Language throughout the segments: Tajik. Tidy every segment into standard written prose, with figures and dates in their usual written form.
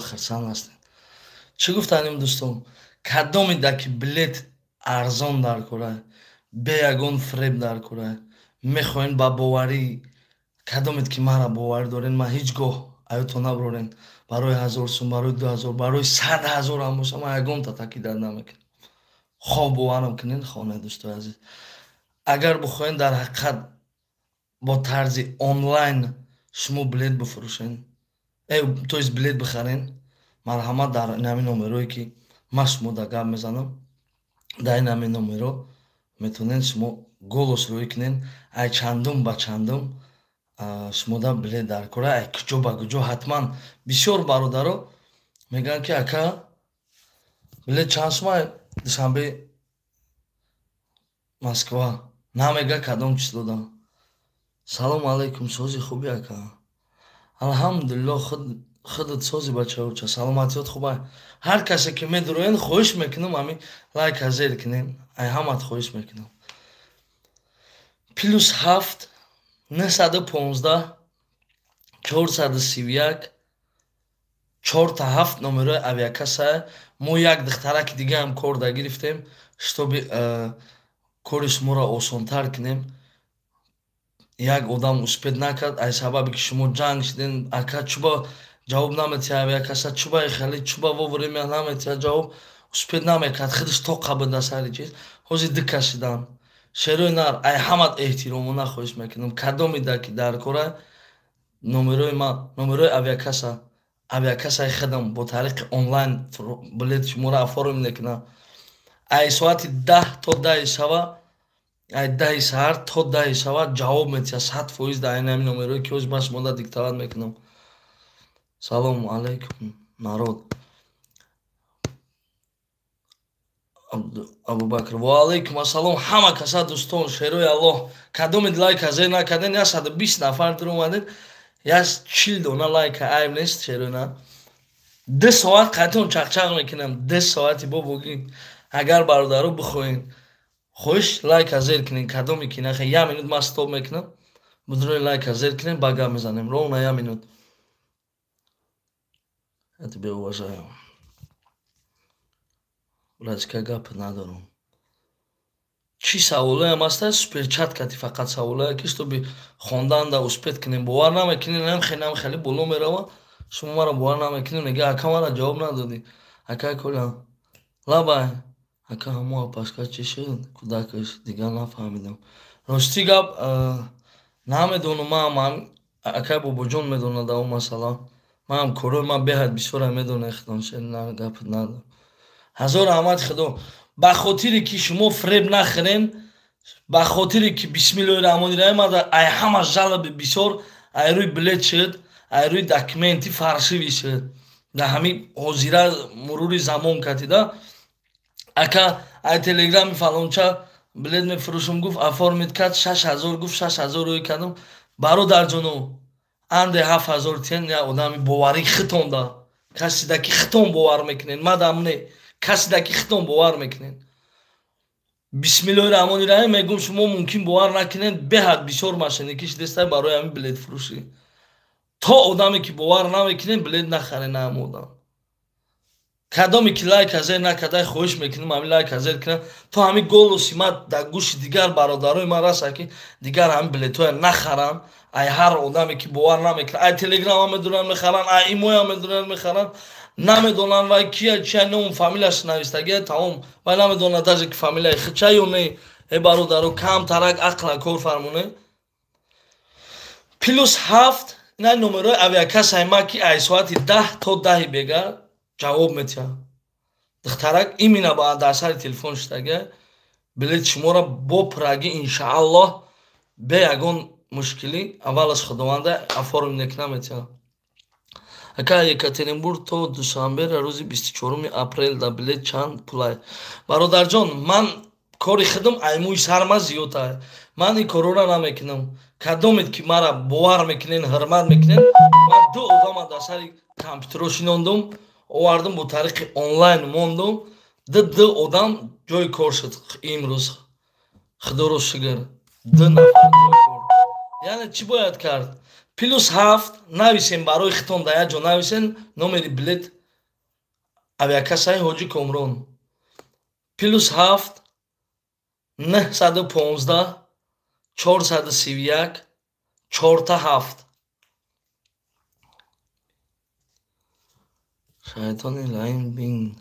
Хурсанд ҳастем. Чӣ гуфтанем, дӯстон? Кадомида ки билет арзон дар кора, бе ягон фиреб дар кора, мехоҳем ба боварӣ, кадомед ки мара боварӣ дорен, ман ҳеҷ гоҳ аётон набарорен. Барои 1000 сум, барои 2000, барои 100 000 ҳам боша, ман ягонта такидат намекунам. Хоҳ боварам кунен, хоҳ не. Дӯстои азиз, агар бихоҳем, дар ҳақиқат бо тарзи онлайн шумо билет бифурӯшен, то есть билет бихарен, марҳамат, дар инами номерое ки ман шумо да гап мезанам, дар ин ҳамин номеро метавонед шумо голос рӯӣ кунен, ай чандум ба чандум шумода билет дар кора, ай куҷо ба куҷо. Ҳатман бисёр бародаро мегӯянд, ки ака, билет чанд сума Душанбе Москва, намега кадом числода. Салому алайкум, сози, хуби, ака? Алҳамдулилло, худат сози, бачаоча, саломатиёт хуба? Ҳар касе ки медуроен, хоҳиш мекунам, ҳамин лайка зер кунем. Ай ҳамат хоҳиш мекунам. +7 915 431 777 номерои авиакасса. Мо як духтараки дигаам кор да гирифтем, чтобы кори шуморо осонтар кунем. Як одам успеть накард, ай сабабе ки шумо ҷанг шиден: ака, чуба ҷавоб наметиҳа авиакасса, чуба хеле, чуба вовремя наметиҳа ҷавоб? Успеть намекард, худаш тоқа буда сари чиз. Ҳозир ду кас шидан. Шерои нар, ай ҳамат эҳтиромона хоҳиш мекунам, кадомида ки дар кора, номерои ма, номерои авиакасса, авиакассаи худам бо тариқи онлайн билет шуморо оформить мекунам. Ай соати 10 то 10-и шава, ай 10-и саҳар то 10-и шава ҷавоб метиҳад 100% дар айн ҳамин номерое ки ҳозир ман шумода диктовать мекунам. Салому алайкум, народ. Абубакр, ва алайкум ассалом, ҳама каса, дӯстон, шерои Аллоҳ. Кадомед лайка зер накарден? 120 нафар дуромадед, 140 дона лайка, айб нест, шерои на. 2 соат қайтон чақчақ мекунам, 2 соати бобогӣ. Агар бародаро бихоҳен, хоҳиш, лайка зер кунен. Кадоме ки нахе, як минут ман стоп мекунам, будрои лайка зер кунем, ба гап мезанем ровно як минут. Я тебя уважаю, братика, гап надорам. Чӣ саволоям аста? Суперчат кати фақат саволое ки чтобы хонданда успеть кунем. Бовар намекунем, намхе, хеле боло мерава. Шумо маро бовар намекунем, мега: ака, мара ҷавоб надодӣ. Ака коля, лабай, ака, ҳамо апашка чӣ шуд, кӯдакаш? Дигар нафаҳмидам, рости гап, намедонам. Ман акай Бобоҷон медонад он масъала. Манам корои ман беҳад бисёра медонад, худон гап надорам. Ҳазор раҳмати худо. Ба хотире ки шумо фиреб нахӯрен, ба хотире ки, бисмиллоҳи раҳмони раҳим, ай ҳама жалоба бисёр ай рӯи билет шуд, ай рӯи документи фальшивый шуд. Дар ҳамин ҳозира мурури замон катида: ака, ай телеграми фалонча билет мефурӯшам гуфт, оформить кард, 6000 гуфт, 6000 рӯй кардам. Бародарҷоно, анде 7000 тиен я одами боварӣ хитонда, касида ки хитон бовар мекунен, мадам не, касида ки хитон бовар мекунен. Бисмиллоҳи раҳмони раҳим, мегӯм, шумо мумкин бовар накунед, беҳад бисёр мошенникӣ шидестай барои ҳамин билетфурӯшӣ. То одаме ки бовар намекунем, билет нахарен ҳам одам. Кадоме ки лайка зер накардай, хоҳиш мекунем, ҳамин лайка зер кунам, то ҳамин голоси ма дар гӯши дигар бародарои ман раса, ки дигар ҳамин билетҳоя нахаранд. Ай ҳар одаме ки бовар намекунад, ай телеграма медуранд мехаранд, ай имоя медуранд мехаранд, намедонанд вай кия, чия, ному фамилияш навистагия, тамом, вай намедонад даже ки фамилияи хича ё не. Э, бародаро, камтарак ақла кор фармоне. +7, ина номерои авиакассаи ма, ки ай соати 10 то 10-и бега ҷавоб метиҳад. Духтарак имина ба дар сари телефон шудага, билет шуморо бо праги, иншааллоҳ, бе ягон мушкилӣ, аввалаш худованда, оформить мекунам, метиҳад. Ака, Екатеринбург то Душанбера рӯзи 24-уми апрел да билет чанд пулай? Бародарҷон, ман кори худам аймӯи сарма зиёд. Ман ин корора намекунам. Кадомед ки мара бовар мекунен, ҳурмат мекунен, ман ду одама дар сари компютеро шинондум, овардум, бо тариқи онлайн мондум, ду одам ҷои кор шуд имрӯз, худоро шукр, ду нафар ҷои кор. Яъне чӣ бояд кард? Плюс 7 нависен барои хитон дар як ҷо нависен номери билет авиакассаи Ҳоҷи Комрон. Плюс 7 915 431 47. Шайтони лаин бин.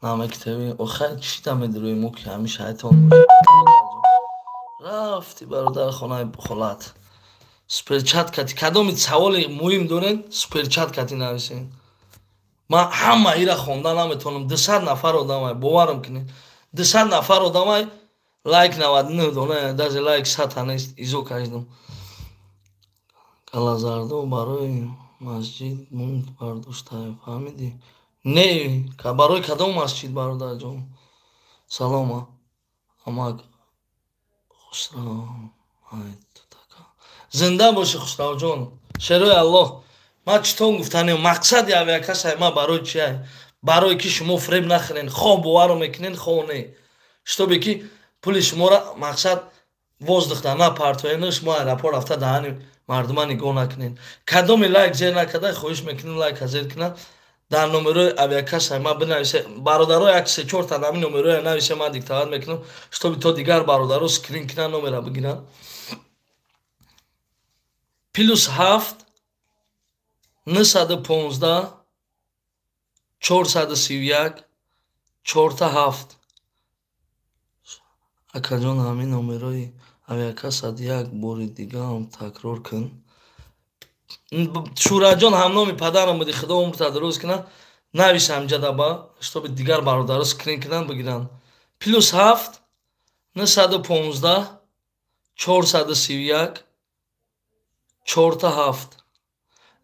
Намектаби охай чӣ дамедирои мо ки ҳами шайтон бошад. Рафти бародар хонаи холат. Суперчат кати кадоми саволи муҳим дорен, суперчат кати нависен. Ман ҳама ира хонда наметавонам. 200 нафар одамай, боварам кунед. 200 нафар одамай, лайк 99 дона, даже лайк 100 нест, изо кашидам. Калазардо барои масҷид мунг бардоштае, фаҳмидӣ? Не, барои кадом масҷид, бародарҷон? Салома. Амак Хусрав. Зинда бошӣ, Хусравҷон. Шерои Аллоҳ. Ман читон гуфтанем, мақсади авиакассаи ман барои чия? Барое ки шумо фреб нахӯрен, хоҳ боварро мекунен, хоҳ не. Шитобе ки пули шуморо мақсад воздухда напартоен, шумо аэропорт рафта даҳани мардума нигоҳ накунен. Кадоми лайк зер накарда, хоҳиш мекунем лайка зер кунад. Дар номерои авиакассаи ман бинависе. Бародаро як се чорта ҳамин номероя нависе, ман диктоват мекунам, шитоби то дигар бародаро скрин кунанд, номера бигиранд. Плюс 7 915 431 47. Акаҷон, ҳамин номерои авиакасса як бори дигаам такрор кун. Шураҷон, ҳамноми падарам буди, худо умрта дуруст кунад. Навис ҳамҷадаба, шитоби дигар бародаро скрин кунанд, бигиранд. Плюс 7 915 431 47.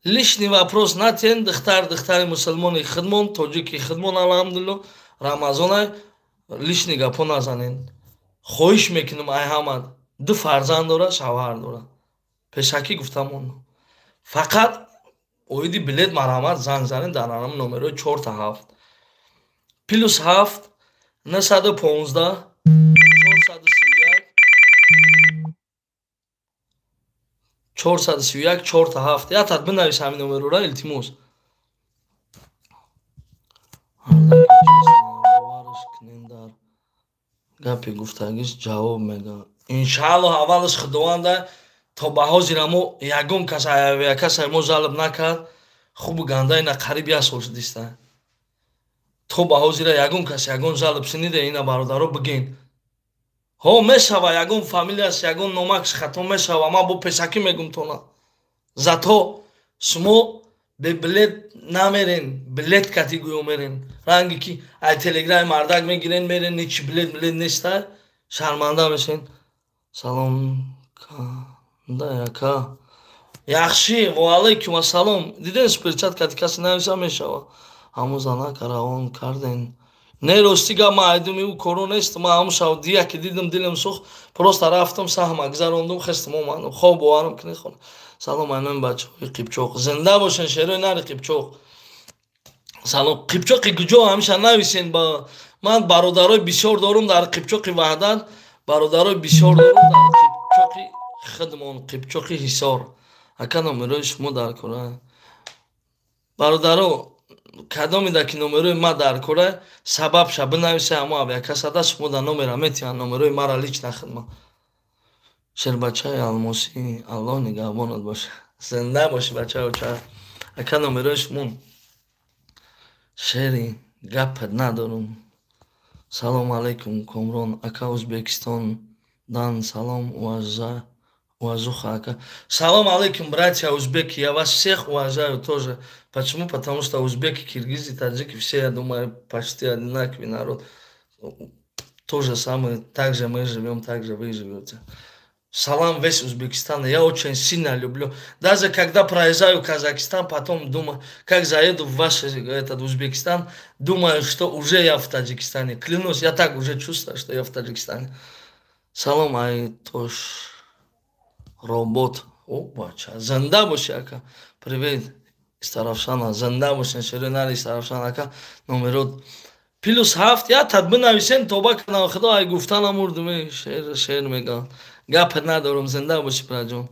Лишний вопрос натен, духтар, духтари мусулмони хидмон, тоҷики хидмон, алҳамдулилло, Рамазонай, лишний гапо назанен. Хоҳиш мекунам ай ҳамад, ду фарзанд дора, шавҳар дора. Пешакӣ гуфтам он. Фақат оиди билет марҳамат занг занед дар ҳамин номерои 47. Плюс 7 915 431 431 47. Ятат бинавис ҳамин номерора, илтимос. Боварш кунен, дар гапи гуфтагиш ҷавоб мега. Иншааллоҳ, аввалаш худованда то ба ҳозира мо ягон кас авиакассаи мо жалб накард. Хубу ганда ина қариб як сол шудиста. То ба ҳозира ягон кас ягон жалб шунида, ина бародаро бигин. Ҳо, мешава, ягон фамилияш, ягон номакш хато мешава, ман бо пешакӣ мегум тона. Зато шумо бе билет намерен, билет кати гӯё мерен. Ранги ки ай телеграми мардак мегирен, мерен, ҳечи билет билет неста, шарманда мешен. Салом канда яка. Яхши, ва алайкум ассалом. Диден суперчат кати касе нависа мешава. Ҳамун занака равон карден. Не, рости гап, ман айдуми ӯ коро нест. Ман ҳамун шав дия ки дидам, дилам сӯхт, просто рафтам, саҳма гузарондум, хестам омадам. Хоб боварам кунед хона. Салом айноми бачаҳои Қипчоқ. Зинда бошен, шерои нари Қипчоқ. Салом Қипчоқи куҷо ҳамеша нависен ба ман. Бародарои бисёр дорум дар Қипчоқи Ваҳдат, бародарои бисёр дорум дар Қипчоқи хидмон, Қипчоқи Ҳисор. Ака, номерои шумо дар кора. Бародаро, кадомида ки номерои ма дар кора, сабабша бинависе, ҳамо авиакассада шумо да номера метиҳанд, номерои мара лично хидмат. Шербачаи алмосӣ, Аллоҳ нигаҳбонат боша. Зинда бошӣ, бачаи оча. Ака, номерои шумо. Шери гапат надорум. Салом алейкум, Комрон ака, Узбекистон дан салом, уважуха ака. Салом алейкум, братья узбеки, я вас всех уважаю тоже. Почему? Потому что узбеки, киргизы, таджики, все, я думаю, почти одинаковый народ. То же самое, так же мы живем, так же вы живете. Салам весь Узбекистан, я очень сильно люблю. Даже когда проезжаю Казахстан, потом думаю, как заеду в ваш этот Узбекистан, думаю, что уже я в Таджикистане. Клянусь, я так уже чувствую, что я в Таджикистане. Салом, Айтош, робот. Опа, зинда боши, ака. Привет, Истаравшана, зинда боши, Ширинари Истаравшан, ака. Номерот Плюс 7 я тад бинависен, тоба кардам, худо, ай гуфта намурдум. Шер шер мегам, гап надорам. Зинда бошӣ, праҷон.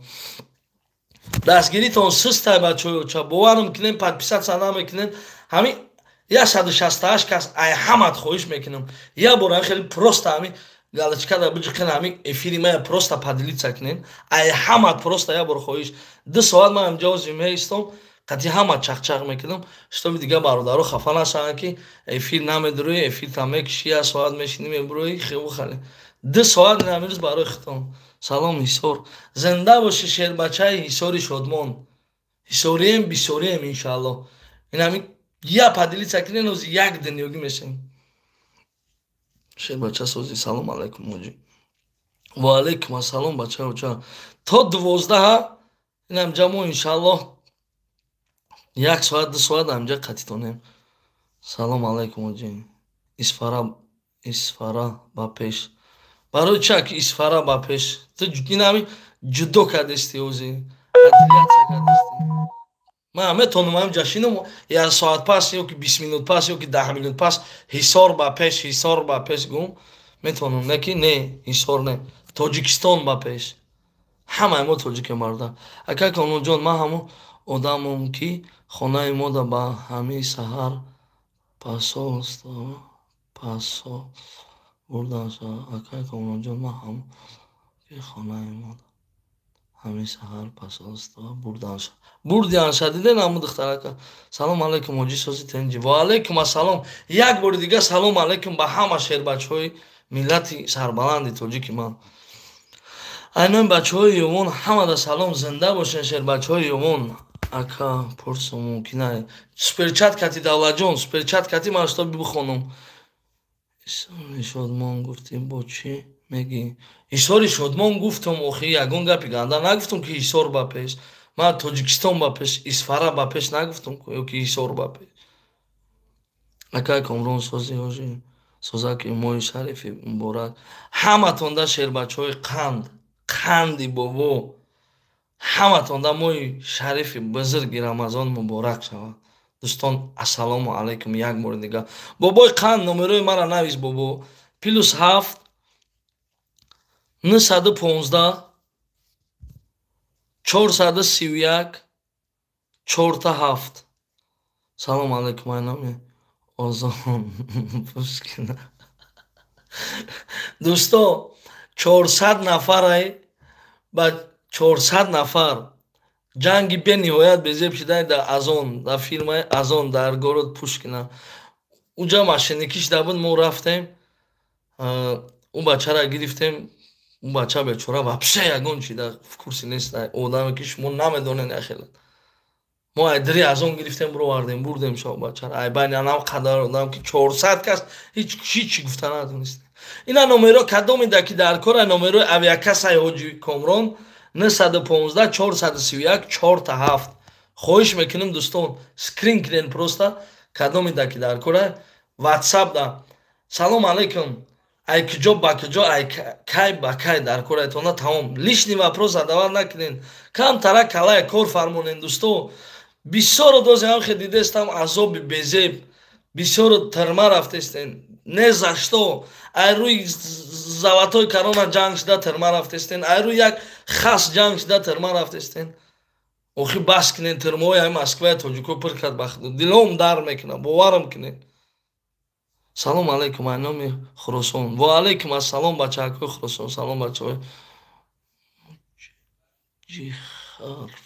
Дастгиритон сустай, бачаҳо, боварам кунем, подписаться намекунем. Ҳамин 168 кас, ай ҳамат хоҳиш мекунам, як бор ҳами хеле просто ҳами галочкада биҷиқен, ҳами эфири мая просто поделиться кунем. Ай ҳамат просто як бор хоҳиш. 2 соат ман ҳамҷа ози меистом, қати ҳама чақчақ мекунам, чтобы дига бародаро хафа нашаванд, ки эфир намедурӯи, эфирта мекуши, як соат мешинӣ, мебурӯи. Хебу хале 2 соат намирӯз барои хитом. Салом, Ҳисор, зинда бошӣ, шербачаи Ҳисори шодмон. Ҳисорием, бисорием, иншаалло. Ин ҳами я поделиться кунен, ози як дунёгӣ мешавем. Шербача сози. Салом алайкум, ҳоҷӣ. Ва алайкум ассалом, бача оча. То 12-ҳа инам ҷамо, иншааллоҳ, як соат, 2 соат ҳамҷа қатитонем. Салом алайкум, ҳоҷӣ. Исфара, Исфара ба пеш. Барои ча ки Исфара ба пеш? Ту инами ҷудо кардести, ози отделяться кардести. Ман метавонам ҳам ҷашинам як соат пас ё ки 20 минут пас ё ки 10 минут пас «Ҳисор ба пеш, Ҳисор ба пеш» гум метавонам, не ки не, Ҳисор не, Тоҷикистон ба пеш. Ҳамаи мо тоҷике, марда. Ака Комронҷон, ман ҳамон одамом, ки хонаи мода ба ҳамин саҳар пасо бурдан. Акай Комронҷон, ман ҳамон ки хонаи мода ҳамин саҳар пасоста бурдан, бурдианша. Диден ҳамун духтарака. Салом алайкум, ҳоҷӣ, сози, тенҷи. Ва алайкум ассалом. Як бори дига салом алайкум ба ҳама шербачаҳои миллати сарбаланди тоҷики ман. Айнои бачаҳои Ёвон, ҳамада салом. Зинда бошен, шербачаҳои Ёвон. Ака, пурсу мумкина суперчат кати? Давлатҷон, суперчат кати, ман шуто бихонам. Ҳисори Шодмон гуфтӣ, бо чӣ мегӣ? Ҳисори Шодмон гуфтам, охи ягон гапи ганда нагуфтам, ки Ҳисор ба пеш. Ман Тоҷикистон ба пеш, Исфара ба пеш нагуфтам ё ки Ҳисор ба пеш. Акай Комрон, сози, ҳоҷӣ, созаки. Моҳи шарифи муборак ҳаматонда, шербачаҳои қанд, қанди бобо, ҳаматонда моҳи шарифи бузурги Рамазон муборак шавад. Дӯстон, ассалому алайкум як бори дигар. Бобои қанд, номерои мара навис, бобо: +7 915 431 777. Салом алайкум, айноми Озон Пушкина. Дӯсто, 400 нафарай, ба 400 нафар ҷанги бениҳоят безеб шидай дар Азон, дар фирмаи Азон, дар город Пушкина. Уҷа мошенникӣ шида буд. Мо рафтем, ӯ бачаро гирифтем. Ӯ бача бечора вообще ягон чи дар в курсе нест, одаме ки шумо намедонед яхела. Мо айдри Азон гирифтем, бировардем, бурдем шо бачара. Ай байни анам қадар одам, ки 400 кас, ҳеҷ ҳичи гуфта надонистем. Ина номеро кадомида ки дар кора, номерои авиакассаи ҳоҷи Комрон: 915 431 777. Хоҳиш мекунем, дӯстон, скрин кунен просто, кадомида ки дар кора, ватсап да. Салом алайкум. Ай куҷо ба куҷо, ай кай ба кай дар кораетона, тамом. Лишний вопрос задавать накунен, камтара калая кор фармонен. Дӯсто, бисёро дози ҳамхе дидестам, азоби безеб, бисёро тирма рафтестен, не за что. Ай рӯи золотой корона ҷанг шуда тирма рафтестен, ай рӯи як хас ҷанг шуда тирма рафтестен. Охи, бас кунен. Тирмаҳои ай Москваи тоҷико пир кард, ба худо, дилом дар мекунам, боварам кунен. Салом алайкум, айноми Хуросон. Ва алайкум ассалом, бачаакҳои Хуросон. Салом, бачаҳои Ҷихарф,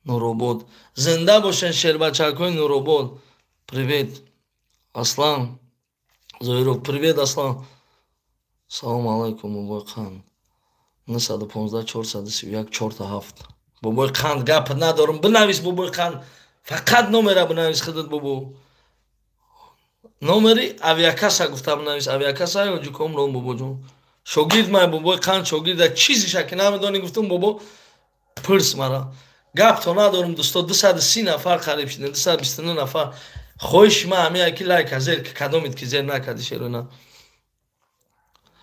Нуробод. Зинда бошен, шербачакҳои Нуробод. Привет, Аслан Зоиров. Привет, Аслан. Салом алайкум, бобои қанд. 915 431 7. Бобои қанд, гап надорам, бинавис, бобои қанд, фақат номера бинавис худат, бобо. Номери авиакасса гуфта бинавис, авиакасса ё Комрон, бобоҷон. Шогирд май, бобои қанд, шогирда. Чизиша ки намедонӣ, гуфтум, бобо, пурс мара. Гапто надорам, дӯсто. 230 нафар қариб шидем, 229 нафар. Хоҳиши ман ҳамия ки лайка зер, кадомид ки зер накарди, шерона.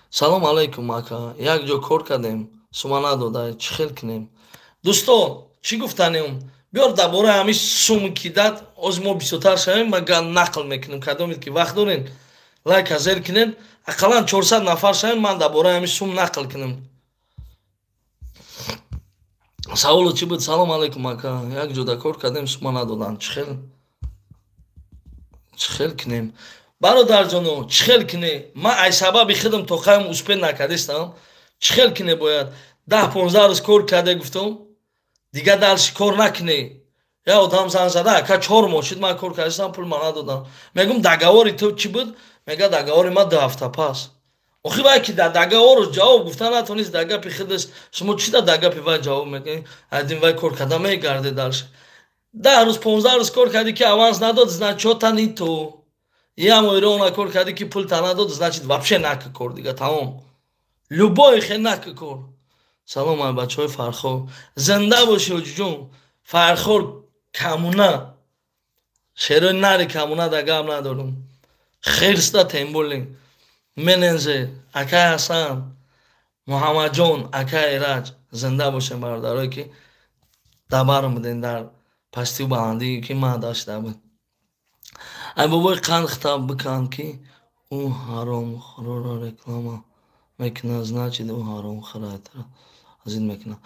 Салом алайкум, ака. Як ҷо кор кардем, сума надода, чӣ хел кунем? Дӯсто, чӣ гуфтанем? Биёр, дар бораи ҳамин сум ки дад, оз мо бисёртар шавем, ма нақл мекунем. Кадомед ки вақт дорен. Лайка зер кунен, ақаллан 400 нафар шавем, ман дар бораи ҳамин сум нақл кунам. Саволо чӣ буд? Салом алейкум ака. Як ҷода кор кардем, сума надоданд. Чӣ хел кунем? Бародарҷоно, чӣ хел куне? Ман ай сабаби худам то қайм успел накардистам. Чӣ хел куне бояд? 10-15 рӯз кор карде гуфтам, дигар дальше кор накуне. Я одам зан зада, ака 4 моҳ шуд ман кор кардистам, пул ма надодам. Мегум договори ту чӣ буд? Мега договори ма 2 ҳафта пас. Охи вай ки дар договору ҷавоб гуфта натонист, дар гапи худаш шумо чӣ дар гапи вай ҷавоб мекунед? Айдин вай кор карда мегарде дальше. 10 рӯз 15 рӯз кор кардӣ ки аванс надод, значит чё-то не то. Я моҳ Ирона кор кардӣ ки пул та надод, значит вообще нака кор дига, тамом. Любой хе нака кор. Салом ай бачаҳои Фархор. Зинда бошӣ ҳоҷиҷон. Фархор камуна. Шерои нари камуна да гап надорум. Хирста темболин. Менензе, акай Ҳасан, Муҳаммадҷон, акай Эраҷ. Зинда бошем бародарое ки дабарм будем дар пастию баландӣ ки ман дашта буд. Ай бобои қанд хитаб бикан ки ӯ ҳаромхӯрро реклама мекунад, значит ӯ ҳаромхӯра азин мекунад.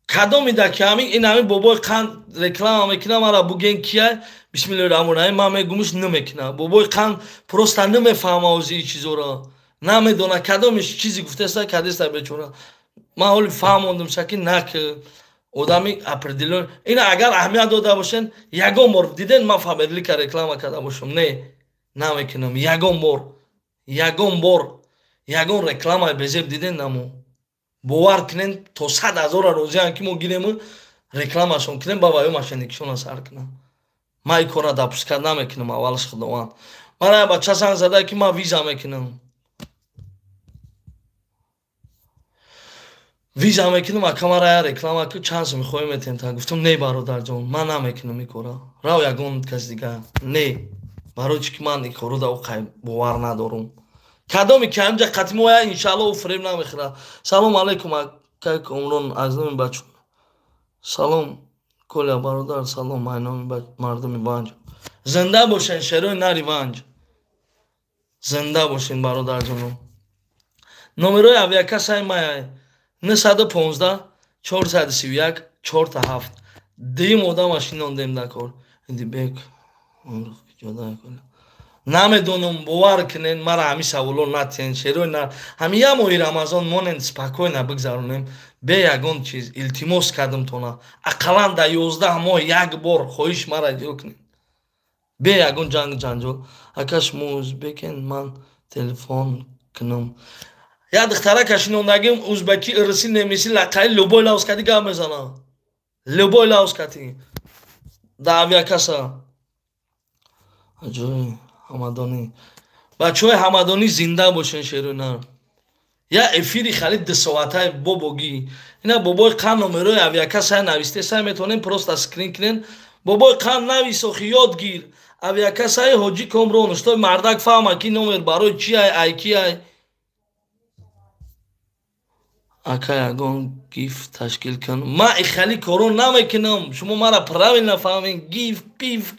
Кадоми да ки ҳамин ин ҳамин бобои қанд реклама мекунад, мара буген кияй? Бисмиллоҳи раҳмони раҳим, ман мегумш намекунад. Бобои қанд просто намефаҳма ози ин чизоро. Намедона кадомиш чизи гуфтаста, кадеста бечора. Ман ҳоли фаҳмондум шаки нак одами определен. Ина агар аҳамият дода бошен, ягон бор диден ман Фаберлика реклама карда бошам? Не, намекунам. Ягон бор, ягон бор, ягон рекламаи безеб диден намо. Бовар кунен то 100 ҳазора розиам ки мо гирему рекламашон кунем, ба ваё мошенникшона сар кунам. Ман ин корро допускать намекунам, аввалаш Худованд. Мара бача занг зада ки ман виза мекунам. Виза мекунам, ака мара я реклама ку чанд сум мехоҳем метем та. Гуфтам не бародарҷон, ман намекунам ин корро. Рав ягон кас дига. Не. Барои чӣ ки ман ин корро да оқай бовар надорум. Кадоми ки ҳамҷа қатъи мо я иншаалло ӯ фиреб намехӯрад. Салом алейкум акай Комрон аз номи бачо. Салом Коля бародар, салом ай номи мардуми Ванҷ. Зинда бошен шерои нари Ванҷ. Зинда бошен бародарҷоно. Номерои авиакассаи май 915 431 47. Дуюм одама шинондем дар кор. Идибек намедонам, бовар кунен, мара ҳамин саволо натиҳен, шерои нар. Ҳамин як моҳи Рамазон монен спокойно бигзаронем, бе ягон чиз. Илтимос кардам тона. Ақаллан дар 11 моҳ як бор хоҳиш мара иҷро кунед. Бе ягон ҷангу ҷанҷол. Ака шумо узбекен, ман телефон кунам. Як духтарака шинондагим узбеки, ирси, немиси, лақаи любой лавз кати гап мезанад. Любой лавз кати. Дар авиакасса. Аҷоиб. Ҳамадонӣ. Бачаҳои Ҳамадонӣ зинда бошен шерои нар. Я эфири хали 2 соатаи бобогӣ. Ина бобои қанд номерои авиакассаи навистесай, метавонем просто скрин кунен. Бобои қанд навис, охи ёд гир. Авиакассаи ҳоҷи Комрон, шуто мардак фаҳма ки номер барои чи ай, ай ки ай. Ака ягон гиф ташкил кун. Ман ихали коро намекунам. Шумо мара правильно фаҳмед. Гиф, пиф,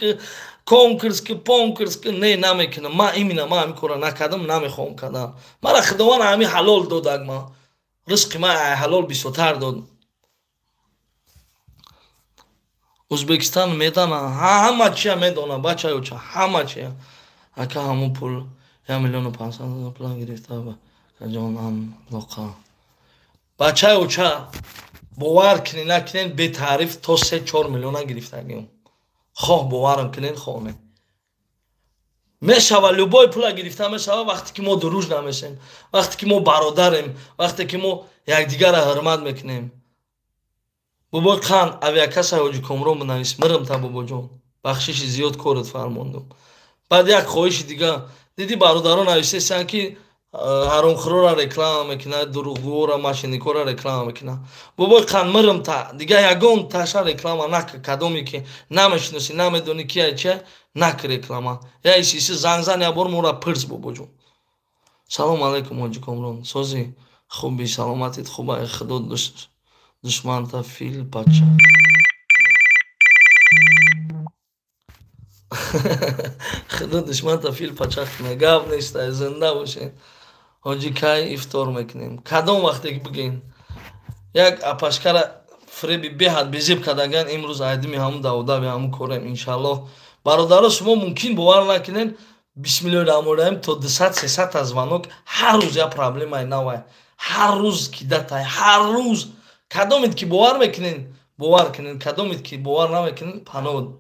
конкурс ки, понкурс ки, не намекунам. Ман именно ман ҳамин корро накардам, намехоҳам кардан. Мара Худованд ҳамин ҳалол додак ма. Ризқи ман ҳалол бисёртар дод. Узбекистон медона, ҳама чия медона, бачаёча, ҳама чия. Ака ҳамун пул 1 500 000 пул гирифта ба ҷонам лоқа. Бачаёча, бовар кунед накунед, бетаъриф то 3-4 миллиона гирифтагиам. Хоҳ боварам кунед, хоҳ не. Мешава любой пула гирифта мешава вақте ки мо дуруж намешем, вақте ки мо бародарем, вақте ки мо якдигарро ҳурмат мекунем. Бобои қанд авиакассаи ҳоҷи Комрон бинавис, мирам та бобоҷон. Бахшиши зиёд корат фармондум. Баъд як хоҳиши дига, диди бародарон нависесиянд ки ҳаромхӯрора реклама мекунад, дурӯғгӯора, мошенникора реклама мекунад. Бобои қанд мирам та, дига ягон таша реклама нак, кадоме ки намешиносӣ, намедонӣ ки ай чи, нак реклама. Я исиси занг зан, як бор моро пирс бобоҷон. Салом алейкум ҳоҷи Комрон. Сози хуби, саломатит хуб, ай худо душманта фил бача. Худо душманта фил пачақ куна. Гап неста, зинда бошен. Ҳоҷӣ, кай ифтор мекунем? Кадом вақте ки бигӯен. Як апашкара фреби беҳад безеб кардаган, имрӯз айдими ҳамун даводави ҳамун корем, иншаллоҳ. Бародаро, шумо мумкин бовар накунен, бисмиллоҳи раҳмони раҳим, то 200-300 та звонок ҳар рӯз, як проблемаи навай. Ҳар рӯз кидатай, ҳар рӯз. Кадомед ки бовар мекунен, бовар кунен, кадомед ки бовар намекунен, паноҳ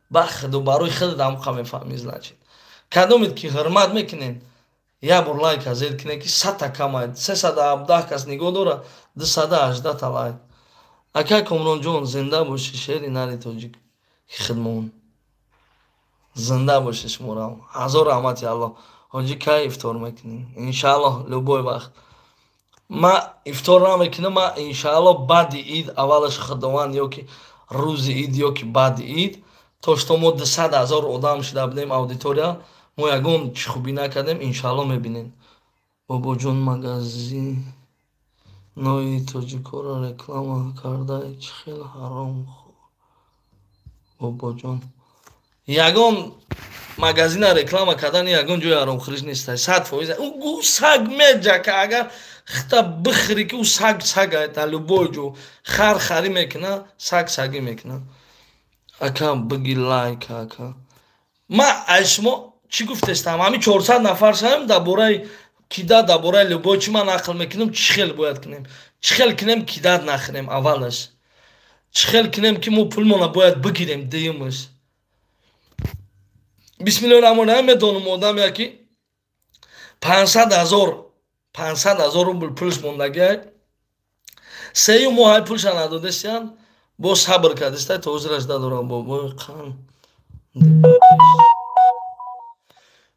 ба худо, барои худат ҳамқа мефаҳмӣ, значит. Кадомед ки ҳурмат мекунен, як бор лайка зер кунед, ки 100 та камай, 317 кас нигоҳ дора, 218 та лайк. Ака Комронҷон, зинда бошӣ, шери нари тоҷик хидмон. Зинда бошӣ, шуморам. Ҳазор раҳмати Аллоҳ. Ҳоҷӣ, кай ифтор мекунем? Иншааллоҳ, любой вақт. Ма ифтор намекунам, ма иншааллоҳ баъди ид, аввалаш худованд ё ки рӯзи ид, ё ки баъди ид, то что мо 200 000 одам шуда будем аудитория, мо ягон чӣ хубӣ накардем, иншааллоҳ мебинем. Бобоҷон, магазинои тоҷикоро реклама кардаи, чӣ хел ҳаромхор, бобоҷон. Ягон магазина реклама кардани ягон ҷои ҳаромхӯриш нестай, 100%. Ӯ саг меҷака, агар хита бихӯрӣ, ки ӯ саг сага, дар любой ҷо хар харӣ мекуна, саг сагӣ мекуна. Ака, биги лайк, ака. Ма ай шумо чӣ гуфтестам? Ҳамин 400 нафар шавем, дар бораи кидать, дар бораи любой чӣ ман нақл мекунам, чӣ хел бояд кунем, чӣ хел кунем, кидать нахӯрем аввалаш, чӣ хел кунем, ки мо пулмона бояд бигирем дуюмаш. Бисмиллоҳи раҳмони раҳим, медонам одаме, ки 500 000, 500 000 рубл пулш мондагиай, сеюм моҳ пулша надодестиян, бо сабр кардиста, то ҳозираш дадорам. Бобои қан,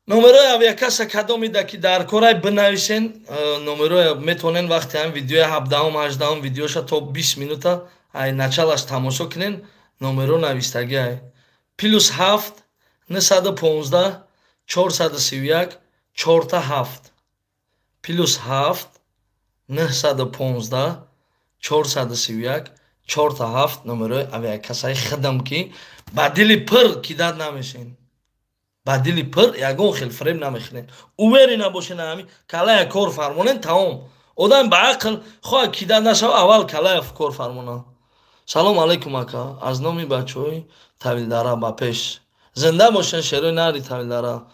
номерои авиакасса кадомида ки дар корай, бинависен номерои. Метавонен вақти ҳам видеои 17-ум, 18-ум видеоша то 20 минута ай началаш тамошо кунен, номеро навистагиай: +7 915 431 777, +7 915 431 777, номерои авиакассаи хидам, ки ба дили пир кидать намешен, ба дили пир ягон хел фиреб намехӯрен. Уверен набошен, ҳами калая кор фармонен, тамом. Одам ба ақл хоҳа кидать нашава, аввал калая кор фармона. Салом алейкум, ака, аз номи бачаҳои Тавилдара ба пеш. Зинда бошен, шерои нари Тавилдара.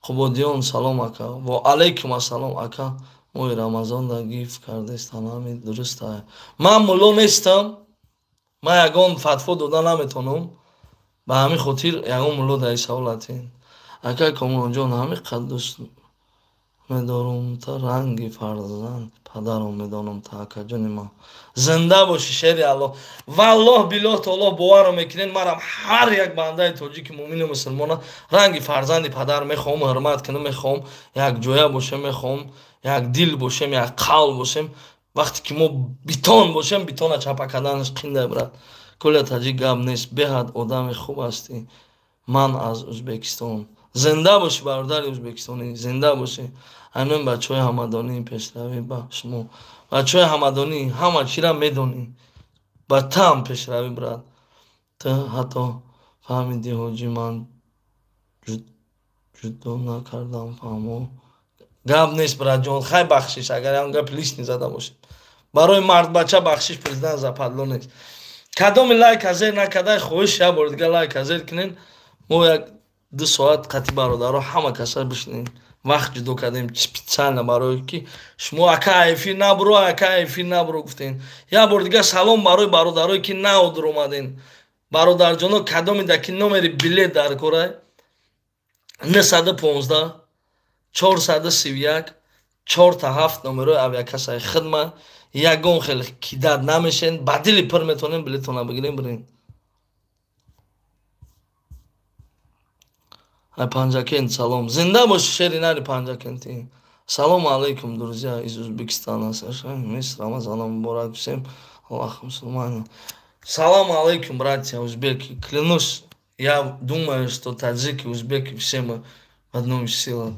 Қубодиён, салом, ака. Ва алейкум ассалом, ака. Моҳи Рамазонда гиф кардестан, ҳами дуруста? Ман мулло нестам, ман ягон фатво дода наметавонам, ба ҳамин хотир ягон мулло дар ин савол атен. Ака Комронҷон, ҳами қад дӯст медорум та, ранги фарзанд падарам медонам та, акаҷони ман. Зинда бошӣ, шери Аллоҳ. Валлоҳ, биллоҳ, таоллоҳ, боварро мекунед, марам ҳар як бандаи тоҷики муъмину мусулмона ранги фарзанди падар мехоҳам ҳурмат кунам, мехоҳам якҷоя бошем, мехоҳам як дил бошем, як қавл бошем. Вақте ки мо битон бошем, битона чапа карданаш қинда, брат. Коля Таҷик, гап нест, беҳад одами хуб ҳастӣ. Ман аз Ӯзбекистон. Зинда бошӣ, бародари ӯзбекистонӣ, зинда бошӣ. Ҳамин бачаҳои ҳамадонӣ, пешравӣ ба шумо, бачаҳои ҳамадонӣ, ҳама чиро медонӣ, ба таам пешравӣ, брат. Ту ҳатто фаҳмидӣ, ҳоҷӣ, ман ҷудо накардам, фаҳмо. Гап нест, братҷон, хай, бахшиш, агар ягон гапи лишний зада бошем. Барои мардбача бахшиш президент западло нест. Кадоми лайка зер накардай, хоҳиш, як бори дига лайка зер кунен. Мо як ду соат қатъи бародаро ҳама каса бишинем, вақт ҷудо кардем специально барое ки шумо «Ака, эфир набуро, ака, эфир набуро» гуфтем. Як бори дига салом барои бародарое ки наодур омаден. Бародарҷоно, кадомида ки номери билет дар корай, 915 431 777, номерои авиакассаи хидма. Ягон хел кидать намешен, ба дили пир метавонем билетона бигирем, бирем. Ай Панҷакент салом. Зинда боши, шери нари Панҷакенти. Салом алейкум, друзья из Узбекистана. Месяц Рамазана муборак всем. Аллах мусульманам. Салам алейкум, братья узбеки. Клянусь, я думаю, что таджики, узбеки, все мы в одном силах.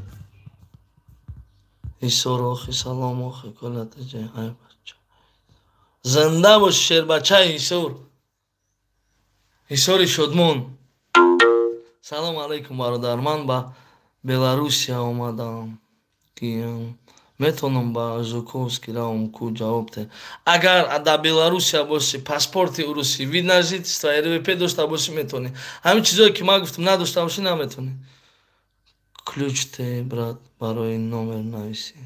Исор охи, салом охи, коля таджи, ай бача. Зинда бош, шербачаи Исор. Исори Шодмон. Салом алейкум, бародар, ман ба Беларусия омадам, ки метавонам ба Жуковский равам ку? Ҷавоб те. Агар дар Беларусия бошӣ, паспорти урусӣ, вид на жительство, РВП дошта бошӣ, метавонӣ. Ҳамин чизое ки ман гуфтам, надошта бошӣ, наметавонӣ. Ключ те, брат, барои номер нависӣ.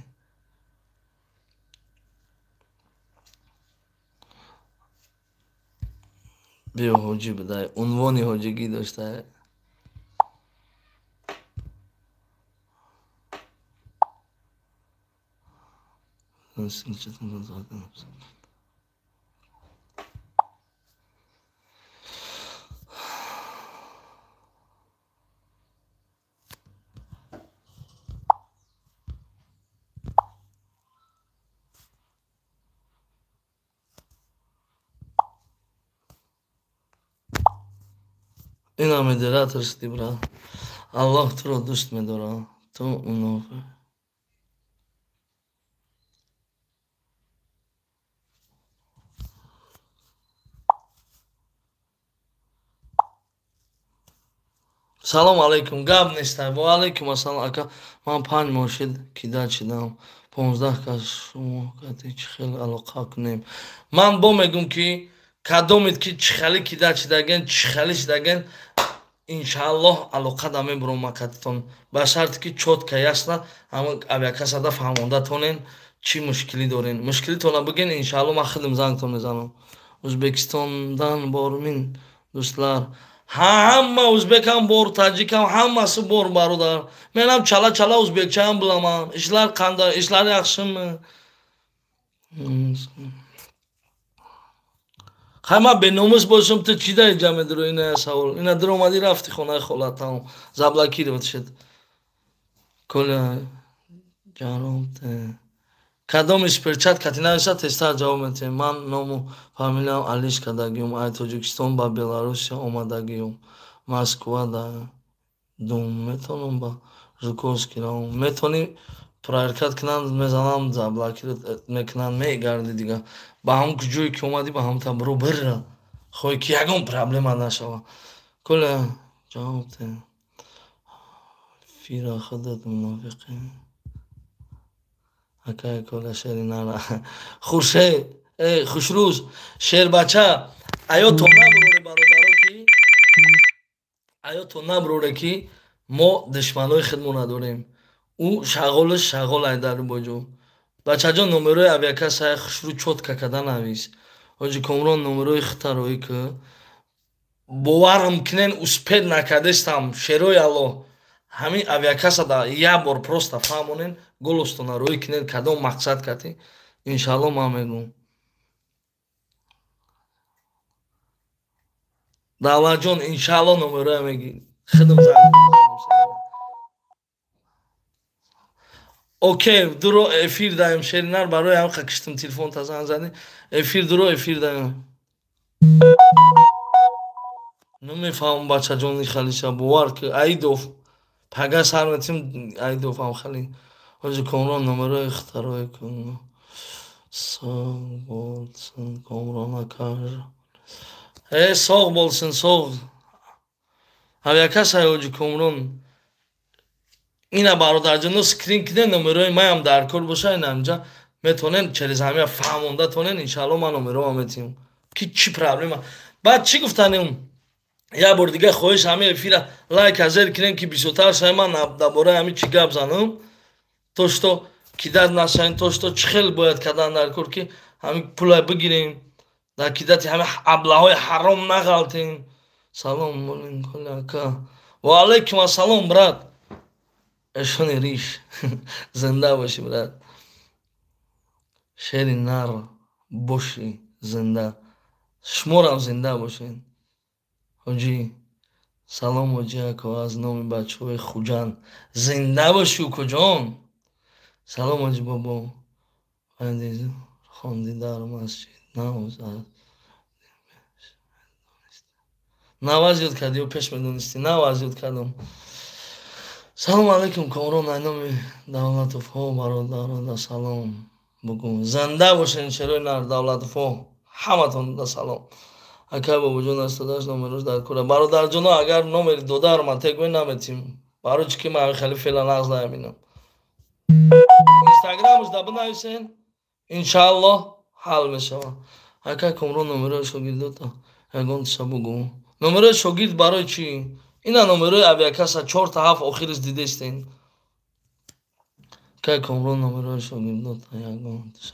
Биё, ҳоҷӣ будай, унвони ҳоҷигӣ доштае. Ина модератор шуди, брат. Аллоҳ туро дӯст медорад. Ту мунофиқ. Салом алейкум, гап нест. Ва алейкум ассалом, ака, ман 5 моҳ шид кидать шидам. 15 кас, шумо кати чӣ хел алоқа кунем? Ман бо мегӯм, ки кадомед ки чӣ хеле кидать шидаген, чӣ хеле шидаген, иншааллоҳ алоқа да мебурам макатитон, ба шарте ки чётко, ясно ҳама авиакассада фаҳмонда тонен, чӣ мушкилӣ дорен. Мушкилитона бигӯен, иншааллоҳ ман худам зангтон мезанам. Ӯзбекистондан бормин, дӯстлар? Ҳама ӯзбекам бор, таҷикам, ҳамаси бор, бародар. Менам чала чала ӯзбекчаам биламан. Ишлар қандай, ишлар яхшими? Хай, ман беномус бошам, ту чӣ дар инҷа медуро? Ина савол. Ина дуромадӣ, рафти хонаи холатам, заблокировать шуд. Коля, ҷароб. Кадоми суперчат кати нависа, тезтар ҷавоб метиҳем. Ман ному фамилиям Алиш кардагиюм, ай Тоҷикистон ба Беларусия омадагиюм, Москва да дум, метавонам ба Жуковский равам? Метавонӣ, проверкат кунанд, мезанам, заблокировать мекунанд, мегарди дига. Ба ҳамон ҷое ки омадӣ, ба ҳамон та биро, бира, хоҳӣ ки ягон проблема нашава. Коля, ҷавоб те. Фира, худат мунофиқӣ. Акай Коля, шери нара. Хуршед, э, хушрӯз, шербача, аётон набуроре, бародаро, ки аётон набуроре, ки мо душманои худмо надорем. Ӯ шағолаш шағол айдар боҷо. Бачаҷон, номерои авиакассаи хушрӯ чётко када навис. Ҳоҷи Комрон, номерои хитароӣ ки боварам кунен, успеть накардестам. Шерои Аллоҳ, ҳамин авиакассада як бор просто фаҳмонен, голостона рӯӣ кунен, кадом мақсад кардӣ, иншаалло ман мегӯм. Давлатҷон, иншаалло номероя мегӣ, худам занг. Окей, дуро эфир даем, шеринар, барои ҳам киштим телефон та занг задӣ. Эфир дуро, эфир даем. Намефаҳмам, бачаҷони халиша, бовар ки аидов пага сар метим, аидов ҳам хали. Ҳоҷи Комрон, номерои хитарои кун. Соғ болсын, Комрон ака. Э, соғ болсын, соғ. Авиакассаи ҳоҷи Комрон ина, бародарҷоно, скрин киде, номерои маям дар кор боша, ина инҷа метавонен через ҳамия фаҳмонда тонен, иншаалло ман номероам метиҳам, ки чӣ проблема. Баъд чӣ гуфтанем? Як бор дига хоҳиш, ҳамин эфира лайк азер кунем, ки бисёртар шавем, ман дар бораи ҳамин чӣ гап занам, то что кидать нашавем, то что чӣ хел бояд кардан дар кор, ки ҳамин пула бигирем, дар кидати ҳамин аблаҳои ҳаром нағалтем. Салом ака. Ва алайкум ассалом, брат. Эшони риш, зинда бошӣ, брат. Шери нар бошӣ, зинда. Шуморам зинда бошед. Ҳоҷӣ, салом, ҳоҷӣ ако, аз номи бачаҳои Хуҷанд. Зинда бошӣ, укоҷон. Салом, ҳоҷӣ бобо. Хонди дар масҷид наваз ёд кардӣ ё пеш медонистӣ? Наваз ёд кардам. Салом алейкум, Комрон, ай номи Давлатовҳо бародарода салом бугӯ. Зинда бошед, шерои нар, Давлатовҳо, ҳаматон да салом. Акай бобоҷон астадаш номерош дар кора. Бародарҷоно, агар номери додаро ман тегӯй наметим. Барои чӣ ки ман хеле феъла нағз намебинам. Инстаграмш да бинависен, иншааллоҳ ҳал мешавад. Акай Комрон номерои шогирдота ягон тиша бугӯ. Номерои шогирд барои чӣ? Ина номерои авиакасса 4 7 охириш дидестен. Акай Комрон номерои шогирдота ягон тиша.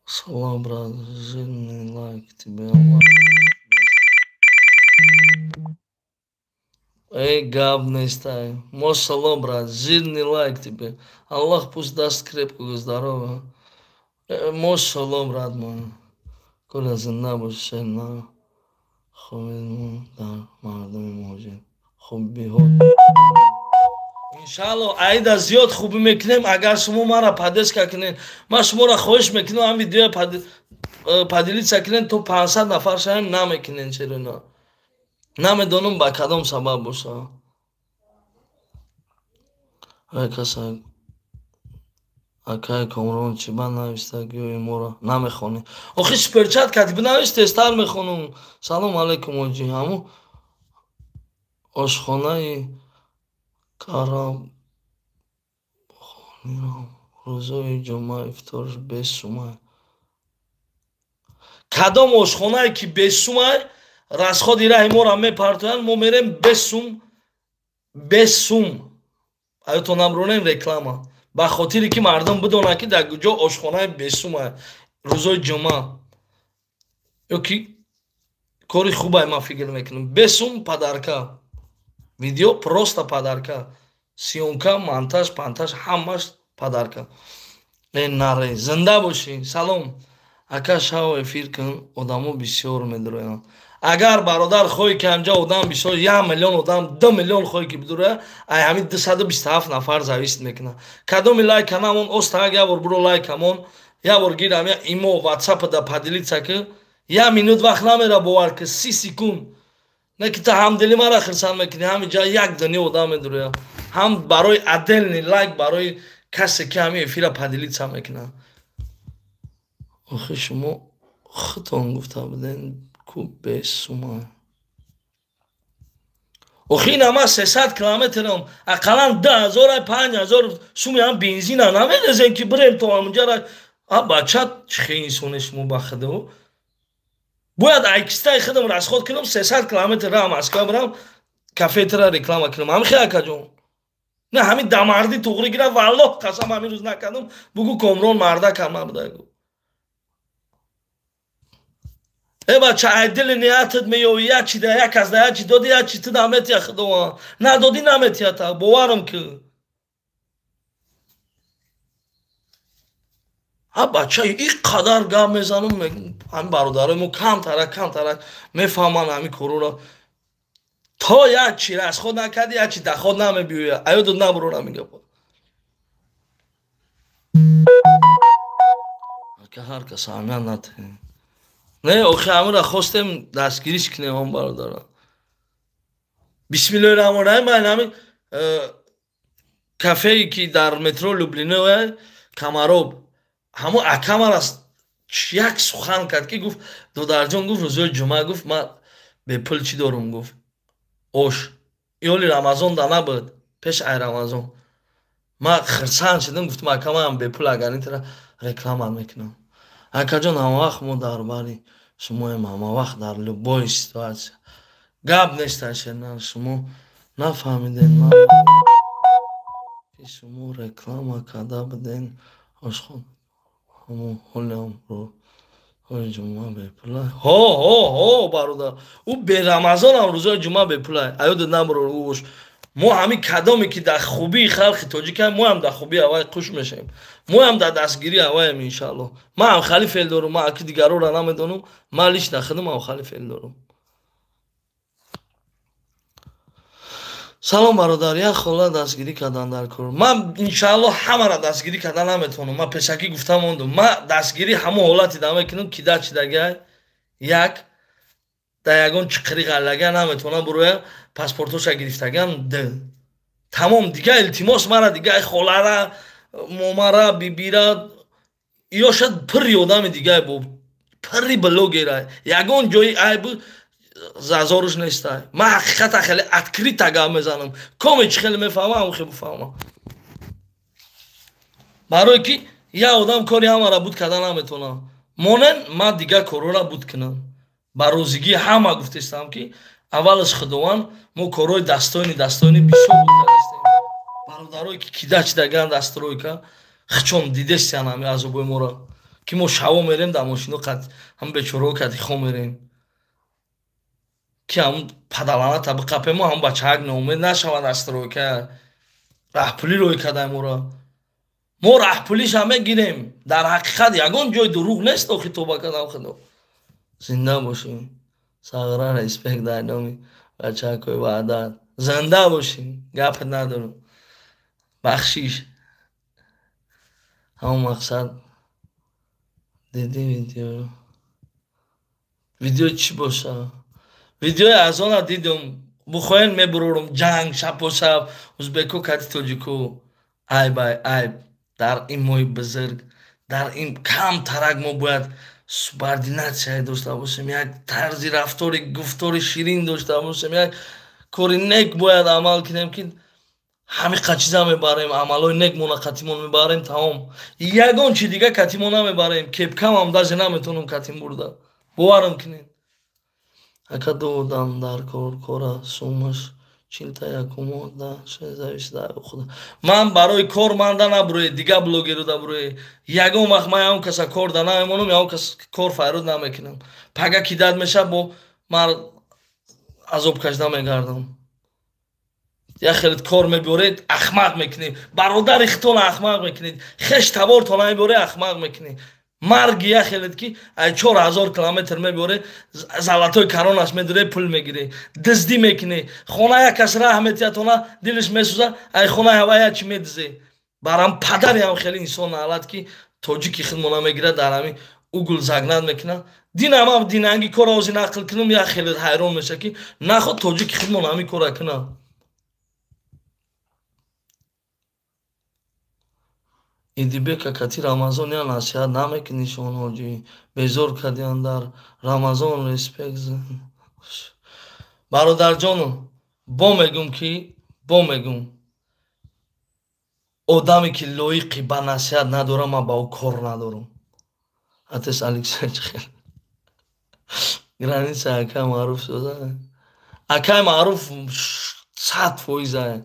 Салам, брат, жирный лайк тебе, Аллах. Эй, гап нестай. Мошалло, брат, жирный лайк тебе. Аллах пусть даст крепкого здоровья. Мошалло, брат мой. Коля зинда бош, на хобидмо дар мардуми муҳоҷир. Хубиҳо. Иншаалло, аида зиёд хубӣ мекунем, агар шумо мара поддержка кунед. Ман шуморо хоҳиш мекунам, ҳам видео поделиться кунед, то 500 нафар шавем, намекунен чаро на. Намедонам ба кадом сабаб боша. Ай каса акай Комрон чӣ ба нависта гӯи моро намехонӣ. Охи суперчат кардӣ бинавис, тезтар мехонам. Салом алайкум ҳоҷӣ. Ҳамун ошхонаи карабхониро рӯзои ҷумъа ифторш бесумай. Кадом ошхонае ки бесумай, расходи раҳи моро мепартоянд, мо мерем бесум, бесум. Аётон намронем реклама. Ба хотире ки мардум бидонанд, ки дар куҷо ошхонаи бесумай рӯзои ҷумъа. Ё ки кори хубай ман фикр мекунам. Бесум подарка. Видео просто подарка. Съёмка, монтаж, пантаж ҳамаш подарка. Э наре, зинда бошӣ. Салом. Ака, шав эфир кун, одамо бисёр медуроянд. Агар бародар хоҳӣ ки ҳамҷа одам бисёр, 1 миллион одам, 2 миллион хоҳӣ ки бидуроя, ай ҳамин 227 нафар зависит мекунад. Кадоми лайка намон, остаак як бор буро лайкамон, як бор гирам я имо ватсапа да поделиться ки, як минут вақт намера, бовар ки, 30 секунд. Не ки та ҳамдили мара хирсанд мекунӣ, ҳамин ҷа як дунё одам медуроя. Ҳам барои отдельный лайк барои касе ки ҳамин эфира поделиться мекунад. Охи шумо худтон гуфта буден ку бесума. Охи ина ман 300 километрам, ақаллан 2000, 5000 суми ҳам бензина намедезем ки бирем то ҳамунҷара. А бача, чӣ инсоне шумо ба худо. Бояд айкистаи худам расход кунам, 300 километр ра Москва бирам, кафетра реклама кунам. Ҳамин хел, акаҷон. Не, ҳамин дамардӣ туғри гира, валлоҳ қасам, ҳамин рӯз накардам. Бугӯ Комрон мардакам набуда гӯ. Э бача, ай дили ниятат меёвӣ, як чи да як кас да як чи доди, як чи ту наметия, худованд. Надодӣ, наметията, боварам ки. Ҳа бача, ин қадар гап мезанам, ҳамин бародарои мо камтарак камтарак мефаҳманд ҳамин корора. То як чи расход накардӣ, як чи доход намебиёя. Аёдот набурор ҳамин гапо. Ака, ҳар кас аҳамият натиҳем. Не, охи ҳаминро хостем дастгириш кунем он бародара. Бисмиллоҳи раҳмони раҳим, ман ҳамин кафее ки дар метро Люблино Камароб, ҳамон акамар аст, як сухан кард ки гуфт: додарҷон, гуфт, рӯзои ҷумъа, гуфт, ман бепул чӣ дорум, гуфт, ош. Ёли Рамазон да набуд, пеш ай Рамазон. Ман хирсанд шудам, гуфтам: ака, манам бепул агар интара реклама мекунам. Акаҷон, ҳамавақт мо дар бари шумоем, ҳамавақт, дар любой ситуация. Гап нест, Ашернар, шумо нафаҳмидем ман ки шумо реклама карда буден ошхон, ҳамон ҳолиам рӯзҳои ҷумъа бепула. Ҳо, ҳо, ҳо, бародар, ӯ берамазонам рӯзҳои ҷумъа бепула. Аёдат набурор ӯ ош. Мо ҳамин кадоме ки дар хубии халқи тоҷикам, моам дар хубии ҳавай хуш мешавем. Моам дар дастгирии ҳаваем, иншааллоҳ. Ман ҳам хали феъл дорум, ман аки дигарора намедонам, ман лично худам ҳам хали феъл дорум. Салом, бародар, як хола дастгирӣ кардан дар кор. Ман иншааллоҳ ҳамаро дастгирӣ кардан наметавонам. Ман пешакӣ гуфта мондум. Ман дастгирӣ ҳамон ҳолате да мекунам ки да чидагай як дар ягон чиқири ғаллага наметавонам буроя, паспортоша гирифтаган д тамом. Дига илтимос, мара дига холара, момара, бибира. Ё шад пирри одами дигае бо пирри блогера ягон ҷои айб зазоруш нестай. Ман ҳақиқата хеле открыто гап мезанам. Коме чӣ хеле мефаҳмам, ҳамон хел бифаҳмам. Барое ки як одам кори ҳамаро буд карда наметавонам. Монен ман дигар корҳоро буд кунам. Ба розигии ҳама гуфтестам, ки аввалаш Худованд мо корҳои дастони дастони бисёр буд кардастем. Бародарое ки кида чидаган дастройка хичон дидестиян ҳами азобои моро, ки мо шаво мерем дар мошино қад ҳам бечораҳо кади хо мерем, ки ҳам падаланата биқапемо, ҳам бачаак ноумед нашавад. Дастройка раҳпулӣ рӯй кардай моро, мо раҳпулиша мегирем. Дар ҳақиқат ягон ҷои дурӯғ нест. Охи тоба кардам, Худо зинда бошем. Сағра, респект дар номи бачакои Ваҳдат, зинда бошем. Гапат надорам, бахшиш. Ҳамон мақсад диди видео. Видео чӣ боша? Видеои аз она дидум. Бухоен мебурорум. Ҷанг шапошап узбеко кати тоҷико. Айб, ай айб. Дар ин моҳи бузург, дар ин кам тарак мо бояд субординатсия дошта бошем, як тарзи рафтори, гуфтори ширин дошта бошем, як кори нек бояд амал кунем, ки ҳамиқа чиза мебарем, амалҳои нек мона катимон мебарем, тамом. Ягон чи дига катимон намебарем. Кепкамам даже наметонам катим бурда, боварам кунед. Ака, ду одам дар кор, кора сумаш чилта якумо да шезависда худо. Ман барои кор манда набуроед, дига блогеру да буроед. Ягон вақт ман ягон каса кор да намемонам, ягон кас кор файруд намекунам. Пага ки дад меша, бо ман азоб кашида мегардам. Як хеле кор мебиёред, ахмақ мекунед бародари хитона, ахмақ мекунед хеш табортона, мебиёред, ахмақ мекунед. Марги як хелет ки ай 4000 километр мебиёре, золотой коронаш медуре, пул мегире, дуздӣ мекунӣ. Хона як кас раҳ метиҳад, дилиш месӯза, ай хонаи ҳава як чи медузе. Барам падари ҳам хеле инсон наалад, ки тоҷики хидмона мегирад, дар ҳамин угул загнат мекунад. Динам динанги кора ози нақл кунам, як хеле ҳайрон меша, ки наход тоҷики хидмон ҳамин кора кунад. Идибека кати Рамазон я насиҳат намекунӣ, шон ҳоҷӣ безор кардиан дар Рамазон, респект. Бародарҷону, бо мегум, ки бо мегум, одаме ки лоиқи ба насиҳат надорам, ман ба ӯ кор надорам. Атес Алексей хел граница акай маъруф шуда, акай маъруф 100%.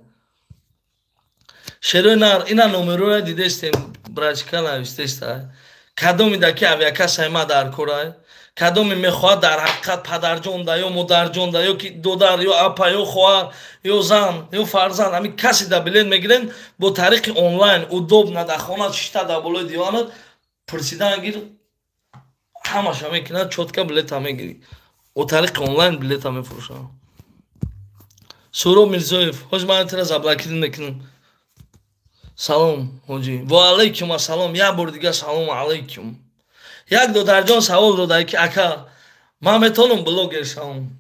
Шерои нар ина номероя дидестем, брачка навистеста. Кадоми да ки авиакассаи ма дар корай, кадоме мехоҳад, дар ҳақиқат падарҷон да ё модарҷон да, ё ки додар, ё апа, ё хоҳар, ё зан, ё фарзанд, ҳамин касе да билет мегирен бо тариқи онлайн, удобно, дар хона шишта, дар болои диванат пурсидан гир, ҳамаша мекунад чётко, билета мегирӣ, бо тариқи онлайн билета мефурӯшам. Суроб Мирзоев, ҳоҷ, ман тира заблокировать мекунам. Салом, ҳоҷӣ. Ва алайкум ассалом. Як бор дига салому алайкум. Як додарҷон савол додае, ки ака, ман метавонам блогер шавам?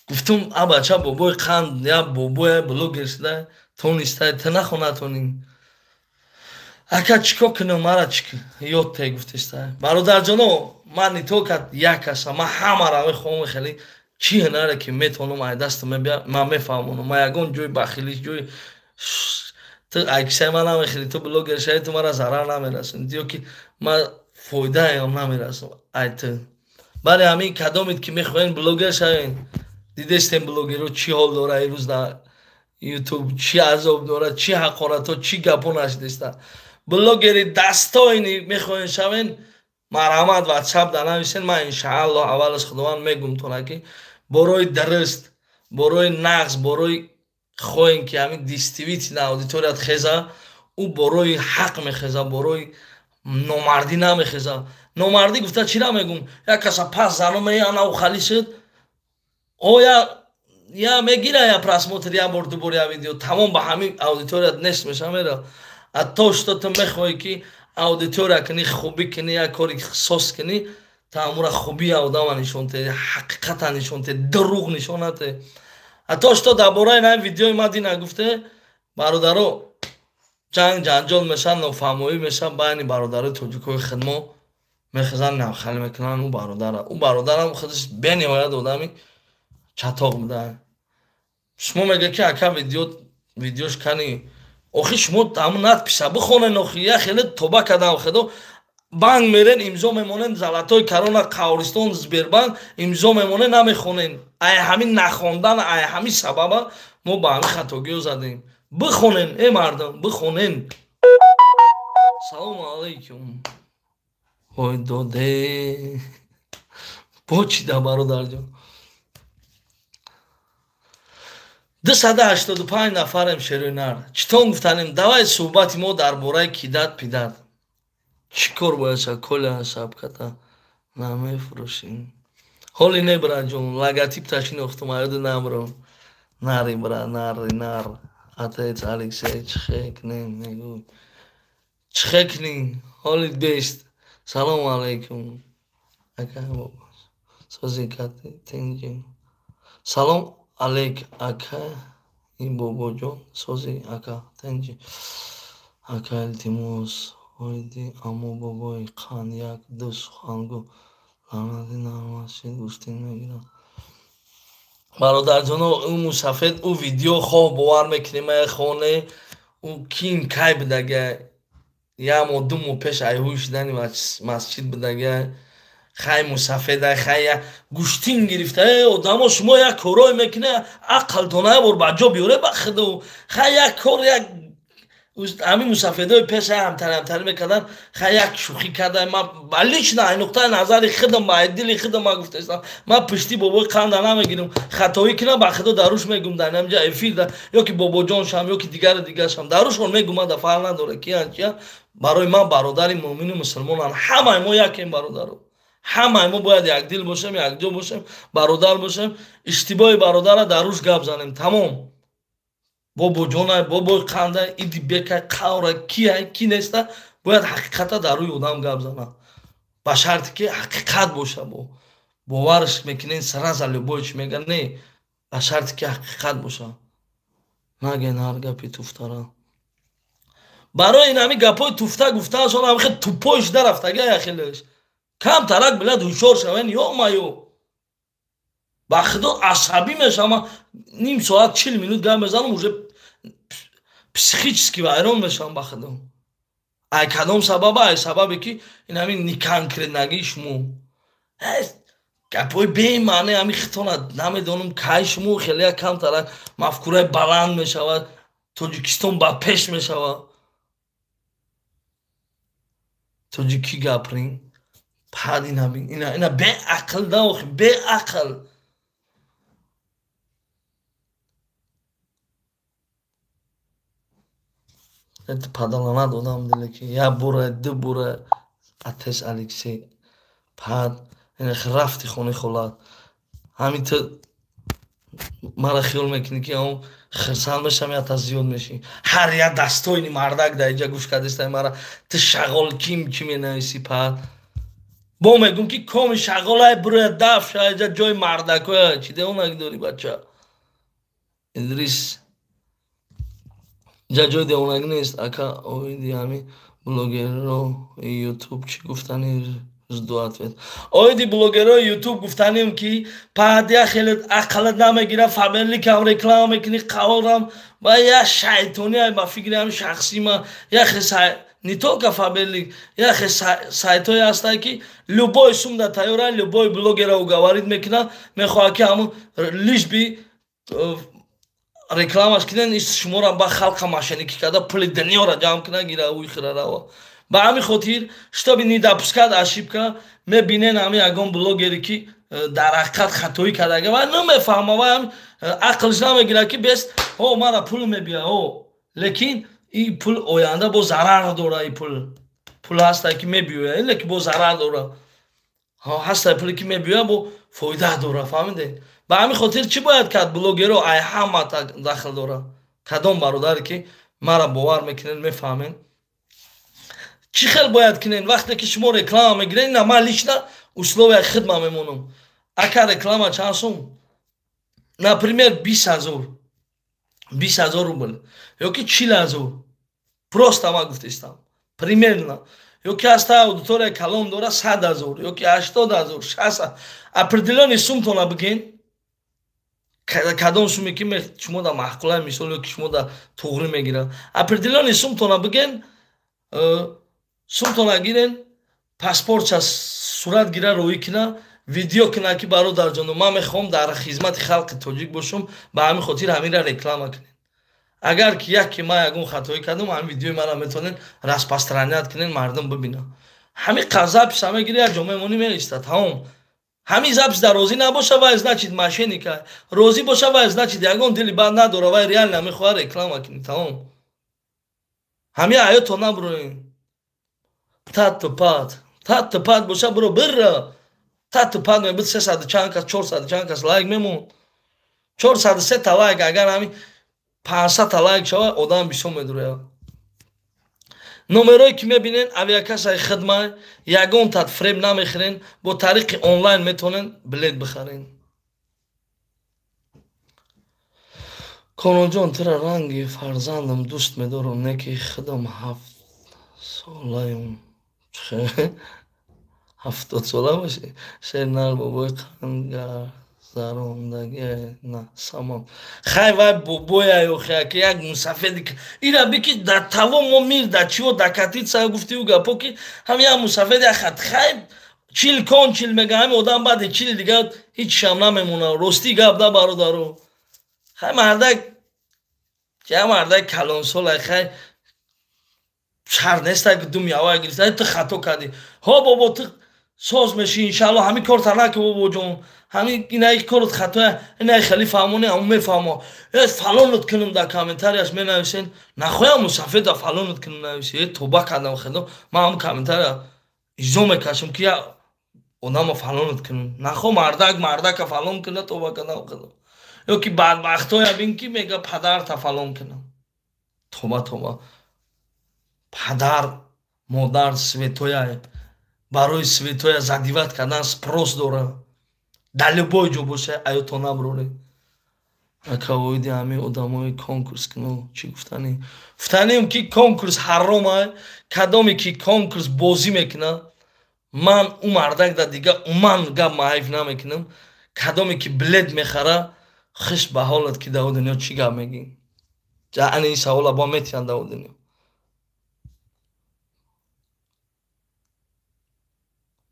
Гуфтум: а бача, бобои қанд, як бобоя блогер шуда тонистай, ту нахо натонӣ. Ака, чӣ кор кунам, мара чӣ ёд те? Гуфтестай. Бародарҷоно, ман не только як каса, ман ҳамаро мехоҳам. Хеле чӣ ҳунаре ки метавонам, ай дастам мебия, ман мефаҳмонам. Ман ягон ҷои бахилӣ, ҷои ту аксаи ман намехӯри, ту блогер шавӣ, ту мара зарар намерасонӣ, ё ки ман фоидаам намерасам ай ту. Бале, ҳамин кадомед ки мехоҳем блогер шавем, дидестем блогеро чӣ ҳол дора имрӯз дар Ютуб, чӣ азоб дорад, чӣ ҳақоратҳо, чӣ гапҳо нашидеста. Блогери достойный мехоҳем шавен, марҳамат, Ватсап да нависен. Ман иншааллоҳ, аввал аз Худованд мегумтона, ки борои дуруст, борои нағз, борои хоҳем ки ҳамин действительно аудиторият хеза, ӯ борои ҳақ мехеза, борои номардӣ намехеза. Номардӣ гуфта чира мегум? Як каса пас зану меяна, ӯ хали шуд, оя я мегира, я просмотр як бор, дубор я видео, тамом, ба ҳамин аудиторият нест меша, мера. А то что ту мехоҳӣ ки аудитория кунӣ, хубӣ кунӣ, як кори сос кунӣ, та амура хубии одама нишон те, ҳақиқата нишон те, дурӯғ нишон нате. А то что дар бораи на видеои ма дина гуфте, бародаро. Ҷанг ҷанҷол мешавад, нофаҳмоӣ мешавад байни бародарои тоҷикои хидмо мехезанд, навхалӣ мекунанд ӯ бародара. Ӯ бародарам худаш бениҳоят одами чатоқ буда. Шумо мегӯед ки ака видеош кани. Охи шумо ҳамун надписа бихонен, охи я хеле тоба кардам худо. Банк мерен, имзо мемонен, Золотой Корона, Қавристон, Сбербанк имзо мемонен, намехонен. Ай ҳамин нахондан, ай ҳамин сабаба мо ба ҳамин хатогиҳо задем. Бихонен, э мардум, бихонен. Салому алайкум. Ой доде. Бо чида бародарҷон. 285 нафарем шерои нар. Читон гуфтанем, давай суҳбати мо дар бораи кидать пидать. Чӣ кор бояд шавад? Коля шапката намефурӯшем. Ҳоли не, браҷон, логотип ташинохтум, аёду намром. Нари, бра, нари, нар. Отец Алексей, чихекнем, мегӯй. Чихекнӣ? Ҳоли бест. Салому алайкум. Ака бобо. Сози кати тинҷи. Салом алейк, ака и бобоҷон. Сози ака тинҷи. Ака, илтимос, оиди аммо бобои қанд як ду сухангӯ. Лаънати дар масҷид гӯштин мегирад. Бародарҷоно, ӯ мусафед, ӯ видео хоҳ бовар мекунем, хоҳ не, ӯ кин кай будага, як моҳ 2 моҳ пеш айҳӯй шудани масҷид будага. Хай мусафеда, хай гӯштин гирифта. Э одамо, шумо як корое мекунед, ақлтон як бор ба ҷо биёре ба худо. Хай як кор, як ҳамин мусафедои пеш ҳамтари ҳамтарӣ мекарданд, хай як шӯхӣ карда. Ман лично ай нуқтаи назари худам, ба дили худам ман гуфтаистам, ман пишти бобои қанда намегирам. Хатоӣ кунам, ба худо даруш мегум, дар ҳамҷа эфир ё ки бобоҷоншам, ё ки дигари дигаршам дарушон мегум. Ман да фарқ надора киян чиян, барои ман бародари муъмину мусулмонанд. Ҳамаи мо якем, бародаро, ҳамаи мо бояд якдил бошем, якҷо бошем, бародар бошем. Иштибоҳи бародара даруш гап занем, тамом. Бобоҷонай, бобои қандай, иди бекай, қавра, кияй, ки неста, бояд ҳақиқата дар рӯи одам гап занад, ба шарте ки ҳақиқат боша. Бо боварш мекунен сразу, любой чи мега, не, ба шарте ки ҳақиқат боша. Наген ҳар гапи туфтара. Барои ин ҳами гапҳои туфта гуфтаашон ҳами хел тупой шуда рафтага. Яхелеш камтарак билад ҳушёр шавен. Ё-моё, ба худо асабӣ мешавам. Ним соат, 40 минут гап мезанам, уже психически вайрон мешавам, ба худо. Ай кадом сабаба? Ай сабабе ки ин ҳамин неконкретнагии шумо, гапҳои бемаъне, ҳами хитона намедонам кай шумо хеле камтарак мафкураи баланд мешавад, Тоҷикистон ба пеш мешавад. Тоҷикӣ гаприн пад ина беақл да, охи беақл. Падалана додам диле ки як бура, ду бура. Отец Алексей пад рафти хони холат. Ҳамин ту мара хиёл мекунӣ ки он хирсанд мешам, ята зиёд мешӣ. Ҳар як дастойни мардак дар инҷа гӯш кардистай мара. Ту шағол ким чӣ менависӣ пад? Бо мегӯм ки коми шағолай буроя даф ша, иҷа ҷои мардакоя. Чӣ девонагӣ дорӣ, бача Идрис? Иҷа ҷои девонагӣ нест, ака. Оиди ҳамин блогерро Ютуб чӣ гуфтани? Жду ответ. Оиди блогерҳои Ютуб гуфтанем ки пад я хеле ақлат намегира, Фаберликам реклама мекунӣ, қаворам ва я шайтони. Ба фикри ҳами шахсии ман, яхе не только Фаберлик, яхе сайтҳое ҳастанд ки любой сумда тайёра, любой блогера уговорить мекунад, мехоҳад ки ҳамун лишь бы рекламаш кунен, шуморо ба халқа мошенникӣ карда, пули дунёро ҷамъ кунад, гира уйхира рава. Ба ҳамин хотир, чтобы не допускать ошибка, мебинен ҳами ягон блогере ки дар ҳақиқат хатоӣ кардага ва намефаҳма, ва ақлш намегирад ки бес о мара пул мебия о, лекин ин пул оянда бо зарар дора. И пул ҳаста ки мебиёя, лекин бо зарар дора, ҳаста пуле ки мебиёя, бо фоида дора, фаҳмиде? Ба ҳамин хотир чӣ бояд кард блогеро? Ай ҳама дахл дора. Кадом бародаре ки мара бовар мекунед, мефаҳмед чӣ хел бояд кунед. Вақте ки шумо реклама мегиред, ина ман лично условия хидма мемонам: ака, реклама чанд сум? Например, 20 000, 20 000 рубл ёки 40 000. Просто ма гуфтистам. Примерно. Ё ки ҳаста аудитория калон дора 100 000, ё ки 80 000, 60. Определённый сумтона бигин. Кадом суме ки шумо да маъқула, мисол ё ки шумо да туғри мегирад. Определённый сумтона бигин, сумтона гирен, паспортша сурат гира роӣ кина, видео кина ки бародарҷоно, ман мехоҳам дар хизмати халқи тоҷик бошам, ба ҳамин хотир ҳаминра реклама кунед. Агар ки яке ман ягон хатоӣ кардам, ҳамин видеои мара метавонед распространять кунед, мардум бибинад. Ҳамин записа мегири, як ҷо мемонӣ, меиста, тамом. Ҳамин запис дар розӣ набоша, вай значит мошенника. Розӣ боша, вай значит ягон дили бад надора, вай реально мехоҳад реклама кунӣ, тамом. Ҳамин ҳаёто набуроен. Тату пат, тату пат боша, буро бирра. Тату пат мебуд 300 чанд кас, 400 чанд кас лайк мемонд. 403 та лайк, агар ҳамин 500 та лайк шава, одам бисёр медурояд. Номерое ки мебинен, авиакассаи хидма, ягон тат фреб намехӯрен, бо тариқи онлайн метавонен билет бихарен. Кононҷон, тура ранги фарзандам дӯст медорам, не ки худам 7 солаем. 70 сола бошӣ? Шер нар бобои қангарзарондагӣ на самон. Хай вай бобоя ёхе, ки як мусафеди ира бики да таво мо мир да чиво да катица гуфтиу гапо ки ҳам як мусафеди хат хай чил кон чил мега, ҳами одам баъди чил дига ҳеҷ шам намемона. Ростӣ гап да бародаро. Хай мардак, я мардак калонсола, хай шар неста ки дум ява гирифта, ту хато кардӣ. Ҳо бобо, ту соз мешӣ иншаалло, ҳамин корта наки бобоҷон. Ҳамин инаи корот хатоя, инаи хеле фаҳмони, ҳамун мефаҳмо. Э фалонот кунам дар комментарияш менависен, нахоям мусафеда фалонот кунам нависи. Э тоба кардам хедо, ман ҳамун комментария изо мекашам ки я одама фалонот кунам. Нахо мардак мардака фалон куна, тоба кардам хедо. Ё ки бадбахтоя бин ки мега падарта фалон кунам. Тоба тоба. Падар, модар светоя, барои светоя задиват кардан спрос дора. Дар любой ҷо боша, аёто наброре. Ака оиди ҳамин одамои конкурс куну чӣ гуфтанӣ? Гуфтанем ки конкурс ҳаром ай, кадоме ки конкурс бозӣ мекунад, ман ӯ мардак да дига уман гап маҳайф намекунам. Кадоме ки билет мехара, хиш ба ҳолат ки дар дунё чӣ гап мегӣ? Ани ин савола бо метиҳанд дар дунё.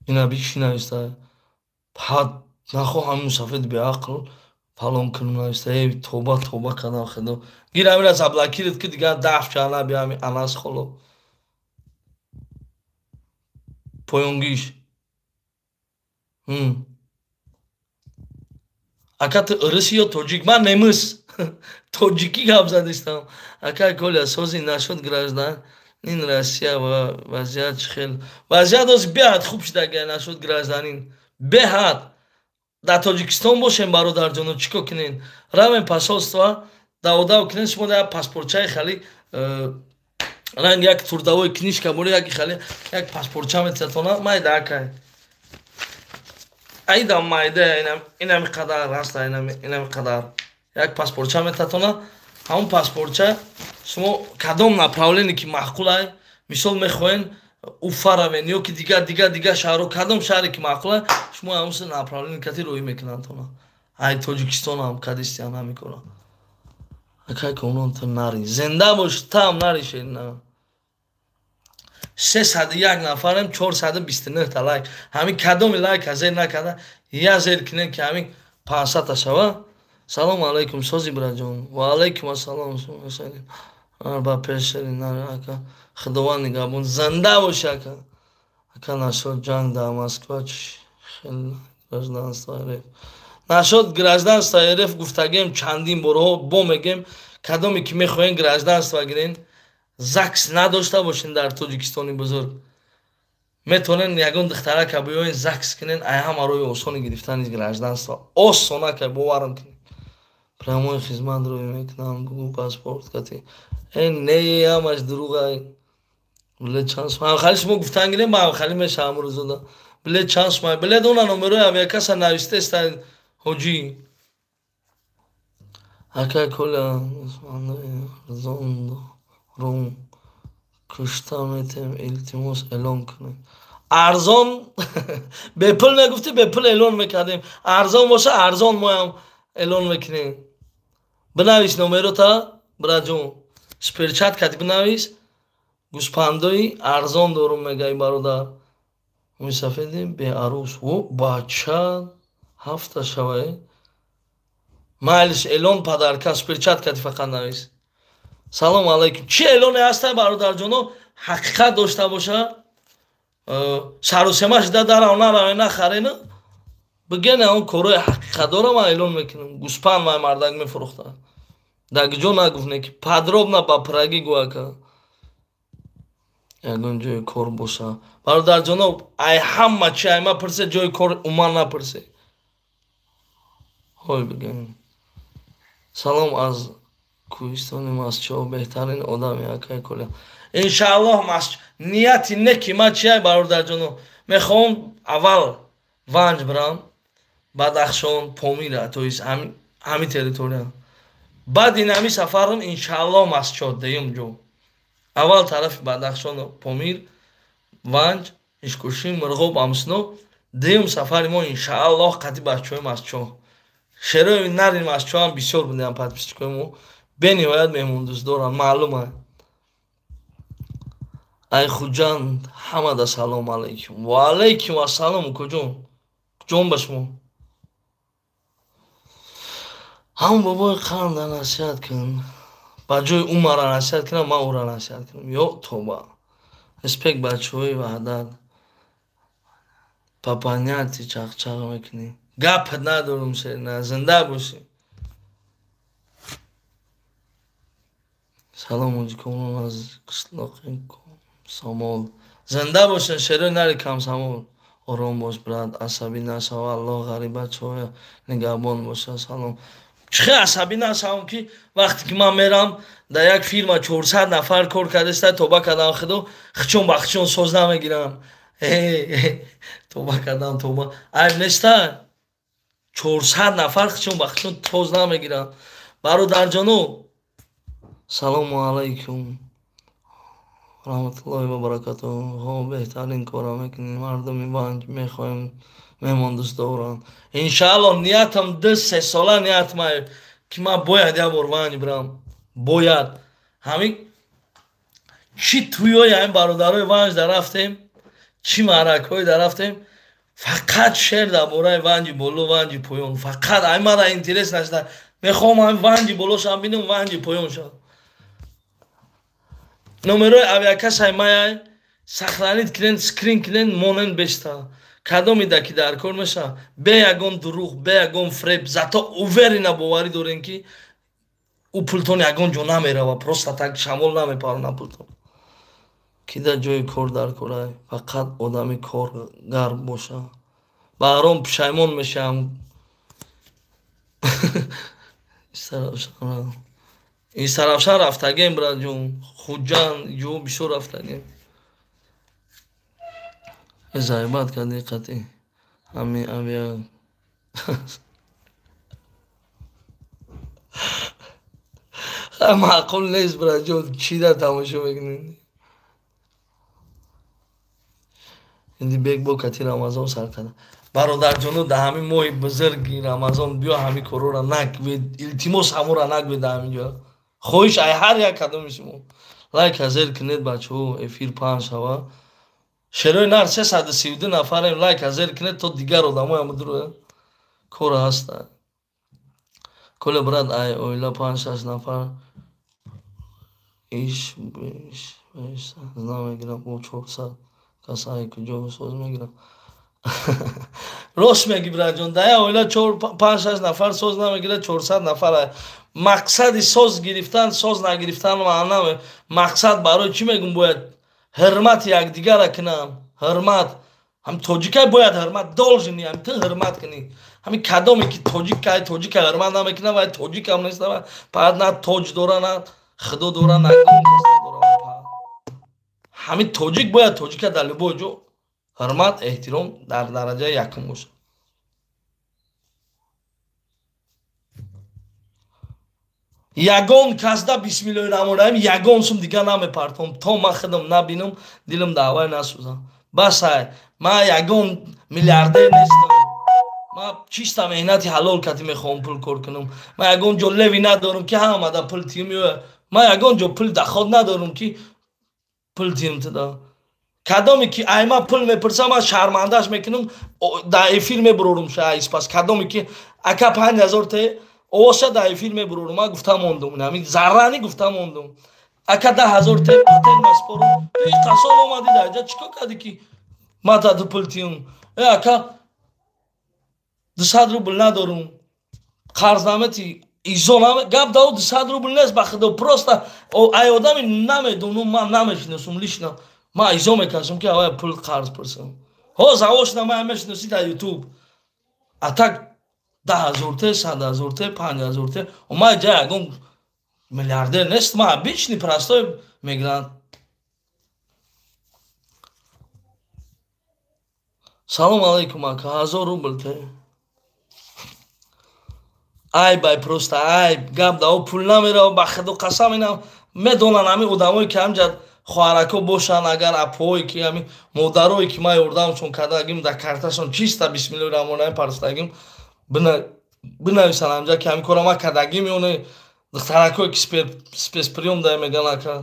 Ина би чӣ нависта? Пад нахо ҳамин мусафид беақл фалон кунам нависта. Эй тоба тоба кардам хедо. Гир ҳамина заблокирит ки дигар даф чана би ҳамин анас холо. Поёнгиш. Ака ту урус ё тоҷик? Ман немис. Тоҷикӣ гап задистам. Ака Коля, сози нашуд гражданин Россия ва вазъият чӣ хел? Вазъият оз беҳад хуб шуда агар нашуд гражданин. Беҳад. Дар Тоҷикистон бошем бародарҷоно, чӣ кор кунен? Равем посольство, даводав кунен, шумо як паспортчаи хали ранг як турдавои книжка боре, як хали як паспортча метиҳатона, майда акай. Айда майда, инами қадар раста, инами қадар. Як паспортча метиҳатона, ҳамон паспортча шумо кадом направление ки маъқулай, мисол мехоҳен Уфа равен ё ки дигар дигар дигар шаҳрҳо, кадом шаҳре ки маъқулай, шумо ҳамон направление кати роҳӣ мекунанд тона. Ай Тоҷикистон ҳам кадистиян ҳамин кора. Акай конон ту нари. Зинда бош, там нари шерина. 301 нафарем, 429 та лайк. Ҳамин кадоми лайка зер накарда, я зер кунед ки ҳамин 500 та шава. Салом алайкум, сози бираҷон. Ва алайкум ассалом. Ба пеш шерина ака. Худованд нигаҳбон. Зинда бош ака. Ака нашод ҷанг дар Москва чӣ хел гражданство РФ. Нашод гражданство РФ гуфтагем чандин борҳо, бо мегем, кадоме ки мехоҳем гражданство гирен, ЗАГС надошта бошен дар Тоҷикистони бузург. Метавонен ягон духтарака биёен ЗАГС кунен, ай ҳама роҳи осони гирифтани гражданство. Осонака боварам кунед. Прямой хизмат рӯй мекунам, бугу паспорт кати. Э не, ҳамаш дурӯғ ай. Билет чанд сум? Ҳамхали шумо гуфтан гирем, ман ҳамхали мешавам рӯзода. Билет чанд сум? Билет она номерои авиакасса навистеста ҳоҷӣ. Ака Коля, зон рум. Кушта метем, илтимос эълон кунед. Арзон бепул мегуфтӣ, бепул эълон мекардем. Арзон боша, арзон моям эълон мекунем. Бинавис номерота, браҷон. Суперчат кати бинавис. Гӯспандои арзон дорум мегаи бародар. Мӯйсафеди беарӯс. О, бача ҳафта шавае. Майлиш эълон падарка, суперчат кати фақат навис. Салом алайкум. Чӣ эълоне ҳастай бародарҷоно? Ҳақиқат дошта боша. Сарусема шида дарав нараве нахарена. Бигене он корои ҳақиқат дора ман эълон мекунам. Гӯспанд май мардак мефурӯхта. Дар ҷо нагуфт не ки подробно ба праги гӯяка. Ягон ҷои кор боша. Бародарҷоно, ай ҳама чи ай ма пурсе, ҷои кор уман напурсе. Ҳой бигем. Салом аз кӯҳистони Масчо, беҳтарин одами акай Коля. Иншааллоҳ нияти неки ма чи ай бародарҷоно? Мехоҳам аввал Ванҷ бирам, Бадахшон, Помира, то есть ҳами территория. Баъд ин ҳами сафарам иншааллоҳ Масчо деюм ҷо. Аввал тарафи Бадахшон, Помир, Ванҷ, Ишкошим, Мирғоб, Амсно. Деюм сафари мо иншааллоҳ қати бачаҳои Масчо. Шерои нари Масчо ҳам бисёр будем подписчикои мо. Бениҳоят меҳмондӯст доранд, маълума. Ай Хуҷанд ҳамада салом алайкум. Ва алайкум ассалом укоҷон. Ҷон ба шумо. Ҳам бобои қанда насиҳат кун. Ба ҷои ӯ мара насиҳат кунам, ман ӯра насиҳат кунам. Ё тоба. Респект бачаҳои Ваҳдат. Папаняти чақчақ мекунӣ. Гап надорум шерина, зинда бошӣ. Салом оҷикомон аз қишлоқи Комсомол. Зинда бошен шерои нари Комсомол. Ором бош брат, асабӣ нашав, Аллоҳ ғарибачаҳоя нигаҳбон боша. Салом. Чӣ хел асабӣ нашавам ки вақте ки ман мерам дар як фирма 400 нафар кор кардаста, тоба кардам худо, хичон ба хичон соз намегирам. Тоба кардам, тоба. Айб неста? 400 нафар хичон ба хичон тоз намегирам. Бародарҷоно, салому алайкум. Раҳматуллоҳи ва баракатуҳ. Ҳо, беҳтарин кора мекунем. Мардуми Ванҷ мехоҳем меҳмондӯст доранд. Иншааллоҳ ниятам 2-3 сола ниятам ки ман бояд як бор Ванҷ бирам. Бояд. Ҳамин чӣ тӯёи ҳамин бародарои Ванҷ дар рафтем, чӣ маъракҳое дар рафтем, фақат шеър дар бораи Ванҷи боло, Ванҷи поён. Фақат ҳамин мара интерес нашуда. Мехоҳам ҳамин Ванҷи болошам бинам, Ванҷи поёншам. Номерои авиакассаи маяй сохранить кунен, скрин кунен, монен бешта. Кадомида ки дар кор меша, бе ягон дурӯғ, бе ягон фреб, зато уверенно боварӣ дорем ки ӯ пултон ягон ҷо намерава, просто так шамол намепарона пултон. Ки дар ҷои кор дар корай, фақат одами коргар боша. Баҳром пушаймон мешавам. Истаравшан рафтагем, браҷон. Хуҷанд, ҷо бисёр рафтагем. Зайбат кардӣ қатъи ҳами авиа. Маъқул нест, браҷон, чӣ дар тамошо мекунӣ? Инди бек бо кати Рамазон сар карда. Бародарҷоно, дар ҳамин моҳи бузурги Рамазон биё ҳамин корора накунед, илтимос ҳамора накунед дар ҳамин ҷо. Хоҳиш ай ҳар як кадоми шумо. Лайк зер кунед бачаҳо, эфир паҳн шава. Шерои нар 332 нафарем, лайк зер кунед то дигар одамоям дуруя. Кор ҳаста. Коля брат, ай оила 5-6 нафар иш беш намегирам бо 400 кас ай куҷо соз мегирам. Рост меги браҷон, дар як оила 5-6 нафар соз намегирад, 400 нафар. Мақсади соз гирифтан, соз нагирифтан маъна мақсад барои чӣ мегум бояд ҳурмати якдигарра кунам. Ҳурмат. Ҳам тоҷикай бояд ҳурмат должен ҳам ту ҳурмат кунӣ. Ҳамин кадоме ки тоҷикай тоҷика ҳурмат намекунад, вай тоҷикам нест, фақат на тоҷ дора, на худо дора, на гон кас надора. Ҳамин тоҷик бояд тоҷика дар любой ҷо ҳурмат, эҳтиром дар дараҷаи якум бошад. Ягон касда бисмиллоҳи раҳмони раҳим ягон сум дига намепартом, то ман худам набинам, дилам даъвай насӯзам. Бас ай, ман ягон миллиардер нестам. Ман чиста меҳнати ҳалол кати мехоҳам пул кор кунам. Ман ягон ҷо леви надорам ки ҳамада пул тием ё ман ягон ҷо пул даход надорам ки пул тием туда. Кадоме ки ай ман пул мепурсам, ман шармандаш мекунам, дар эфир мебурорум ша айспас. Кадоме ки ака 5000 те овозша дар эфир мебурорум, ман гуфта мондум, ҳамин заррани гуфта мондум. Ака 10000 те патент маспорум. Ту ин қасол омадӣ дар ҷа чӣ кор кардӣ ки ман та ту пул тием? Э ака 200 рубл надорум, қарз наметӣ, изо наме, гап да 200 рубл нест ба худо, просто ай одами намедонум, ман намешиносум лично. Ман изо мекашам ки авай пул қарз пурсам. Ҳо завошна ман мешиноси дар YouTube. А так 10000 те, 100000 те, 5000 те. Ман ҷа ягон миллиардер нест, ман обычный простой мигрант. Салом алейкум ака, 1000 рубл те. Айб ай просто айб, гап да о пул намерава ба худо қасам инам медонан ҳамин одамое ки ҳамҷа хоҳарако бошанд, агар апоое ки ҳамин модарое ки ман ёрдамшон кардагим дар карташон чиста бисмиллоҳи раҳмони раҳим парстагим бинависанд ҳамҷа ки ҳамин кора ман кардагим ё не. Духтаракое ки спецприём да меган ака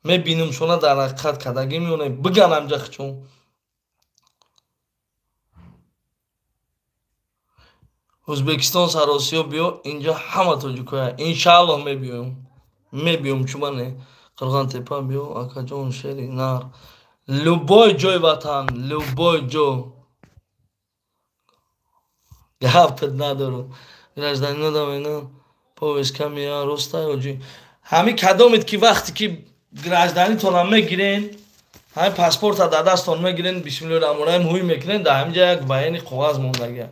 мебинумшона дар ҳақиқат кардагим ё не, биган ҳамҷа хичон. Ӯзбекистон саросиё биё, инҷо ҳама тоҷикоя. Иншааллоҳ мебиём. Мебиём чума не. Қирғонтепа биё, акаҷон шери нар. Любой ҷой ватан, любой ҷо. Гапат надорам. Гражданино да мена повестка мея роста ё ҷи. Ҳамин кадомед ки вақте ки гражданитонам мегирен, ҳамин паспорта дар дастон мегирен, бисмиллоҳи раҳмони раҳим ҳуй мекунен, дар ҳамин ҷа як военный коғаз мондагия.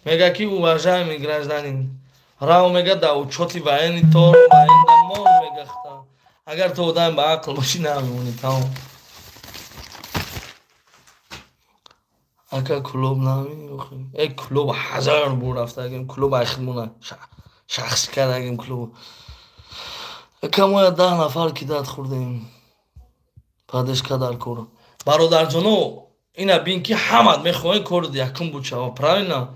Мега ки уважаемый гражданин, рао мега да учёти военный тор военда мон мегахта. Агар ту одам ба ақл бошӣ намемонӣ, тамом. Ака клуб нами, э клуб ҳазор бор рафтагим, клуб ай хидмона шахсӣ кардагим клуб. Ака мо 10 нафар кидат хӯрдем. Падешка дар кор. Бародарҷоно, ина бин ки ҳамат мехоҳем кор якум буд шава, правильно?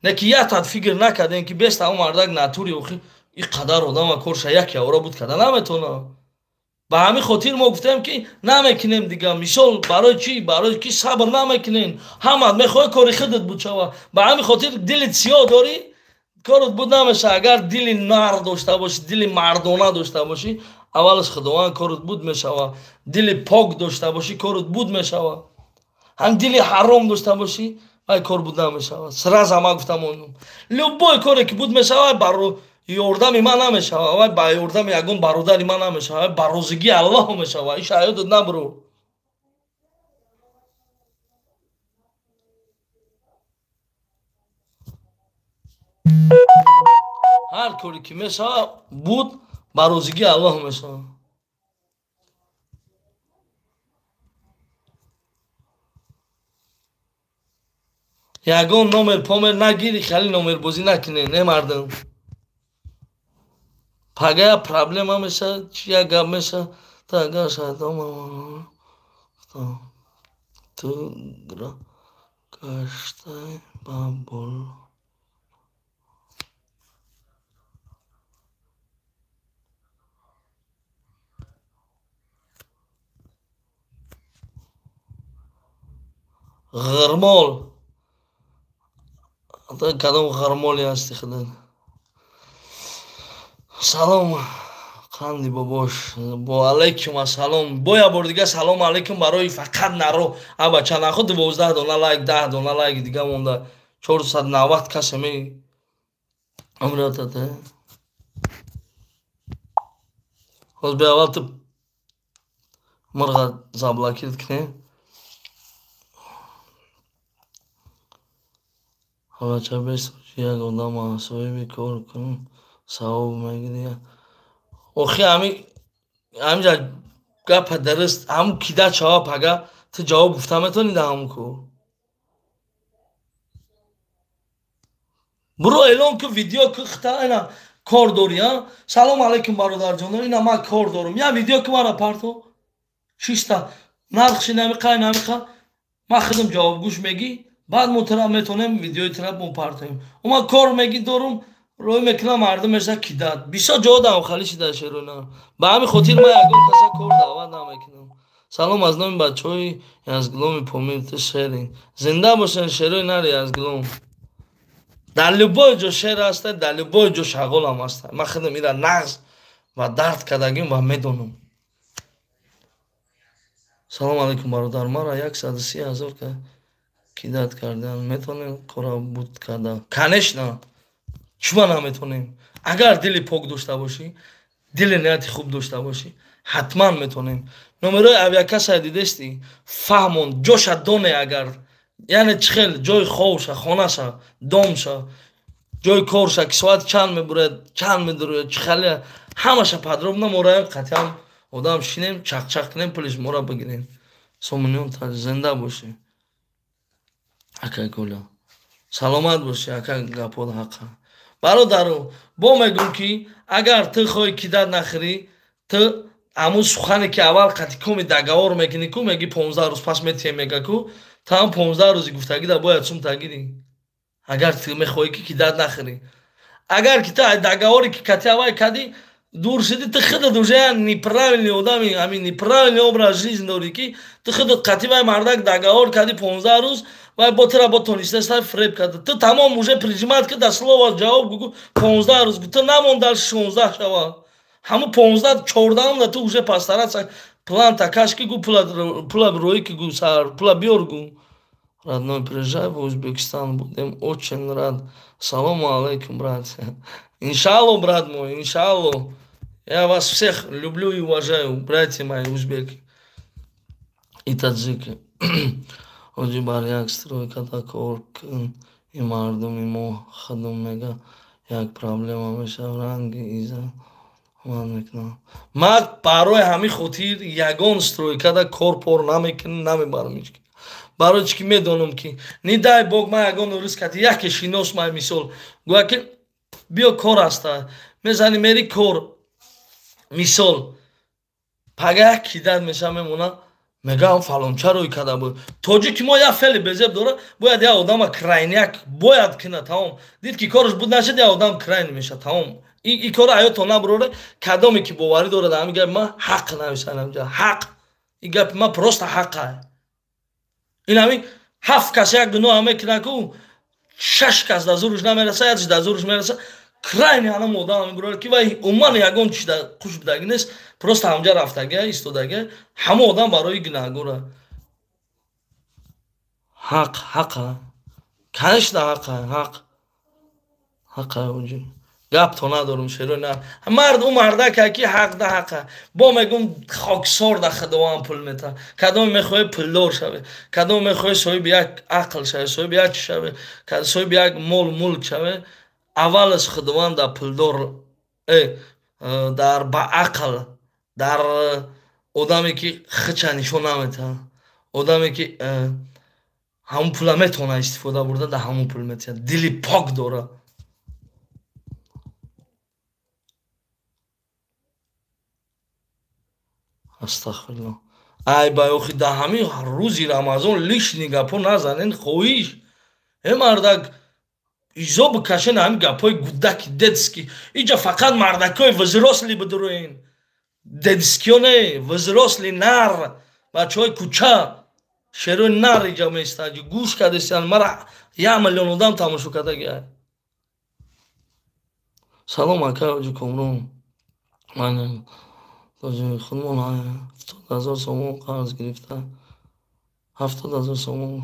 Не ки як тад фикр накардем ки беста он мардак натури охи ин қадар одама корша як явра буд карда наметона. Ба ҳамин хотир мо гуфтем ки намекунем дига. Мисол барои чӣ? Барои ки сабр намекунем. Ҳамат мехоҳӣ кори худат буд шава. Ба ҳамин хотир дили сиёҳ дорӣ, корот буд намеша. Агар дили нар дошта бошӣ, дили мардона дошта бошӣ, аввалаш Худованд корот буд мешава. Дили пок дошта бошӣ, корот буд мешава. Ҳам дили ҳаром дошта бошӣ, вай кор буд намешава. Сразу ман гуфтам он. Любой коре ки буд мешава, баро ёрдами ман намешава, вай ба ёрдами ягон бародари ман намешава, ба розигии Аллоҳ мешава. Иш ҳаётат набуро. Ҳар коре ки мешава буд, ба розигии Аллоҳ мешава. Ягон номер помер нагири, хеле номербозӣ накунед, не мардум. Пага проблема меша, чи як гап меша, та агар шайтон ту гаштай ба бол. Ғирмол. Кадом ғирмоле ҳасти худат? Салом қанди бобош. Бо алайкум ассалом. Бо як бор дига салом алайкум барои фақат наро. Аба чанд нахо 12 дона лайк, 10 дона лайк дига монда. 490 касе ме умратата. Ҳоз бе аввал ту мурға заблокировать кунем. Бача бес як одам соҳиби кор кун, савоб мегирӣ. Охи ҳаминҷа гапа дуруст, ҳамун кида чава пага ту ҷавоб гуфта метавонӣ дар ҳамун кор. Буро эълон ку, видео ку, хита ина Кор дорӣ, а? Салом алейкум, бародарҷоно, ина ман кор дорам. Я видео ки мара парто. Чиста нархши намиқа, намиқа. Ман худам ҷавобгӯш мегӣ, баъд мо тара метонем видеои тара мо партоем. Ума кор мегӣ дорум, рой мекунам, мардум меша кидат. Бисёр ҷо дам хали шида шерона. Ба ҳамин хотир ман ягон каса кор даъват намекунам. Салом аз номи бачаҳои Язгуломи Помир, ту шерин. Зинда бошен шерои нари Язгулом. Дар любой ҷо шер ҳаста, дар любой ҷо шағолам ҳаста. Ман худам ира нағз ва дард кардагим ва медонам. Салом алейкум, бародар, мара 130 ҳазор кидат кардан, метавонем кора буд карда? Конечно, чума наметавонем? Агар дили пок дошта бошӣ, дили нияти хуб дошта бошӣ, ҳатман метавонем. Номерои авиакасса дидестӣ, фаҳмон, ҷоша доне агар, яъне чӣ хел ҷои ховша, хонаша, домша, ҷои корша, ки соати чанд мебурад, чанд медурояд, чӣ хеле ҳамаша подробно мораем, қатъиан одам шинем, чақчақ кунем, пулиш мора бигирем. Сомониён зинда бошӣ. Ака Гуля. Саломат бошӣ, ака гапот ҳақа. Бародару, бо мегӯм ки агар ту хоҳӣ кидат нахӯрӣ, ту ҳамун сухане ки аввал қатъи коми договор мекунӣ ку, мегӣ 15 рӯз пас метиҳем мега ку, ту ҳам 15 рӯзи гуфтагида бояд сум тагирӣ. Агар ту мехоҳӣ ки кидат нахӯрӣ. Агар ки ту договоре ки кати аввал кардӣ, дур шудӣ, ту худат уже неправильный одами, ҳамин неправильный образ жизни дорӣ ки ту худат қатъи вай мардак договор кардӣ 15 рӯз, вай бо тура бо тонистаста фреб карда. Ту тамом уже прижимат ки да слово ҷавоб гугу 15 рӯз, ту намон дар 16 шава. Ҳамун 15 14 да ту уже постараться план такаш ки гу пула рӯи ки гу сар, пула биёр гу. Родной, приезжай в Узбекистан, будем очень рад. Салому алейкум, брат. Иншалло, брат мой, иншалло. Я вас всех люблю и уважаю, братья мои узбеки и таджики. Оҷи бар як стройка да кор кун, и мардуми мо худум мега як проблема мешав, ранги иза ман мекунам. Ман барои ҳамин хотир ягон стройкада кор пор намекунам, намебарам ҳеч. Барои чӣ ки медонам ки не дай бог ман ягон рӯз кати яке шинос май мисол гӯя ки биё кор аста, мезани мери кор, мисол пага як кидат меша мемона, мегам фалонча рӯй карда буд. Тоҷики мо як феъли безеб дора, бояд як одама крайняк бояд кина, тамом. Дид ки кораш буд нашид, як одам крайни меша, тамом. И кора ҳаётон набуроре, кадоме ки боварӣ дорад ҳамин гапи ман ҳақ нависанам ҷа, ҳақ. Ин гапи ман просто ҳақа. Ин ҳамин 7 кас як гуноҳ мекунад ку, 6 кас дар зураш намераса, якш дар зураш мераса, крайни ҳанам одам мебурад ки вай умуман ягон чиз дар қуш будагӣ нест, просто ҳамҷа рафтагӣ, истодагӣ, ҳама одам барои гунаҳгора. Ҳақ, ҳақа. Конечно, ҳақа, ҳақ. Ҳақа оҷи. Гап то надорум, шеро на. Мард ӯ мардака ки ҳақ да ҳақа. Бо мегум хоксор да худованд пул мета. Кадом мехоҳе пулдор шаве, кадом мехоҳе соҳиби як ақл шаве, соҳиби як чӣ шаве, соҳиби як мол мулк шаве, аввал аз худованд да пулдор, дар ба ақл, дар одаме ки хича нишон намета, одаме ки ҳамун пула метавона истифода бурда, да ҳамун пул метиҳад, дили пок дора. Астағфируллоҳ. Ай баёхи да ҳамин рӯзи Рамазон лишний гапо назанен, хоҳиш. Э мардак изо бикашен ҳамин гапҳои гудаки детский. Иҷа фақат мардакҳои взрослый бидуроен. Детскиё не, взрослый нар, бачаҳои кӯча, шерои нар иҷа меистад. Гӯш кардесиян, мара 1 миллион одам тамошо кардагиай. Салом ака оҷи Комрон. Ман тоҷи худмон 70,000 сомон қарз гирифта. 70,000 сомон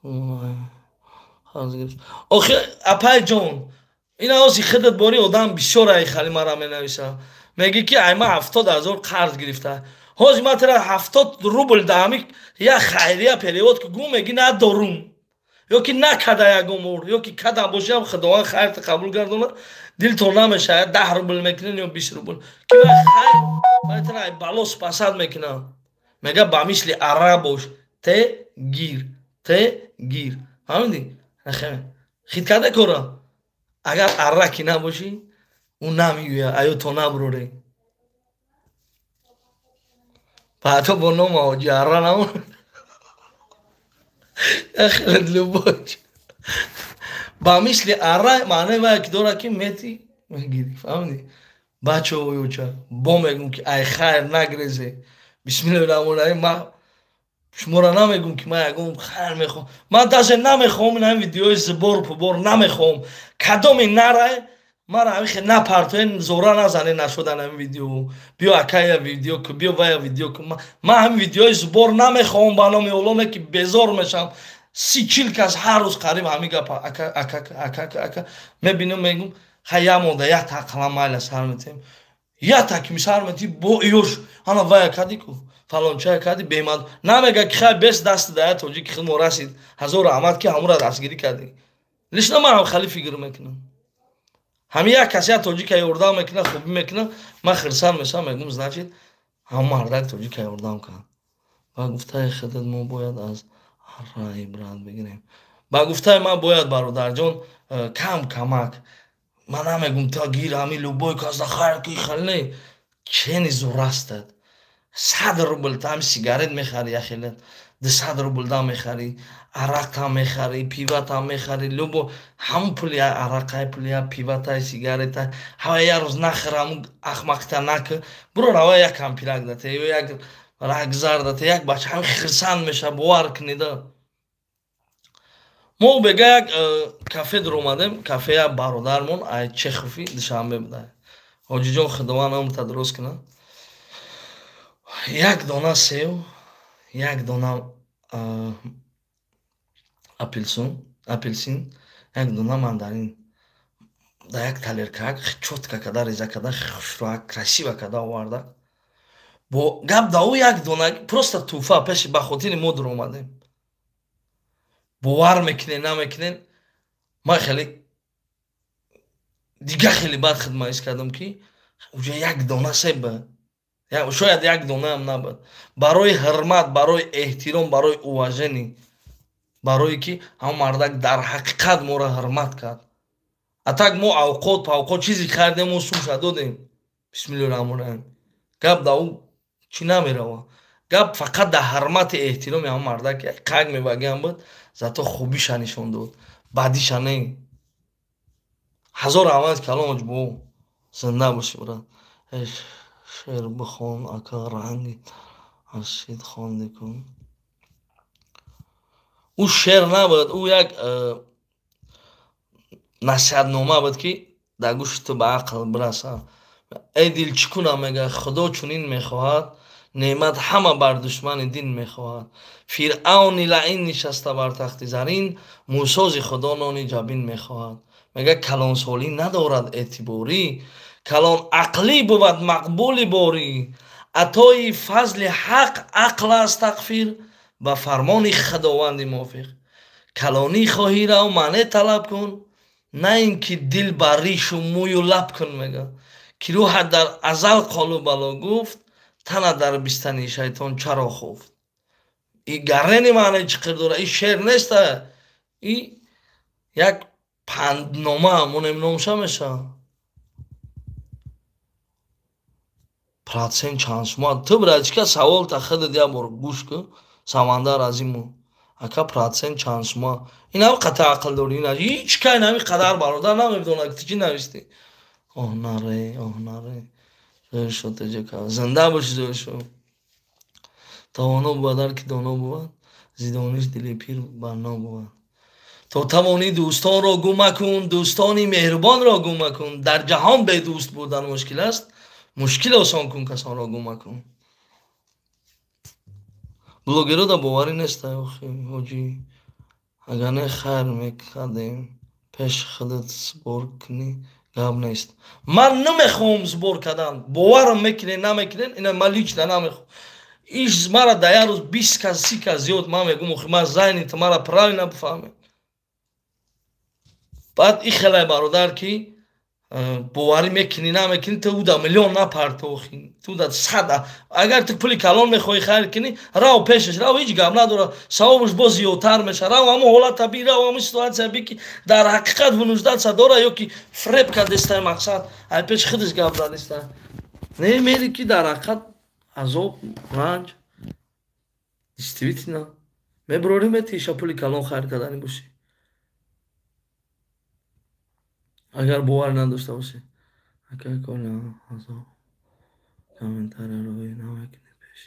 худмон қарз гирифта. Охи апай ҷон, ин ози худат бори одам бисёр ай хали мара менависа. Мегӣ ки ай ман 70,000 қарз гирифта. Ҳозир ман тара 70 рубл даҳами як хайрия перевод ки гум мегӣ надорум. Ё ки накада ягон бор, ё ки кадам бошам худованд хайрта қабул гардонад, дилтон намешавад 10 рубл мекунен ё 20 рубл. Ки вай хайр, вай тара ай бало спасад мекунад. Мега ба мисли ара бош, те гир, те гир. Фаҳмидӣ? Хит карда кора. Агар ара ки набошӣ, Ӯ намеӯя, аё то набуроре. Баъдо бо нома ҳоҷи арра намон. Яхеле любоч. Ба мисли арра маънои вая ки дорад, ки мети мегирӣ, фаҳмидӣ? Бачаҳо, ёча, бо мегӯм, ки ай хайр нагрезе. Бисмиллоҳи раҳмони раҳим. Ман шуморо намегӯм, ки ман ягон хайр мехоҳам. Ман даже намехоҳам ин ҳамин видеои сбор пубор намехоҳам. Кадоми нарай мара ҳамин хел напартоен, зора назане нашудан ҳамин видео. Биё, акая, видео ку, биё, вая, видео ку. Ман ҳамин видеои сбор намехоҳам, ба номи Оллоҳ, ки безор мешавам. 30-40 кас ҳар рӯз қариб ҳамин гапа, ака, ака, ака, ака, мебинам, мегӯм, хай, як мода як тақалан майла сар метиҳем. Як таки сар метиҳ, бо ёш ҳама вая кади ку, фалончая кади, бемад намега, ки хай, бес даст дая тоҷики худмо расид, ҳазор раҳмат, ки ҳамура дастгирӣ кардӣ. Лично ман ҳам хали фикр мекунам. Ҳамин як кас як тоҷика ёрдам мекунад, хубӣ мекунад, ман хирсанд мешавам, мегӯм, значит, ҳамон мардак тоҷика ёрдам кард. Ба гуфтаи худат, мо бояд аз арра ибрат бигирем. Ба гуфтаи ман, бояд, бародарҷон, кам камак. Ман намегум, та гир, ҳамин любой кас да хайр ки хел не. Чени зурастад. 100 рубл та ҳами сигарет мехарӣ, яхелет 200 рубл да мехарӣ, арақам мехарӣ, пиватам мехарӣ, любо ҳамун пули арақай, пули пиватай, сигаретай, ҳава як рӯз нахӯр, ҳамун ахмақта накӣ, буро рава, як кампирак дате ё як рагзар дате, як бача ҳамин хирсанд меша, бовар кунида. Мо бега як кафе дуромадем, кафе як бародармон ай Чехофи Душанбе буда. Ҳоҷиҷон, Худованд умрта дуруст кунад. Як дона сев, як дона апелсин, як дона мандарин дар як тарелкак чётко када, реза када, хушрӯак, красиво када оварда. Бо гап да ӯ як дона просто туҳфа пеши ба хотири мо дуромадем. Бовар мекунед, намекунед, ман хеле дига хеле бад хидмат ҳис кардам, ки уҷа як дона себ, шояд як донаам набуд. Барои ҳурмат, барои эҳтиром, барои уважение, барое ки ҳамон мардак дар ҳақиқат моро ҳурмат кард. А так мо авқот павқот чизе хардем, мо сумша додем. Бисмиллоҳи раҳмони раҳим. Гап да ӯ чӣ намерава, гап фақат дар ҳурмати эҳтироми ҳамон мардак, қак мевагиам буд, зато хубиша нишон дод, бадиша не. Ҳазор раҳмат калом, бо зинда бошӣ, брат. Шеър бихон, ака, ранги ашид хонди кун. Ӯ шеър набуд, ӯ як насиҳатнома буд, ки дар гӯши ту ба ақл бираса. Эй дил, чӣ кунам, мега, Худо чунин мехоҳад, неъмат ҳама бар душмани дин мехоҳад. Фиръавни лаъин нишаста бар тахти зарин, мусози Худо нони ҷабин мехоҳад. Мега, калонсолӣ надорад эътиборӣ, калон ақлӣ бувад мақбули борӣ. Атои фазли ҳақ ақл аст, тақфир ба фармони Худованди мувофиқ. Калонӣ хоҳӣ, рав, маъне талаб кун, на ин ки дил бар ришу мӯю лаб кун. Мега, ки рӯҳат дар азал қолу бало гуфт, тана дар бистани шайтон чаро хуфт? И гаррени маъне чӣ қир дора. И шеър неста, и як панднома монем, номша меша. Процент чанд сума? Ту, братчика, саволта худат як бор гӯш кун. Самандар Азиму, ака, процент чанд сума? Ин ҳам қата ақл дорӣ, ин ҳеҷ кай нами қадар бародар намедонад, ту чӣ навистӣ. Оҳ наре, оҳ наре, зоир шуд теҷака. Зинда бошӣ, зоир шуд. Тавоно бувад ҳар ки доно бувад, зи дониш дили пир барно бувад. То тавонӣ, дӯстонро гум макун, дӯстони меҳрубонро гум макун. Дар ҷаҳон бедӯст будан мушкил аст, мушкил осон кун, касонро гум макун. Блогеро да боварӣ нест, охи ҳоҷӣ, агар не, хайр мекардем. Пеш худат сбор кунӣ, гап нест. Ман намехоҳам сбор кардан, боварам мекунед, намекунед, ина ман лично намехоҳам. Иш мара дар як рӯз 20 кас, 30 кас зиёд. Ман мегӯм, охи, ман зайни ту, мара правильно бифаҳмед. Баъд и хелай, бародар, ки Боварӣ мекунӣ намекунӣ, ту уда миллион напартохӣ, ту уда сад. Агар ту пули калон мехоҳӣ хайр кунӣ, рав пешаш, рав, ҳеҷ гап надорад, савобаш боз зиёдтар мешавад. Рав ҳамон ҳолата би, рав ҳамон ситуатсия би, ки дар ҳақиқат вынуждаться дора ё ки фреб кардестай, мақсад ай пеш худаш гап задестай. Не мери, ки дар ҳақиқат азоб, ранҷ, действительно мебурорӣ, метиша пули калон хайр карданӣ бошӣ, агар бовар надошта бошӣ. Акай Коля, азоб комментария рӯй намекунӣ пеш.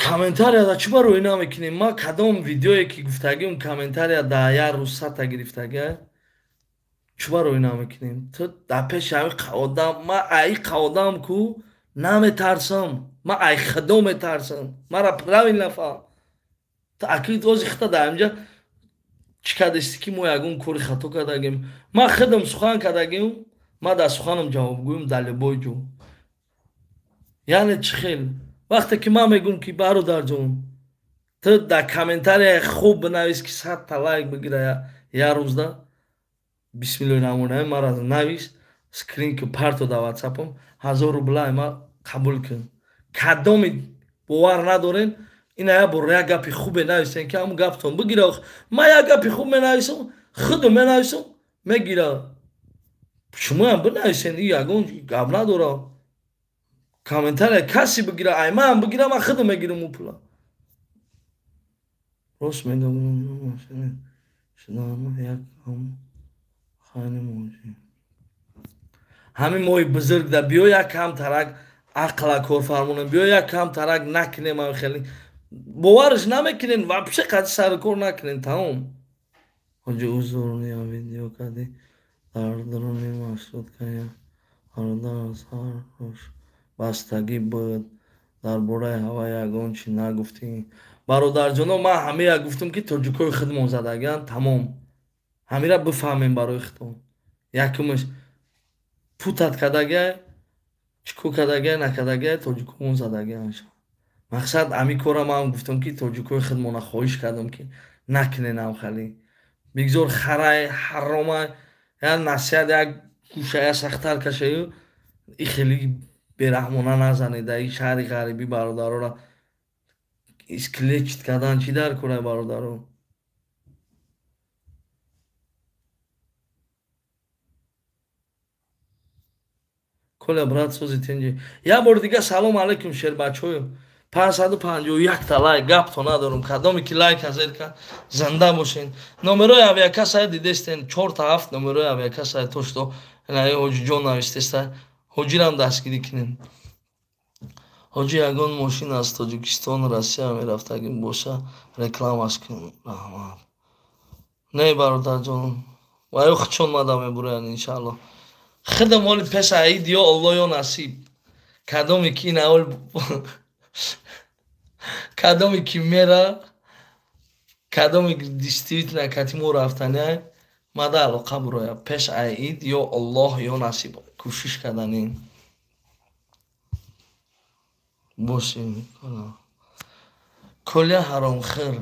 Комментария чӣ ба рӯй намекунем? Ма кадом видеое ки гуфтагиум, комментария да як рӯз садта гирифтага, чӣ ба рӯй намекунем? Ту дар пеши ҳами одам, ма аи одам ку наметарсам, ма ай худо метарсам. Мара правильно фаҳм. Ту аки ози хита дар инҷа чӣ кардасти, ки мо ягон кори хато кардагем? Ман худам сухан кардагим, ман дар суханам ҷавобгӯем дар любой ҷо. Яъне чӣ хел? Вақте ки ман мегӯм, ки бародарҷон, ту дар комментария хуб бинавис, ки 100-та лайк бигира як рӯзда, бисмиллоҳи раҳмони раҳим, мара навис, скрин ки парто дар ватсапам, 1000 рубла ма қабул кун. Кадоми бовар надорен, ина як бор як гапи хубе нависен, ки ҳамун гаптон бигира. Ман як гапи хуб менависам, худам менависам, мегира. Шумоям бинависен, и ягон гап надора. Комментария касе бигира, ай маам бигира, ман худам мегирам ӯ пула. Рост мегам, як хайни муҳоҷир ҳамин моҳи бузург да биё як кам тарак ақла кор фармонем, биё як кам тарак накунем. Ҳами хеле боварш намекунен, вообще қати сари кор накунен, тамом. Ҳоҷи, узурния видео кардӣ дар дуруни маршрутка, як бародар аз ҳарфош бастагӣ буд. Дар бораи ҳава ягон чӣ нагуфтӣ. Бародарҷоно, ман ҳамея гуфтам, ки тоҷикои худмон задагиан, тамом. Ҳамира бифаҳмем барои худтон. Якумаш путать кардагиай, чӣ кор кардагиай, накардагиай, тоҷикомон задагиан. Мақсад ҳамин кора ман гуфтам, ки тоҷикои худмона хоҳиш кардам, ки накунен ҳамхалӣ. Бигзор харай, ҳаромай, як насиҳат, як гӯша як сахттар кашаю, и хеле бераҳмона назанед. Дар ин шаҳри ғарибӣ бародарора искалечить кардан чӣ дар корай, бародаро? Коля, брат, сози тинҷи. Як бори дига салом алейкум, шербачҳою. 551-та лайк, гапто надорум. Кадоме ки лайк азер кард, зинда бошен. Номерои авиакассая дидестен, чорта ҳафт номерои авиакассая, то что ҳоҷиҷон навистеста, ҳоҷирам дастгирӣ кунем. Ҳоҷи, ягон мошин аз Тоҷикистон Россия мерафтагӣ боша, рекламаш кун, раҳмат. Не, бародарҷон, ваё худшон мада мебуроянд, иншаалло. Худам оли пеш аид, ё Алло, ё насиб. Кадоме ки ин кадоме ки мера, кадоме действительно кати мо рафтаниай, мада алоқа буроя пеш аид, ё Аллоҳ, ё насиб, кӯшиш карданӣ бошем. Коля ҳаромхӯр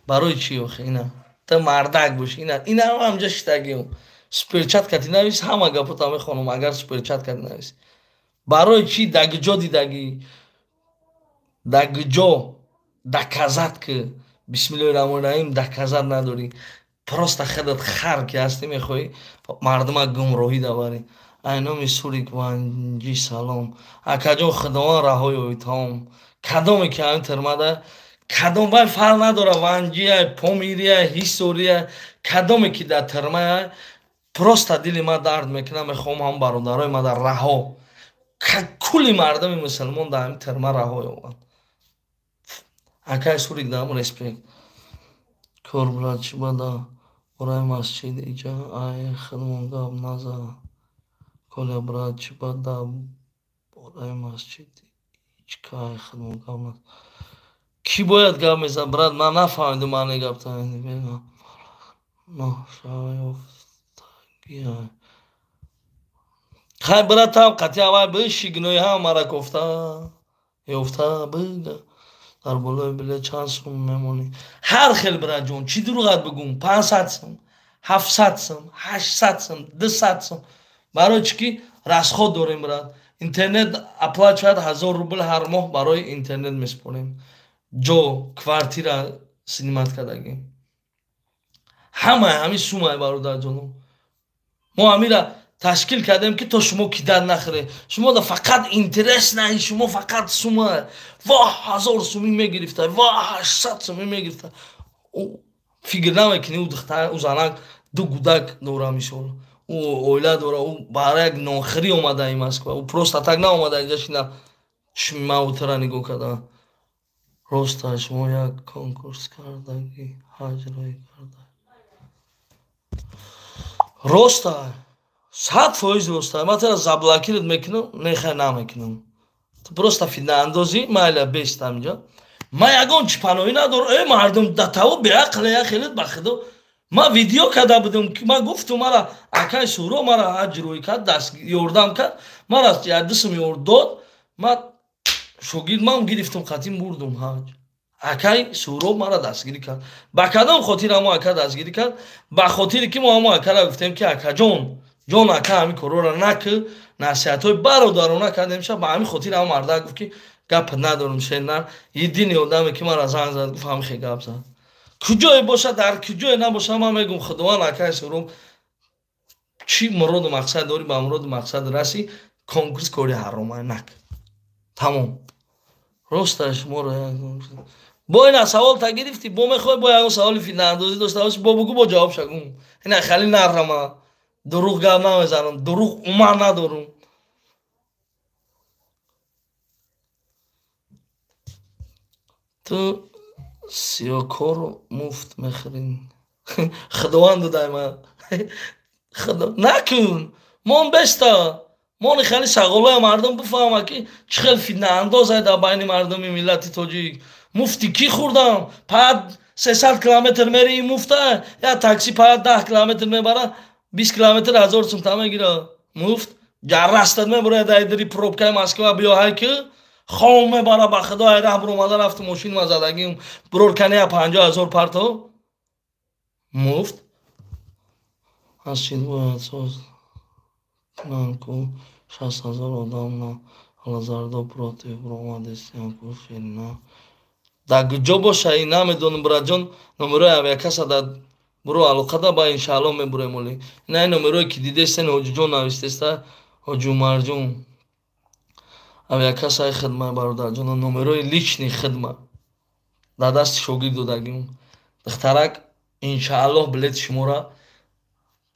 барои чӣ охи? Ина ту мардак бош, ина ина ҳамҷа шитагиам. Суперчат кати навис, ҳама гапота мехонам. Агар суперчат кати навис, барои чӣ? Дагиҷо дидагӣ, дагиҷо доказать ки, бисмиллоҳи раҳмони раҳим, доказать надорӣ. Просто худат хар ки ҳастӣ, мехоҳӣ мардума гумроҳӣ даварӣ. Айноми Сурик Ванҷи салом, акаҷон, худованд раҳо ёбӣ, тамом. Кадоме ки ҳамин термада, кадом вай фарқ надора, Ванҷия, Помирия, Ҳисория, кадоме ки дар термая, просто дили ман дард мекунад. Мехоҳам ҳам бародарои ма дар раҳо, кулли мардуми мусулмон дар ҳамин терма раҳо ёбанд. Акай Сурик, дам респект. Кор, брат, чӣ бада бораи масҷид иҷа ай худмон гап наза. Коля, брат, чӣ бада бораи масҷид ичка ай худмон гап наза. Кӣ бояд гап мезад, брат? Ман нафаҳмидум маъни гапта. Ношаёфтагиай. Хай, братам, қатъи аввал биши, гуноҳи ҳамара кофта ёфта бига. Дар болои билет чанд сум мемонӣ? Ҳар хел, братҷон, чӣ дурӯғат бигӯм? 500 сум. 700 сум, 800 сум, 200 сум. Барои чӣ ки расход дорем, брат. Интернет оплачивать 1000 рубл ҳар моҳ барои интернет меспорем. Ҷо, квартира снимать кардагӣ. Ҳамаи ҳамин сумай, бародарҷоном. Мо ҳамира ташкил кардем, ки то шумо кидар нахӯре. Шумо да фақат интерес наи, шумо фақат сума. Ва 1000 сумӣ мегирифта, ва 800 сумӣ мегирифта. Фикр намекунӣ, ӯ духтар, ӯ занак ду гудак дора, мисол. Ӯ оила дора, ӯ барои як нонхӯрӣ омада ин Москва. Ӯ просто так наомада инҷа шина чишми ман тара нигоҳ карда. Роста шумо як конкурс кардагӣ, ҳаҷ рӯй карда. Роста, 100% роста. Ман тара заблокировать мекунам, не, хай, намекунам. Ту просто фитнаандозӣ, майла бестам инҷа. Ман ягон чӣ паноҳӣ надорам. Э, мардум датаво беақле, я хеле, ба худо. Ман видео карда будам, ки ман гуфтум, мара акай Суро мара ҳаҷ рӯй кард, даст ёрдам кард, мара як дусум ёр дод, ман шогирд ман гирифтум, қатъин бурдум ҳаҷ. Акай Суроб мара дастгирӣ кард. Ба кадом хотир ҳамо ака дастгирӣ кард? Ба хотире ки мо ҳамо акара гуфтем, ки акаҷон, ҷон ака, ҳамин корора накӣ, насиҳатҳои бародарона кардем ша. Ба ҳамин хотир ҳамо мардак гуфт, ки гап надорам, шернар. Единый одаме, ки мара занг зад, гуфт, ҳамин хе гап зад. Куҷое бошад, дар куҷое набошад, ман мегӯм, худованд, акай Суроб, чӣ муроду мақсад дорӣ, ба муроду мақсад расӣ. Конкурс кори ҳарома, нак, тамом. Роста шуморо бо ина савол та гирифтӣ, бо мехоҳӣ, бо ягон саволи фитнаандозӣ дошта бошӣ, бо бугӯ, бо ҷавоб шагум. Ина хали нарама, дурӯғ гап намезанам, дурӯғ уман надорум. Ту сиёкору муфт мехӯрӣ, худованд додай ма накун, мон беста мони хали шағолоя. Мардум бифаҳма, ки чӣ хел фитнаандозай дар байни мардуми миллати тоҷик. Муфти кӣ хӯрдам? Паят 300 километр мери, муфта я такси паят 10 километр мебара, 20 километр 1000 сумта мегира. Муфт ҷаррастат мебурад дайдири пробкаи Москва. Биё, ҳай ки хом мебара, ба худо. Ай раҳ буромада рафту мошин ма задагим, бурор кани 50 000 парто муфт. Масҷид бояд соз кунанд, ку 60 000 одам на Алазардо против буромадестиям, ку шерина дар куҷо боша и намедонам. Бираҷон, номерои авиакасса дар буро алоқада, ба иншаалло мебурем. Оли ина ин номерое ки дидестен, ҳоҷиҷон навистеста, ҳоҷи Умарҷон, авиакассаи хидма, бародарҷон, номерои личный хидма дар дасти шогирд додагим. Духтарак, иншааллоҳ, билети шуморо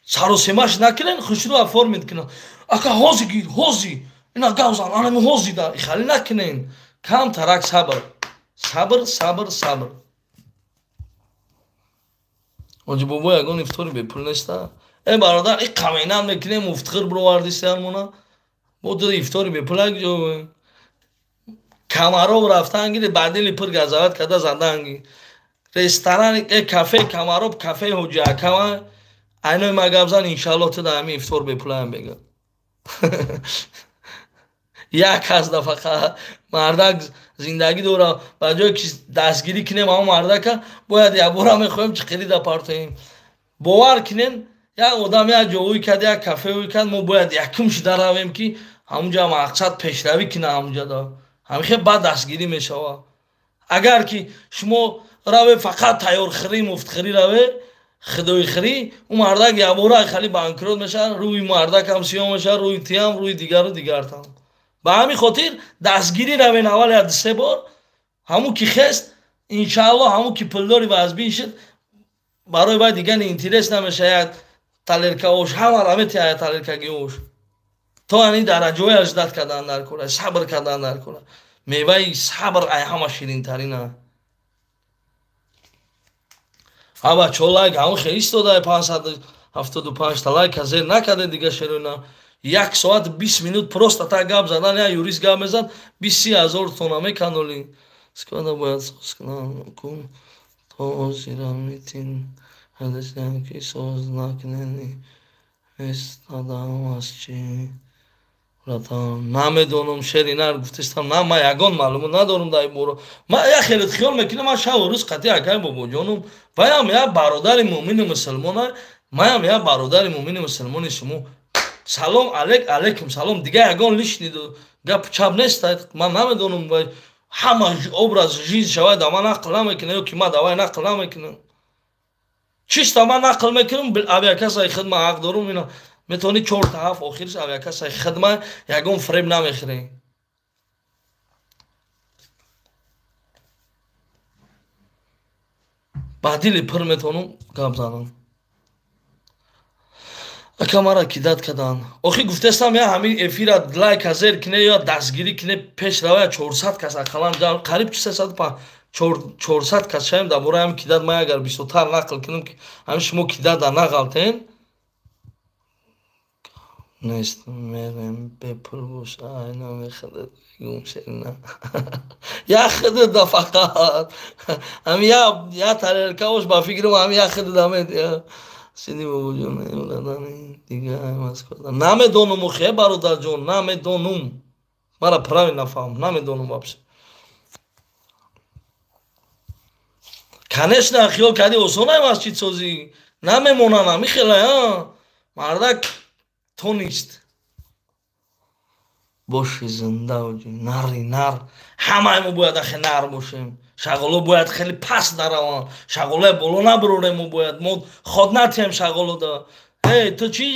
саросемаш накунен, хушрӯ оформить кунан. Ака, ҳози гир, ҳози ина гавзан, анами ҳози да хали накунен. Кам тарак сабр, сабр, сабр, сабр. Ҳоҷи бобо, ягон ифтори бепул неста? Э, бародар, и қаминат мекунем, муфтхир бировардисианмона, бо ду ифтори бепул як ҷо Камаров рафтан гири, ба дили пир газават карда задан ги. Ресторан, э, кафе Камаров, кафеи ҳоҷи акама, айнои ма гап зан, иншаалло, ту да ҳамин ифтор бепулаям бега. Як ҳазда фақат мардак зиндагӣ дора. Ба ҷое ки дастгирӣ кунем ҳамон мардака, бояд якбора мехоҳем чиқирӣ да партоем. Бовар кунем, як одам як ҷо кард, як кафе кард, мо бояд якум шуда равем, ки ҳамунҷа мақсад пешравӣ кунад. Ҳамунҷа да ҳамихе баъд дастгирӣ мешавад. Агар ки шумо раве, фақат тайёрхӯрӣ, муфтхӯрӣ раве, худоихӯрӣ, ӯ мардак якбора хали банкрот мешавад. Рӯи мардакам сиёҳ мешавад, рӯи тиам, рӯи дигару дигартам. Ба ҳамин хотир дастгирӣ равен аввал як дусе бор. Ҳамун ки хест, иншаалло, ҳамун ки пулдори вазбин шуд, барои вай дигар интерес намешавад. Як тарелка ош ҳамара метиҳад, тарелкаги ош. То ани дараҷаҳояш ждать кардан дар кора, сабр кардан дар кора. Меваи сабр ай ҳама ширинтарина. Ҳа, бачаҳо, лайк ҳамон хел истода, 575та лайка зер накарде. Дига шероина як соат 20 минут просто так гап задан, як юрист гап мезад, 20-30 ҳазор тона меканоли. Сквада бояд соз кун, то озира митинг ки соз накунени местадам аз чи, братан, намедонам. Шери нар гуфтестам, на, ман ягон маълумот надорам дар ин бора. Ман як хеле хиёл мекунам, ман шаву рӯз қатъи акай бобоҷонум, ваям як бародари муъмину мусулмона. Маям я бародари муъмини мусулмони шумо. Салом алейк, алейкум салом. Дига ягон лишний гап чап нест. Ман намедонам, ҳама образ жизнь шавад, да ман нақл намекунам, ё ки ман давай нақл намекунам. Чиста ман нақл мекунам, авиакассаи хидма ҳақ дорум, ина метавонӣ 4 та 7 охириш авиакассаи хидма, ягон фреб намехӯрем. Ба дили пир метавонам гап занам. Ака, мара кидать кадан. Охи гуфтестам, я ҳамин эфира лайка зер кине ё дастгирӣ кине, пеш рава, 400 кас ақаллан, қариб 400 кас шаем. Дар бораи ҳамин кидать ман агар бисёртар нақл кунам, ки ҳамин шумо кидать нағалтен нест, мерем бепул боша, ай намехӯрад, гумшерина я худуда, фақат ҳами я тарелка бош, ба фикрам ҳами я худуда мед. Сиди бобоҷон, дига намедонум, охе бародарҷон, намедонум, мара правильно фаҳм, намедонум вообще. Конечно, хиёл кардӣ осонай масҷидсозӣ, намемонанд ҳами хела мардак тонист. Боши зинда, нари нар, ҳамаи мо бояд ахе нар бошем. Шағоло бояд хеле паст нараванд, шағолое боло набурорем, мо бояд мо ход натиҳем шағолода. Эй, ту чи,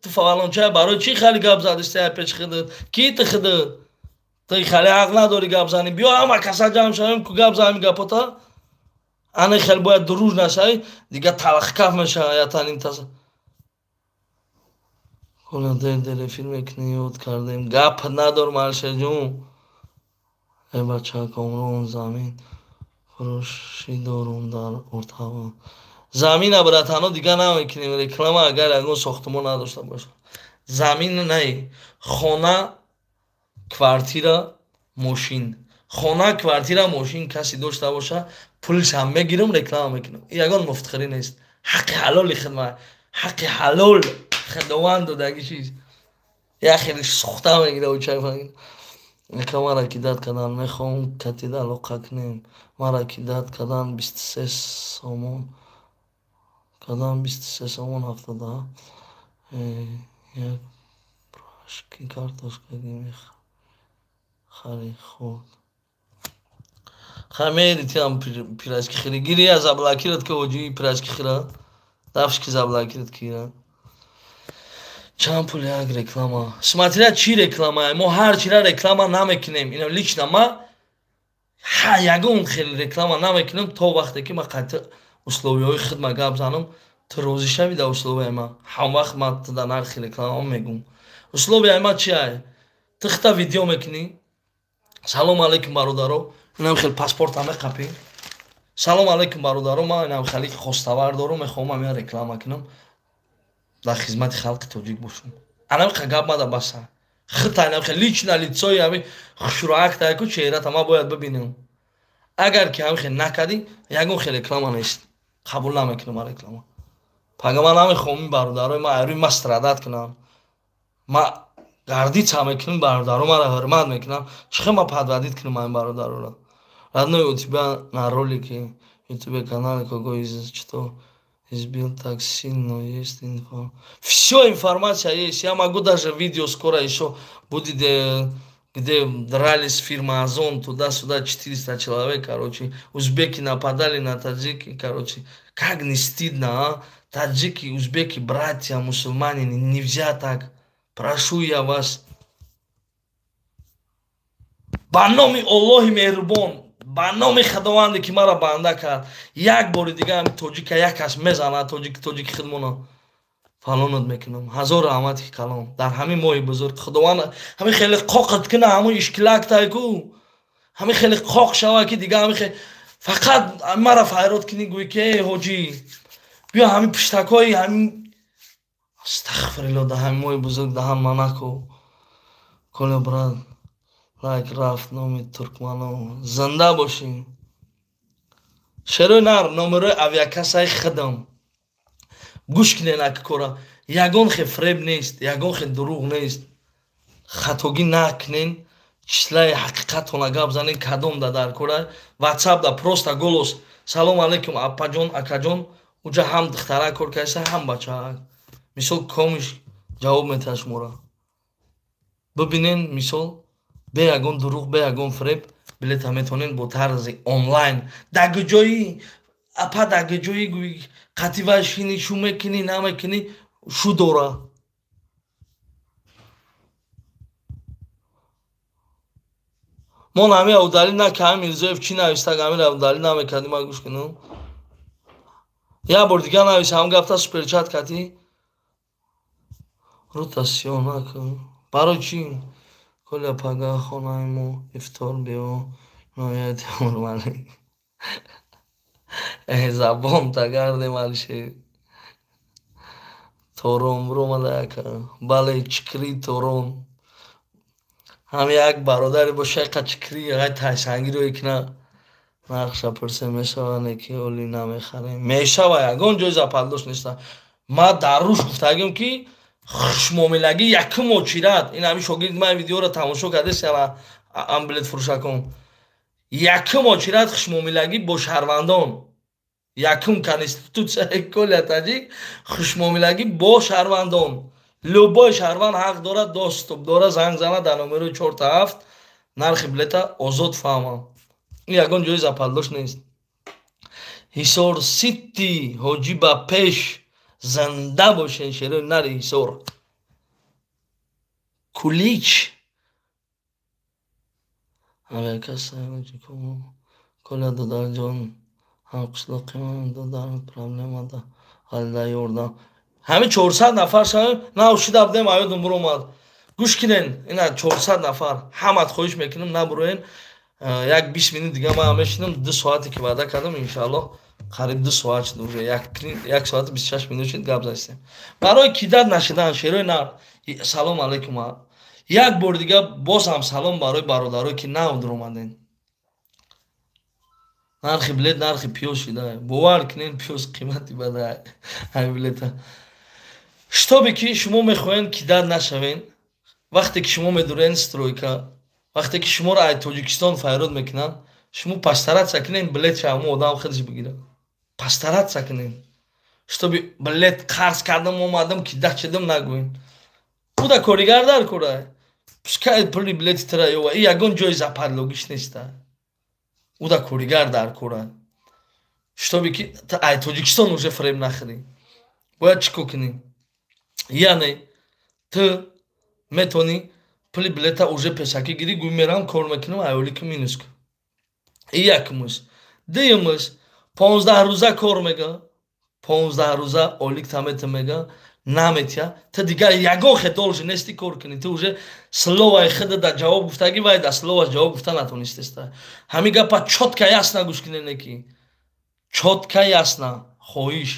ту фалонча, барои чӣ хеле гап задисти пеш худат? Ки ту худат, ту хеле ҳақ надорӣ гап занӣ. Биё, ҳама каса ҷамъ шавем, ку гап занем гапота. Ане хел бояд дуруж нашавӣ, дига талхкаф мешава ятанин таса. Кола дер дер эфир мекунӣ, ёд кардем. Гап надор, Малшерҷон. Э бача, Комрон, замин фурӯшӣ дорум дар Ортава. Замина, братано, дига намекунем реклама, агар ягон сохтумон надошта боша. Замин не, хона, квартира, мошин. Хона, квартира, мошин касе дошта боша, пулшам мегирам, реклама мекунам. Ягон муфтхӯрӣ нест, ҳаққи ҳалоли хидмат, ҳаққи ҳалол худованд додаги чиз. Як хеле сухта мегира учай. Мара кидать кадан, мехоҳам катида алоқа кунем. Мара кидать кадан, 23 сомон кадан, 23 сомон 70 як пирожки картошкаги мехари хӯрд. Хай, мери тиам пирожки хӯри, гири я заблокировать ки оҷи пирожки хӯра дафшки заблокировать кира. Чанд пул як реклама? Смотря чӣ реклама. Мо ҳар чира реклама намекунем. Ина лично ма ягон хел реклама намекунам, то вақте ки ма қатъи условияҳои хидма гап занам. Ту розӣ шавӣ дар условияи ма, ҳам вақт ма ту дар нархи реклама мегӯм. Условияи ма чи ай? Ту хита видео мекунӣ: «Салом алейкум, бародаро», инам хел паспорта меқапӣ: «Салом алейкум, бародаро, ман инам хели хостовар дорум, мехоҳам амия реклама кунам, дар хизмати халқи тоҷик бошам». Анамиқа гап мада баса. Хита инам хел лично лицои ами хушрӯактайку чеҳрата ма бояд бибинам. Агар ки ҳами хел накардӣ, ягон хел реклама нест, қабул намекунам реклама. Пага ман намехоҳам ин бародарои ма айрӯи ма страдать кунам. Ма гордиться мекунам, бародаро маро ҳурмат мекунам, чӣ хел ма подводить кунам ин бародароро? Родной, у тебя на ролике ютубе канале кого из что избил так сильно, есть инфо? Все, информация есть. Я могу даже видео, скоро еще будет, где дрались фирма Озон, туда-сюда, 400 человек, короче. Узбеки нападали на таджики, короче. Как не стыдно, а? Таджики, узбеки, братья, мусульмане, нельзя так. Прошу я вас. Ба номи Оллоҳи меҳрубон, ба номи Худованде ки маро банда кард, як бори дига ҳами тоҷика як кас мезанад, тоҷик, тоҷики худмона фалонат мекунам. Ҳазор раҳмати калом. Дар ҳамин моҳи бузург Худованд ҳамин хеле қоқат куна, ҳамун ишкилактайку ҳамин хеле қоқ шава, ки дига ҳамин фақат мара файрод кунӣ, гӯй ки: «Эй ҳоҷӣ, биё». Ҳамин пуштакҳои ҳамин, астағфирилло, дар ҳамин моҳи бузург даҳан ма наку. Коля, брат, лайк рафт, номи туркмано. Зинда бошӣ, шерои нар. Номерои авиакассаи худам гӯш кунед, аки кора ягон хе фреб нест, ягон хе дурӯғ нест. Хатогӣ накунен, числаи ҳақиқатона гап занен. Кадом да дар кора, ватсап да просто голос: «Салом алейкум, апаҷон, акаҷон, Уҷа ҳам духтара кор кардаса, ҳам бачаак. Мисол комиш ҷавоб метиҳад шуморо. Бибинен, мисол бе ягон дурӯғ, бе ягон фиреб билета метавонед бо тарзи онлайн. Дагиҷои апа, дагиҷои гӯй қатива шини шу мекунӣ, намекунӣ, шу дора. Мо нами удали накардем, Мирзоев чӣ нависта, ҳамира удали намекардем, ма гӯш кунам. Як бор дигар навис, ҳам гапта суперчат кардӣ. Рута сиёҳ накун. Барои чӣ? Коля пага хонаи мо ифтор биё, нояи Темурмалик. Э забон тагардем, Алишер. Торон биромада яка. Бале, чикри торон. Ҳам як бародаре боша, яка чикри, ай тайсангиро икна. Нақша пурсе мешава, не ки оли намехарем. Мешава, ягон ҷой запалдош неста. Ма дар руш гуфтагим ки хушмуомилагӣ якум очират. Ин ҳамин шогирд ман видеоро тамошо кардест, ам билет фурӯшакон. Якум очират хушмуомилагӣ бо шаҳрвандон. Якум конститутсияи Коля Таҷик хушмуомилагӣ бо шаҳрвандон. Любой шаҳрванд ҳақ дорад, доступ дорад, занг зана дар номерои 4-7, нархи билета озод фаҳмам. Ин ягон ҷои запалдош нест. Ҳисор Сити ҳоҷӣ ба пеш, зинда бошен шерои нари Ҳисор. Кулич Коля додарҷон, ҳамқишлоқиман додар проблемада ҳалда ёрдам. Ҳамин 400 нафар шавем, нав шида будем, аёдум буромад. Гӯш кинен, ина 400 нафар, ҳамат хоҳиш мекунам, набуроен. Як 20 минут дига ман мешинам, 2 соате ки ваъда кардам, иншааллоҳ қариб 2 соат шуд уже, 1 соати 26 минут шуд гап задем. Барои кидат нашидан шерои нар, салом алейкум. Як бор дига боз ҳам салом барои бародарое ки нав дуромаден. Нархи билет нархи пиёз шуда. Бовар кунед, пиёз қимати бада ҳамин билета. Шитобе ки шумо мехоҳед кидат нашавен, вақте ки шумо медурен стройка, вақте ки шуморо аз Тоҷикистон файрод мекунанд, шумо постараться кунед билетша ҳамон одам худаш бигирад. Постараться кунед, чтобы билет қарз кардам, омадам, кидат шудам нагӯед. Уда коригар дар кора. Пускай пули билети тра ёва, и ягон ҷои западлогиш неста. Уда коригар дар кора. Чтобы ки ай Тоҷикистон уже фиреб нахӯрӣ. Бояд чӣ кор кунӣ? Яъне ту метавонӣ пули билета уже пешакӣ гирӣ, гӯй мерам кор мекунам, айолики минус кун. И якумш. Дуюмш, 15 рӯза кор мега, 15 рӯза олик тамета мега, наметия. Ту дигар ягон хе должен нести кор кунӣ. Ту уже словаи худа дар ҷавоб гуфтагӣ, вай дар словаш ҷавоб гуфта натонистеста. Ҳамин гапа чётко ясно гӯш кунед, ки чётко ясно хоҳиш.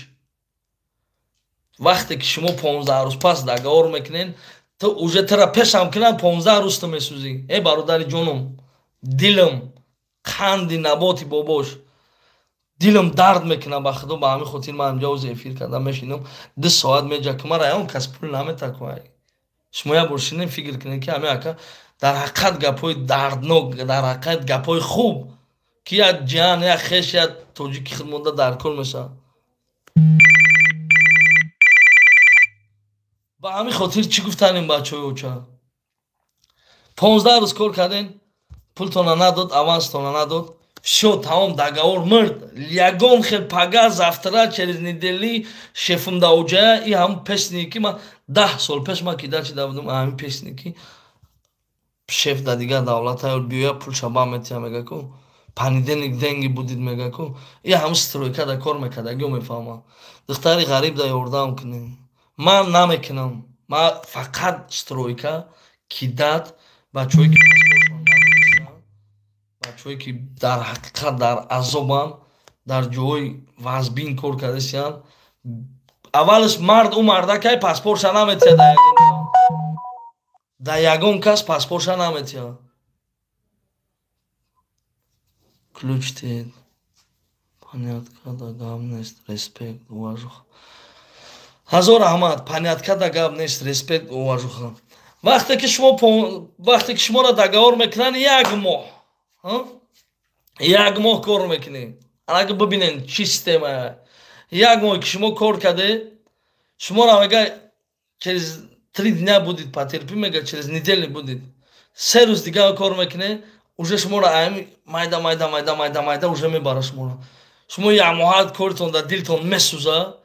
Вақте ки шумо 15 рӯз пас договор мекунед, ту уже тура пешам кунанд, 15 рӯз ту месӯзӣ. Э бародари ҷонум, дилам қанди наботи бобош, дилам дард мекунад ба худо. Ба ҳамин хотир ман инҷа ози эфир кардам, мешинам 2 соат меҷакум, мара ягон кас пул наметакувай. Шумо як бор шинем фикр кунед ки ҳамин ака дар ҳақиқат гапҳои дарднок, дар ҳақиқат гапҳои хуб ки як ҷиҳан, як хеш, як тоҷики худ монда дар кор мешавад. Ба ҳамин хотир чӣ гуфтанем бачаҳои оча? 15 рӯз кор кардем, пултона надод, аванстона надод, всё, тамом, договор мурд. Ягон хел пага, завтра, через недели шефум да оҷая и ҳамн песни ки ман 10 сол пеш ман кида чида будам, ҳамин песни ки шеф да дигар давлата биёя пулша ба метия мега ку понедельник деньги будет мега ку, и ҳамн стройка да кор мекардагиё мефаҳмам. Духтари ғариб да ёрдам кунем. Ман намекунам. Ман фақат стройка кидат бачаҳое ки паспортшон надодастанд, бачаҳое ки дар ҳақиқат дар азобанд, дар ҷоҳои вазбин кор кардастанд. Аввалаш мард ӯ мардакай паспортша наметиҳад дар ягон кас. Дар ягон кас паспортша наметиҳад. Ключ тед. Понятка да гап нест, респект, уважуха. Ҳазор раҳмат, понятка да гап нест, респект, уважуха. Вақте ки шуморо договор мекунанд, як моҳ, як моҳ кор мекунед. Анаки бибинед чӣ система. Як моҳ ки шумо кор карде, шуморо мега через 3 дня будет, потерпи, мега через неделю будет. 3 рӯз дига кор мекуне, уже шуморо ами майда майда майда майда майда уже мебара шуморо. Шумо як моҳа коритон дар дилтон месӯза,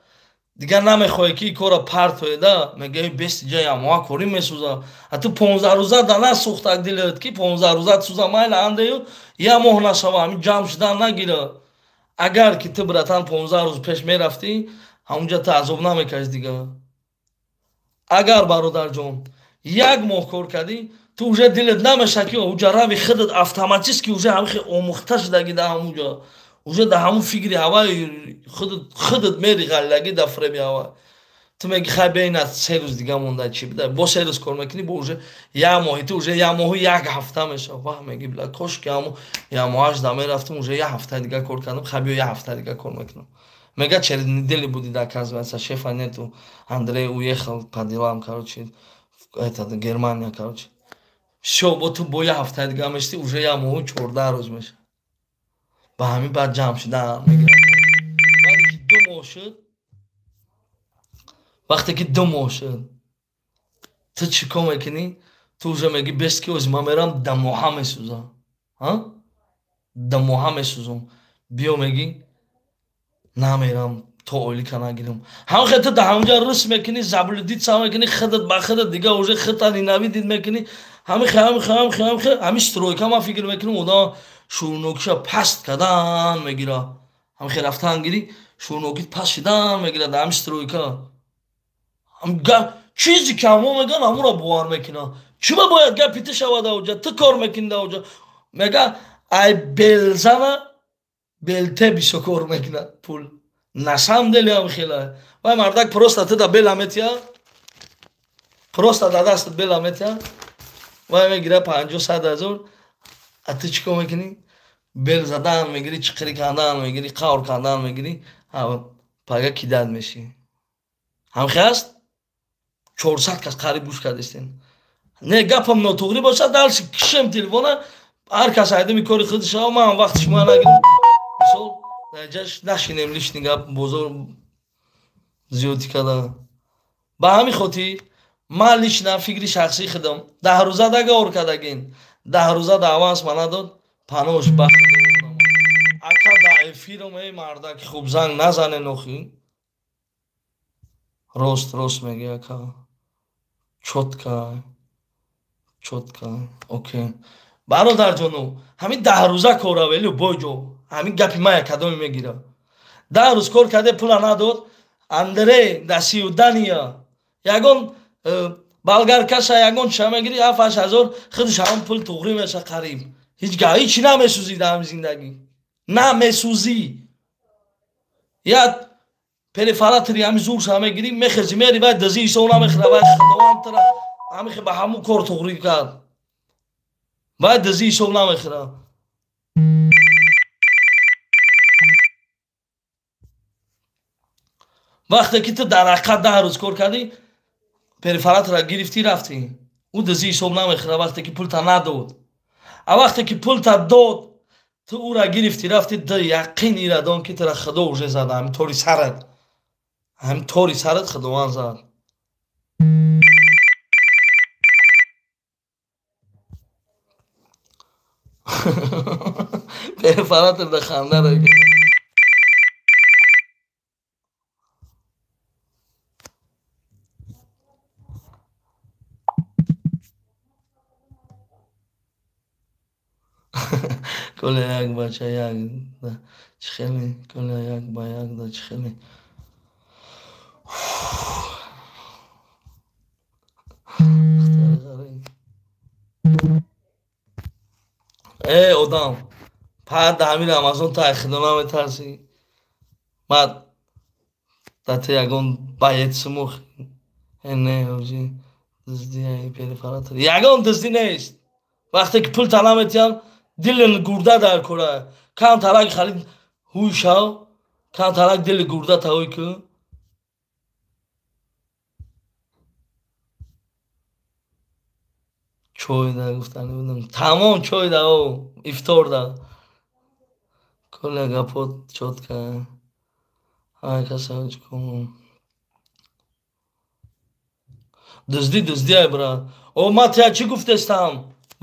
дигар намехоҳе ки кора партоеда, мегаи бести ҷа як моҳа корӣ месӯза. А ту 15 рӯза да насӯхтак дилат ки 15 рӯза сӯза майла андею як моҳ нашава, ҳамин ҷамъ шудан нагира. Агар ки ту братан 15 рӯз пеш мерафтӣ, ҳамунҷа ту азоб намекашт дигар. Агар бародарҷон як моҳ кор кардӣ, ту уже дилат намеша ки уҷа рави худат автоматически уже ҳамихе омӯхта шудаги да ҳамунҷа. Уже да ҳамун фикри ҳаваи худат мери ғаллагӣ да фреби ҳава. Ту меги хай бейна 3 рӯз дига монда чӣ буда. Бо 3 рӯз кор мекунӣ, бо уже як моҳи ту уже як моҳу як ҳафта мешава. Ваҳ меги била кош ки ҳамун як моҳаш да мерафтум, уже як ҳафта дига кор кардам, хай биё як ҳафта дига кор мекунам. Мега через неделю будет, оказывается, шефа нету. Андрей уехал по делам, короче, этот, Германия, короче. Всё, бо ту бо як ҳафта дига мешти, уже як моҳу 14 рӯз мешава. Ба ҳамин баъд ҷамъ шудан мегирад. Баъде ки 2 моҳ шуд, вақте ки 2 моҳ шуд, ту чӣ кор мекунӣ? Ту уже меги бест ки ози ман мерам да моҳа месӯзам. Ҳа? Да моҳа месӯзам. Биё меги намерам то ойлика нагирам. Ҳамхе ту да ҳамҷа рус мекунӣ, заблудиться мекунӣ, худат ба худат дига уже худта ненавидит мекунӣ. Ҳамихе ҳамихе ҳамихе ҳамихе ҳамин стройка ман фикр мекунам одам шӯрнокиша паст кардан мегира. Ҳамихе рафтан гирӣ, шӯрнокит паст шидан мегира дар ҳамин стройка. Чизе ки ҳамо меган ҳамонро бовар мекунад. Чӣ ба бояд гапи ту шавад ауҷа? Ту кор мекунӣ дар ауҷа. Мега ай белзана белте бисё кор мекунад пул. На самом деле ҳам хела. Вай мардак просто ту да бела метия, просто да дастат бела метия, вай мегира 50-100 ҳазор, а ту чӣ кор мекунӣ? Бел задан мегирӣ, чиқирӣ кардан мегирӣ, қавр кардан мегирӣ, пага кидат мешӣ. Ҳамхе аст? 400 кас қариб гӯш кардистен. Не, гапам нотуғрӣ бошад, дальше кишем телефона, ҳар кас айдами кори худ шава, ман вақти шумо нагирам. Мисол, даҷаш нашинем лишний гап бозор зиёдӣ карда. Ба ҳамин хотир ман лично фикри шахсии худам 10 рӯза договор кардагин, 10 рӯза да аванс ма надод, панош ба худо одам. Ака да эфирам эй мардаки хуб занг назанен охи. Рост рост меги ака. Чотка. Чотка. Окей. Бародарҷону, ҳамин 10 рӯза кора вели бой ҷо. Ҳамин гапи мая кадоме мегира. 10 рӯз кор карде пула надод, Андрей да Сиудания. Ягон болгаркаша ягон ча мегири 7-8 ҳазор, худаш ҳамон пул туғрӣ меша қариб. Ҳеҷ га ҳеҷ намесӯзӣ дар ҳамин зиндагӣ. Намесӯзӣ. Як перифаратори ҳамин зурша мегирӣ, мехезӣ, мери вай дазӣ ҳисоб намехӯра, вай худованд тара ҳамихе ба ҳамун кор туғрӣ кард. Вай дазӣ ҳисоб намехӯра. Вақте ки ту дар ҳақиқат 10 рӯз кор кардӣ, перифаратора гирифтӣ рафтӣ. Ӯ дазӣ ҳисоб намехӯра вақте ки пулта надод. А вақте ки пулта дод, ту ӯра гирифтӣ рафтӣ, ду яқин ира дон ки тура худо уже зада, ҳамин тори сарат. Ҳамин тори сарат худованд зад. Перифаратор да ханда ра. Коля як бача як да чӣ хеле, Коля як ба як да чӣ хеле. Э одам, пад ҳамин Рамазон та худо наметарсӣ. Мад да ту ягон баед сумух. Э не, оҷи дуздӣ перифаратор. Ягон дуздӣ нест. Вақте ки пул та наметиҳам, дили гурда дар кора. Кам тарак халид ҳуй шав, кам тарак дили гурда тавой ку. Чой да гуфтани будам. Тамом чой да о, ифтор да. Коля гапот чотка. Ай каса чиком. Дуздӣ дуздӣ ай брат. О ма тя чӣ гуфтестам?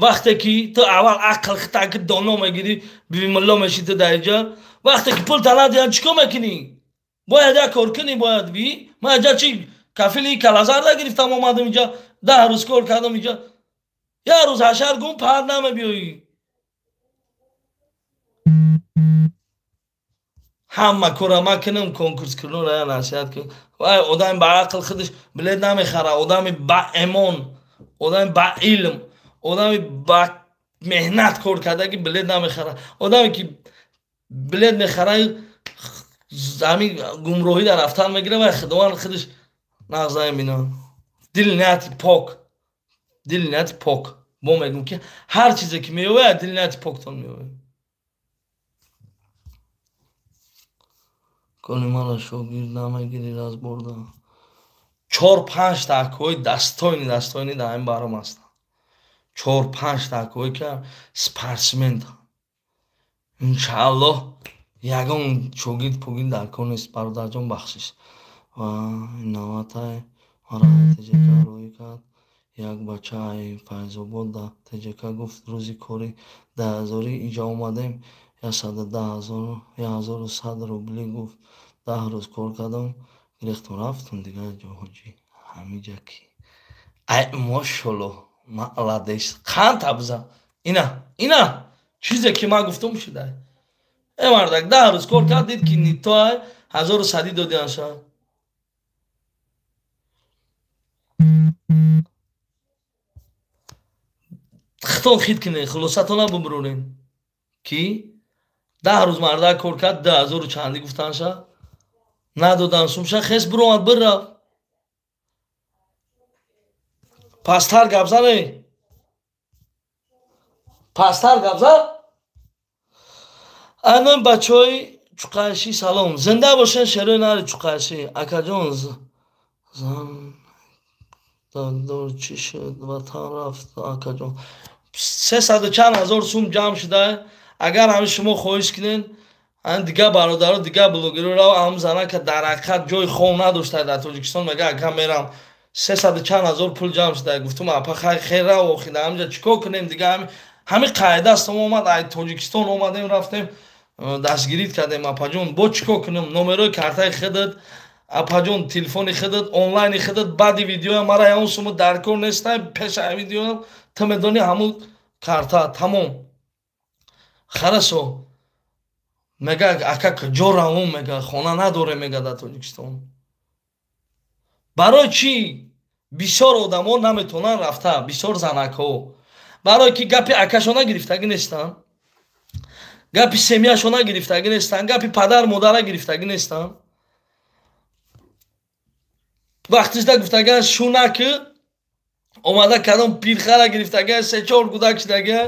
Вақте ки ту аввал ақл хита ки доно мегирӣ, биби мулло мешӣ ту дар инҷа, вақте ки пул та надиҳанд чӣ кор мекунӣ? Бояд як кор кунӣ, бояд би. Ман инҷа чӣ кафили калазарда гирифтам омадам инҷа, 10 рӯз кор кардам инҷа. Як рӯз ҳашар гум пар намебиёӣ. Ҳама кора ма кунам, конкурс кунора я насиҳат кун. Вай одами ба ақл худаш билет намехара, одами ба эмон, одами ба илм, одами ба меҳнат кор кардаги билет намехара. Одаме ки билет мехара, ҳамин гумроҳӣ дар рафтан мегира, вай худованд худаш нағз намебина. Дили нияти пок, дили нияти пок. Бо мегӯм ки ҳар чизе ки меёвад, дили нияти поктон меёвад. Коли мара шогирд намегирӣ разборда. 4-5 та акои дастойни дастойни дар ин баром ҳастанд. 4-5 та акои ки спортсмен. Иншааллоҳ ягон шогирд погирд дар кор нест, бародарҷон бахшиш. Ва наватай мара ТЖК рӯй кард. Як бача ай Файзобод да ТЖК гуфт рӯзи кори 10 000 иҷа омадем, 110 000, 1100 рубли гуфт. 10 рӯз кор кардам, гирифтум рафтум дигар ҷо ҳоҷӣ. Ҳамиҷа ки ай мошолло маладес қанд табза. Ина ина чизе ки ман гуфтум шуда. Э мардак 10 рӯз кор кард, дид ки нито ай 1100 додианша. Хитон хит кунед, хулосатона бубуронед ки 10 рӯз мардак кор кард, 2000 чандӣ гуфтанша, надодан сумша, хес биромад бирафт. Пасттар гап зане, пасттар гап зан. Айнон бачаҳои Чуқайшӣ салом, зинда бошен шерои нари Чуқайшӣ. Акаҷон, зан дор чӣ шуд, ватан рафт акаҷон. 300 чанд ҳазор сум ҷамъ шуда. Агар ҳамин шумо хоҳиш кунед, ан дигар бародаро, дигар блогеро рав, ҳам занака дар ҳақиқат ҷои хов надошта дар Тоҷикистон, мега ака мерам, 300 чанд ҳазор пул ҷамъ шуда. Гуфтум апа хай хер рав, охи дар ҳаминҷа чӣ кор кунем дига? Ҳамин қоида астам омад, ай Тоҷикистон омадем, рафтем, дастгирит кардем. Апаҷон, бо чӣ кор кунем? Номерои картаи худат апаҷон, телефони худат, онлайни худат, баъди видеоям мара ягон сума дар кор нестай. Пеша видеоям ту медонӣ ҳамун карта тамом. Харасо мега ака куҷо равон, мега хона надорем, мега дар Тоҷикистон. Барои чӣ бисёр одамо наметавонанд рафта, бисёр занакҳо? Барое ки гапи акашона гирифтагӣ нестанд, гапи семьяшона гирифтагӣ нестанд, гапи падар модара гирифтагӣ нестанд. Вақтишда гуфтаган шунаки омада кадом пирхара гирифтага, се-чор гудак шидага,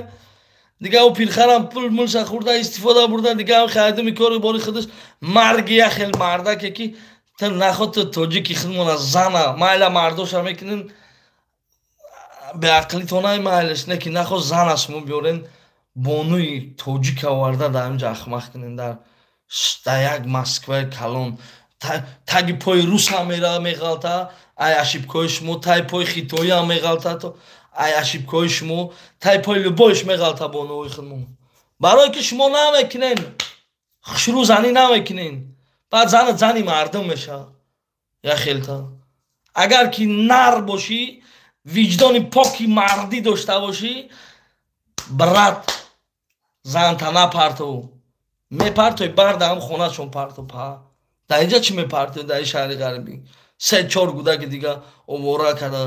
дига ӯ пирхарам пул мулша хӯрда истифода бурда, дига ҳам хайдуми кори бори худаш марги як хел мардаке ки ту наход ту тоҷики худмона зана майла мардоша мекунин, беақлитонай майлаш не ки наход зана шумо биёрен, бонуи тоҷика оварда дар ҳаминҷа ахмақ кунен дар як Москваи калон. Таги пои русам меғалта ай ошибкаҳои шумо, таги пои хитоиам меғалта, ай ошибкаҳои шумо, таги пои любоиш меғалта бонуҳои худмон. Барое ки шумо намекунен, хушрӯ занӣ намекунен, баъд занат зани мардум мешавад як хелта. Агар ки нар бошӣ, виҷдони поки мардӣ дошта бошӣ, брат, занта напартов, мепартои барда ҳам хонаашон партов. Па дар инҷа чӣ мепартои дар ин шаҳри ғарибӣ се-чор гудаки дига овора карда?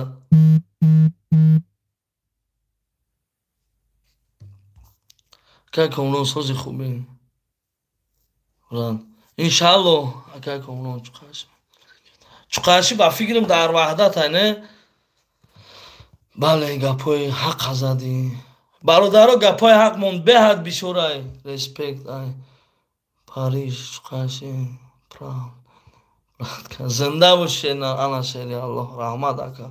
Акай Комрон, сози хубе, иншаалло. Акай Комрон, Чуқарши, Чуқарши ба фикрам дар Ваҳдат не? Бале, гапҳои ҳақ задӣ, бародаро, гапҳои ҳақ монд беҳад бисёрай. Респект ай Париж, Чуқарши. Зинда бошед, ана шери Аллоҳ, раҳмат ака.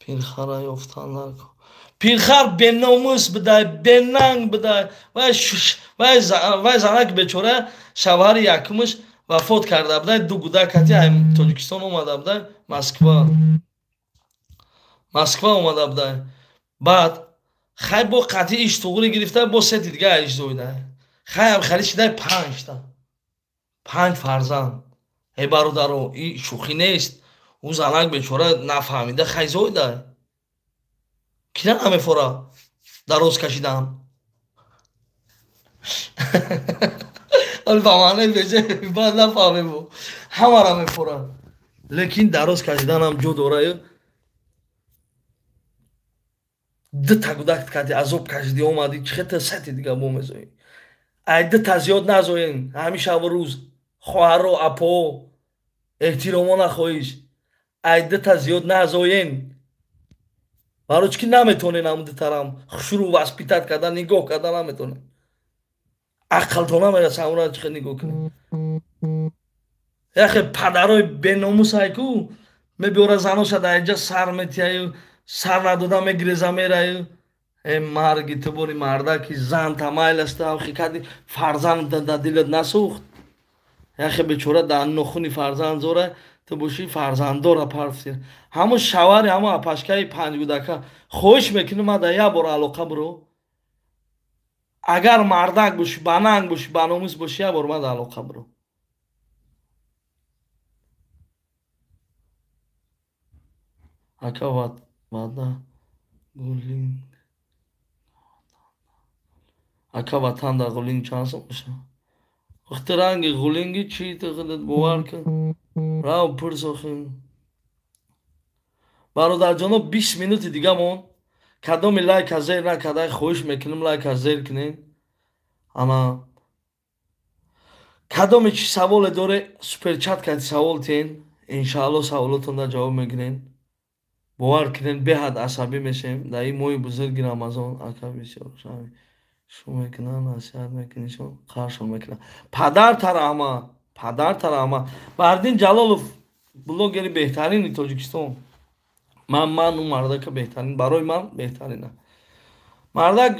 Пирхара ёфтан накун. Пирхар беномус бидай, бенанг бидай. Вай занак бечора шавҳари якумаш вафот карда будай, ду гудак ҳати Тоҷикистон омада будай, Москва. Москва омада будай. Баъд хай бо қатъи иш туғри гирифта, бо сети дига иш зоидай. Хайам хали шидай панҷта. 5 фарзанд. Эй бародаро, и шӯхӣ нест. Ӯ занак бечора нафаҳмида хай зоидай. Кина намефора дароз кашидан. Ҳол ба маънаи беҷа баъд нафаҳмем, ҳамара мефора. Лекин дароз кашиданам ҷо дора. Дута гудак кади азоб кашиди омадӣ, чӣ хета сати дига бо мезоӣ. Ай дута зиёд назоен, ҳамин шабу рӯз хоҳаро, апо, эҳтиромо нахоҳиш. Ай дута зиёд назоен. Барои чӣ ки наметонен ҳамун дутарам хушрӯ воспитат кардан, нигоҳ кардан наметонен. Ақлто намераса ҳамонро чӣ хел нигоҳ кунӣ. Яхе падарои беномус ай ку мебиёра заноша дар инҷа сар метияю, сар надода мегиреза мераю. Э марги ту бори мардаки зан тамайл аст, ҳамхи кади фарзанд дар дилат насӯхт. Яхе бечора дар нохуни фарзанд зора, ту бошӣ фарзанддора парфти. Ҳамун шавари ҳамун апашкаи панҷгудака хоҳиш мекунӣ ман дар як бор алоқа биро. Агар мардак бошӣ, бананг бошӣ, баномус бошӣ, як бор ман дар алоқа биро. Ака вада гулинг. Ака ватан дар гулинг чанд сом мешавад? Вақти ранги гулинги чӣ ту худат бовар кун. Рав пурсохим. Бародарҷоно, 20 минути дига монд. Кадоми лайка зер накардай, хоҳиш мекунем лайка зер кунед. Ана кадоми чӣ саволе доре, суперчат карди савол тиҳен. Иншаалло саволотонда ҷавоб мегирем. Бовар кунед, беҳад асабӣ мешавем. Дар ин моҳи бузурги Рамазон ака бисёр шавӣ. Шу мекунанд, насиҳат мекунишон, қаршон мекунанд. Падар тараҳма, падар тараҳма. Баҳриддин Ҷалолов блогери беҳтарини Тоҷикистон. Ман ӯ мардака беҳтарин, барои ман беҳтарина. Мардак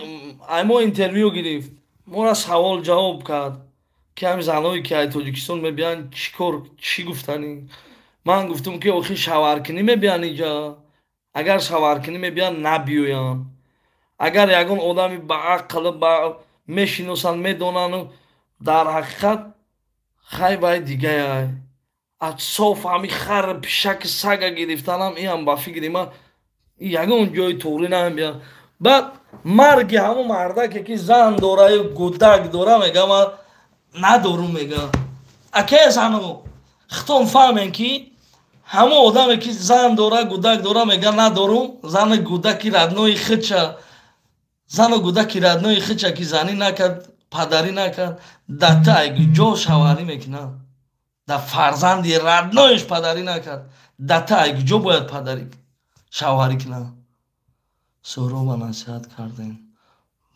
ай мо интервю гирифт, моро савол ҷавоб кард, ки ҳамин заное ки ай Тоҷикистон мебиёянд чӣ кор, чӣ гуфтанӣ. Ман гуфтам ки охи шаваркунӣ мебиёянд инҷа. Агар шаваркунӣ мебиёянд, набиёянд. Агар ягон одами ба ақл ба мешиносанд, медонану дар ҳақиқат хай вай дигаяй. Аз соф ҳами хар пишаки сага гирифтанам иам ба фикри ман ягон ҷои туғрӣ намебиёяд. Баъд марги ҳамон мардаке ки зан дораю гудак дора, мега ман надорум, мега. Акае зану хитон фаҳмем ки ҳамон одаме ки зан дора, гудак дора, мега надорум, зану гудаки роднои худша, зану гудаки роднои худша ки занӣ накард, падарӣ накард, дар ту ай ҷо шаварӣ мекунад. Дар фарзанди родноиш падарӣ накард, дар ту ай ҷо бояд падарӣ шаварӣ кунад. Суҳроба насиҳат кардем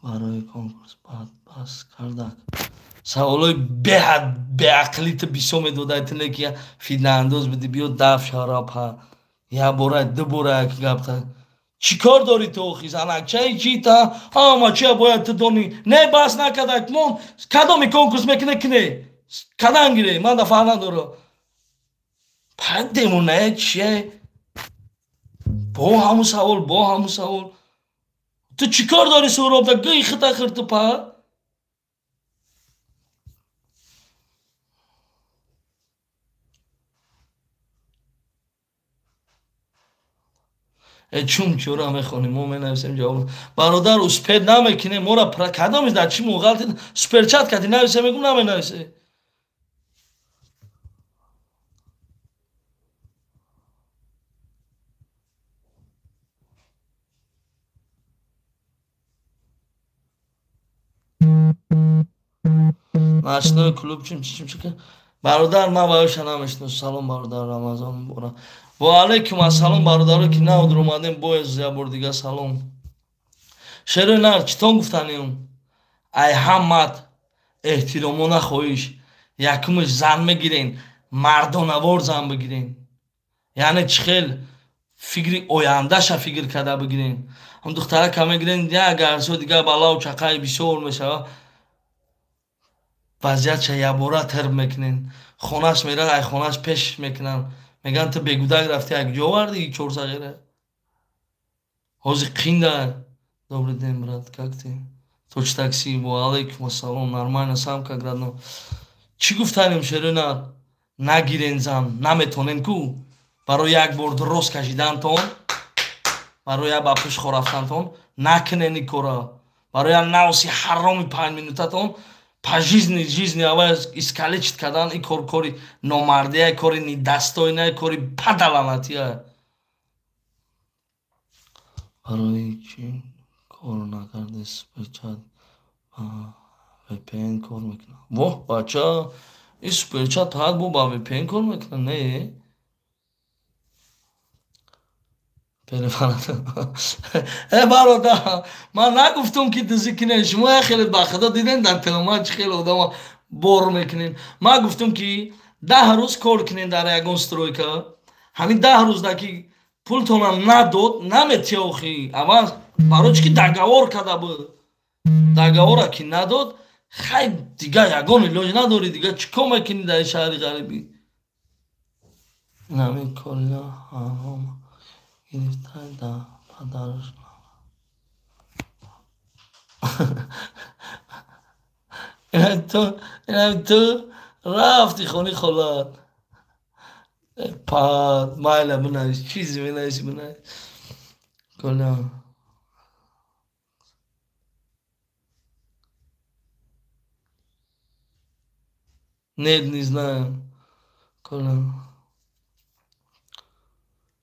барои конкурс, баъд бас кардак. Саволои беҳад беақлӣ ту бисёр медодай, ту не ки фитнаандоз бидӣ, биё даф шарапа. Як бора, ду бора як гапта. Чӣ кор дорӣ ту охи занак? Чай чӣ та? Ҳама чия бояд ту донӣ. Не, бас накардак. Мон кадоми конкурс мекуне, куне. Кадан гире, ман да фарқ надорам. Пандемонае чие? Бо ҳамун савол, бо ҳамун савол. Ту чӣ кор дорӣ Суҳроб? Да гӯи хита хирту па. Чун чура мехонем, мо менависем ҷавоб. Бародар, успед намекунем, мора кадомиш дар чӣ муғалти суперчат кардӣ нависе, мегум наменависе. Ночной клуб чим чим чим. Бародар, ман бароша намешиносам. Салом бародар, Рамазон муборак. Ва алайкум ассалом бародаро ки нав омадем, боз як бор дига салом. Шерои нар читон гуфтанем? Ай ҳамат эҳтиромона хоҳиш. Якумаш зан мегирен, мардонавор зан бигирен. Яъне чӣ хел Фикри ояндаша фикр карда бигирен. Ҳам духтарака мегирен, як гарсо дига балау чақаи бисёр мешава. Вазъиятша якбора тарб мекунен. Хонаш мерад, ай хонаш пеш мекунанд. Мегӯянд ту бегудак рафти, як ҷо оварди чорсағира. Ҳозир қинда. Добрый день, брат, как ты? Точ такси, ва алейкум ассалом, нормально, сам как, родной. Чӣ гуфтанем, шерина? Нагирен зан, наметонен ку. Барои як бор рост кашидантон, барои як ба пушт рафтантон, накунен ин кора. Барои як навси ҳароми 5 минутатон по жизни аввал искалечить кардан ин кор кори номардия, кори недостойная, кори падаланатия. Барои чӣ кор накарди суперчат ба VPN кор мекунад? Воҳ, бача, ин суперчат фақат бо ба VPN кор мекунад, не? Э бародар, ман нагуфтам ки дузӣ кунед, шумо як хеле ба худо дидем дар телеман чӣ хеле одама бор мекунед. Ман гуфтам ки 10 рӯз кор кунед дар ягон стройка, ҳамин 10 рӯзда ки пултонам надод, наметия охи. Аввал барои чӣ ки договор карда буд. Договора ки надод, хай дига ягон илоҷ надорӣ, дига чӣ кор мекунӣ дар ин шаҳри ғарибӣ? Ин кория ҳаром гирифта да падараш. Инам ту рафти хони холат. Пад, майла бинавис, чизе менависи бинавис. Коля. Нет, не знаю. Коля.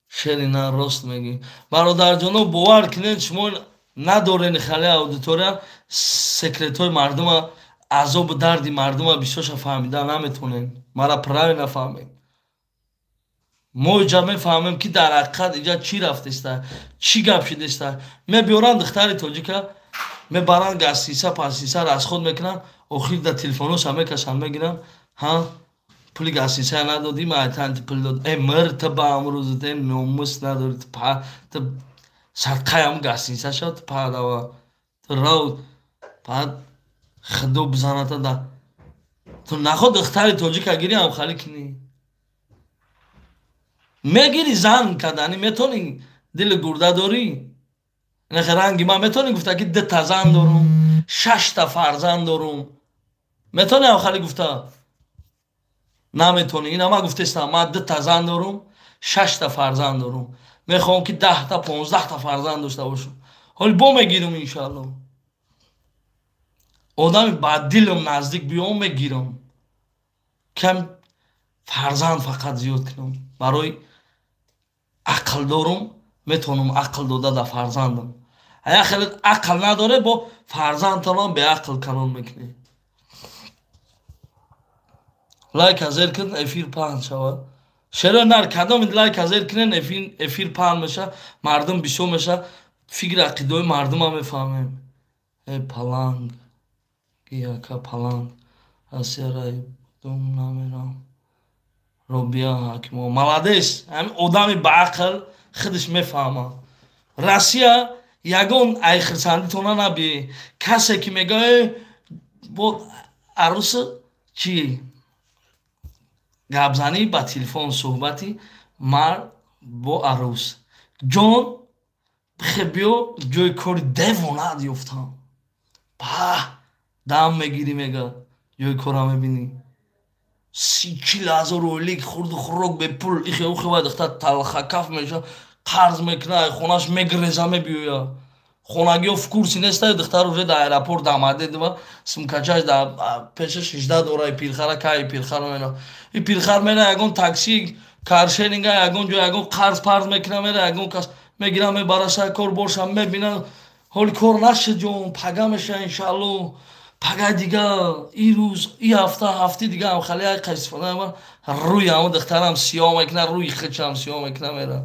Шери на рост мегӣ. Бародарҷоно, бовар кунед, шумо надорен хали аудитория, секретҳои мардума, азобу дарди мардума бисёрша фаҳмида наметонем. Мара правильно фаҳмед. Мо иҷа мефаҳмем ки дар ҳақиқат иҷа чӣ рафтеста, чӣ гап шидеста. Мебиёранд духтари тоҷика, мебаранд гастиса, пастиса расход мекунанд, охир да телефоноша мекашанд, мегиранд, ҳа пули гастиса надодӣ, ман айтан пул дод. Э мр ту ба амрӯз ту номус надорӣ, ту па ту садқаи ҳам гастиса шав, ту па дава. Ту рав баъд худо бизаната да. Ту наход духтари тоҷика гирӣ ҳам хали кунӣ. Мегири зан кардани метонӣ, дили гурда дорӣ. Нахе ранги ман метонӣ гуфта ки 2 та зан дорум, 6 та фарзанд дорум. Метонӣ ҳам хали гуфта? Наметонӣ. Ина ман гуфтестам, ман 2 та зан дорум, 6 та фарзанд дорум. Мехоҳам ки 10 та, 15 та фарзанд дошта бошам. Ҳоли бо мегирам иншаалло. Одами ба дилам наздик биём мегирам. Кам фарзанд фақат зиёд кунам. Барои ақл дорум, метавонам ақл дода да фарзандам. Ая хеле ақл надоре, бо фарзандтонам беақл калон мекунӣ. Лайк зер кун, эфир паҳн шавад. Шеро нар кадом лайк зер кунен, эфир паҳн меша, мардум бисёр меша, фикр ақидаҳои мардума мефаҳмем. Э паланг, гияка паланг, асерай дум намерам. Робия Ҳакимова молодец, ҳамин одами баақл худаш мефаҳмад. Россия ягон айхирсандитона набие. Касе ки мегӯяд бо арӯс чӣ гапзанӣ ба телефон, суҳбати мард бо арӯс. Ҷон бихе биё ҷои кори девонат ёфтам. Паҳ дам мегирӣ, мега ҷои кора мебинӣ. 30-40 ҳазор ойлик, хурду хӯрок бепул, ихе ухе вай духтар талхакаф меша, қарз мекуна, хонаш мегреза мебиёя. Хонагиҳо в курсе нестаю, духтар уже дар аэропорт дамадедва, сумкачаш дар пешаш 18 дора, и пирхара кай пирхар мера. И пирхар мера ягон такси, каршеринга, ягон ҷо ягон қарз парз мекуна, мера ягон кас мегира, мебараша, кор боша мебина, ҳоли кор нашид ҷон, пага меша иншаалло. Пага дига, и рӯз, и ҳафта, ҳафти дига ҳам хали ай қайсифона ман рӯи ҳамон духтарам сиёҳ мекуна, рӯи хичам сиёҳ мекуна мера.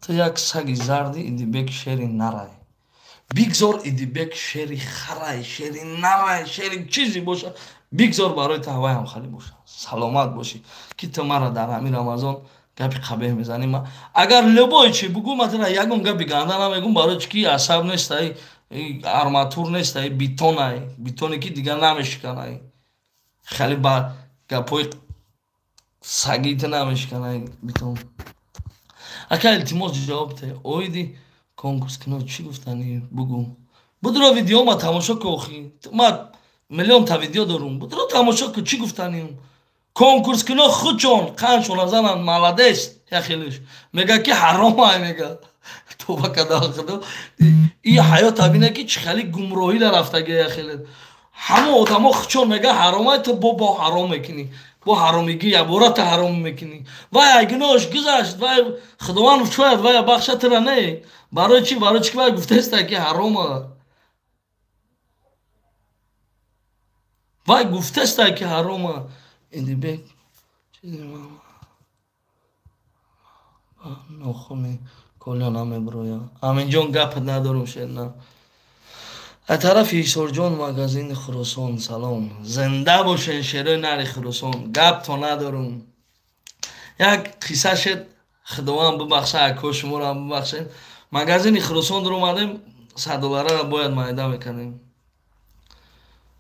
Ту як саги зарди Идибек шери нарай. Бигзор Идибек шери харай, шери нарай, шери чизе боша, Бигзор барои ту ҳавай ҳам хали боша. Саломат бошӣ, ки ту мара дар ҳамин Рамазон гапи қабеҳ мезанӣ. Ма агар любой чи бугӯ, ман тура ягон гапи ганда намегӯм, барои чи ки асаб нест, ай арматур нест, ай бетон, ай бетоне ки дигар намешикан, ай хеле ба гапҳои сагии ту намешикан, ай бетон. Ака, илтимос, ҷавоб те. Оиди конкурс кино чӣ гуфтанӣ, бугӯ. Будро видеома тамошо ку, охи ма миллионта видео дорум, будро тамошо ку, чӣ гуфтанӣ. Конкурс кино худшон қаншона зананд, молодец. Яхелиш мега ки ҳаромай, мега тоба када худо. И ҳаёт абина ки чӣ хели гумроҳӣ дарафтаги. Яхеле ҳама одамо худшон мега ҳаромай, ту бо ҳаром мекунӣ, бо ҳаромигӣ ябора ту ҳаром мекунӣ. Вай ай гуноҳш гузашт, вай худованд шояд вай бахша, тура не. Барои чӣ? Барои чӣ ки вай гуфтаеста ки ҳарома, вай гуфтаеста ки ҳарома. Идибек чизи нохуни коля намеброя. Аминҷон, гап надорум, шерна. Аз тарафи Ҳисорҷон, магазини Хуросон, салом. Зинда бошен, шерои нари Хуросон. Гапто надорум. Як қисса шед, худованд бибахша, ако шуморо бибахшед. Магазини Хуросон дуромадем, 100 долларара бояд майда мекардем,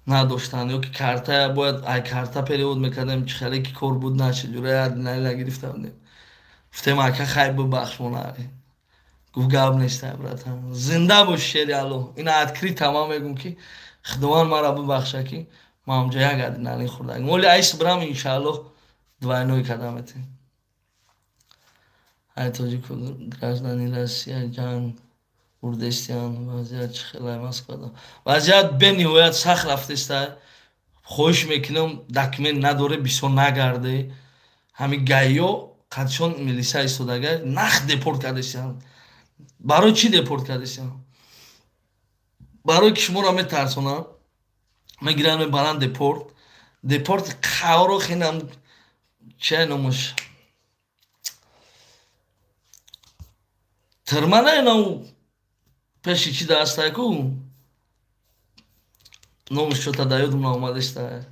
надоштанд, ё ки карта бояд ай карта перевод мекардем. Чӣ хеле ки кор буд, нашид, ҷураи адреналин гирифта будем. Гуфтем: «Ака, хай, бибахш мона». Гуфт: «Гап неста, братан, зинда бош, шери Алло». Ина открыто ман мегум, ки худованд мара бибахша, ки ман онҷо як адреналин хӯрдагим. Оли айс брам, иншааллоҳ, двойной кардам. Ай тоҷику граждани Россия ҷанг бурдестиян, вазъият чӣ хелай Москвада? Вазъият бениҳоят сахт рафтеста. Хоҳиш мекунам, документ надоре, бисёр нагарде. Ҳамин ГАИ-ё қадшон милиса истодага, нах депорт кардесиян. Барои чӣ депорт кардесиян? Барои ки шуморо метарсонанд, мегиранд, мебаранд депорт. Депорт қавро хинам чия номаш, тирма не, нау пеши чи дастай ку, номаш чота да ёдум наомадеста.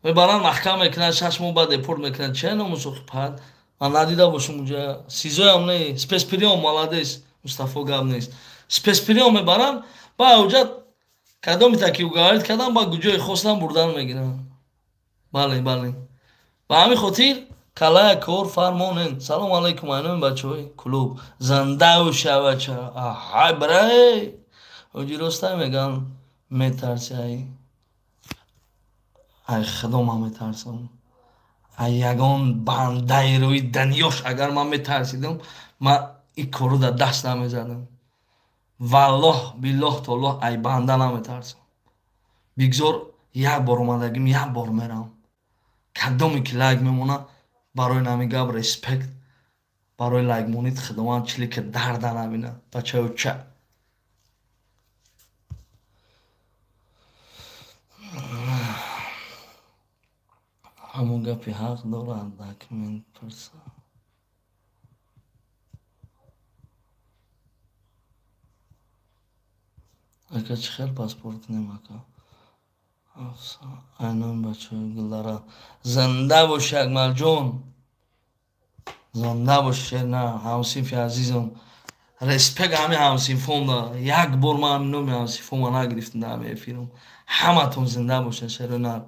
Мебаранд, маҳкам мекунанд, 6 моҳ баъд депорт мекунанд. Чия номаш охи? Пад ман надида бошум унҷа, СИЗОям не, спецприём. Молодец, Мустафо, гап нест. Спецприём мебаранд, ба уҷа кадомита ки уговорить кардам, ба куҷое хостам бурдан мегиранд. Бале, бале, ба ҳамин хотир калая кор фармонен. Салому алайкум, айноми бачаҳои клуб, зиндау шавача. Аҳай, брай, оҷи ростай меган, метарси ай? Ай худо ман метарсам. Ай ягон бандаи рӯи данёш агар ман метарсидам, ман ин корро дар даст намезадам. Валлоҳ, биллоҳ, толлоҳ, ай банда наметарсам. Бигзор як бор омадагим, як бор мерам. Кадоме ки лайк мемонад, барои нами гап респект. Барои лайк монид, худованд чилика дарда набинад, бачаю ча. Ҳамон гапи ҳақ дорад, документ пурса. Ака, чӣ хел паспорт кунем, ака? Айноми бачаҳои Гулдара, зинда боши, Акмалҷон, зинда боши, шерна ҳамсинфи азизам. Респект ҳами ҳамсинфом. Да як бор ман ҳами номи ҳамсинфома нагирифтам дар ҳами эфирам. Ҳаматон зинда бошед, шеринар.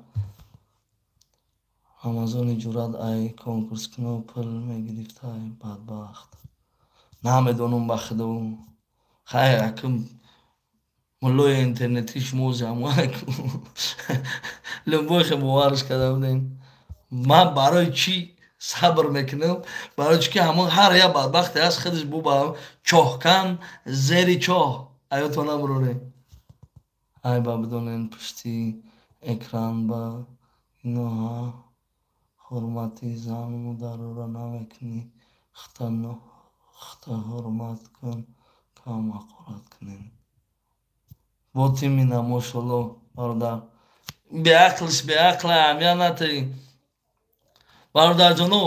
Рамазони ҷуръат ай конкурскуно пул мегирифтай, бадбахт. Намедонам, ба худо. Хайр, акм муллои интернетӣ шумо ҷамоаку любойхе боварш карда будем. Ман барои чӣ сабр мекунам? Барои чӣ ки ҳамон ҳар як бадбахте аст, худаш бу ба чоҳкан, зери чоҳ аёто набуроре. Ай ба бидонен, пушти экран ба иноҳа ҳурмати зану модароро намекунӣ. Худта ҳурмат кун, кам ҳақорат кунем. Вот именно, мошалло, бародар. Беақлш беақла, аҳамият натаи. Бародарҷоно,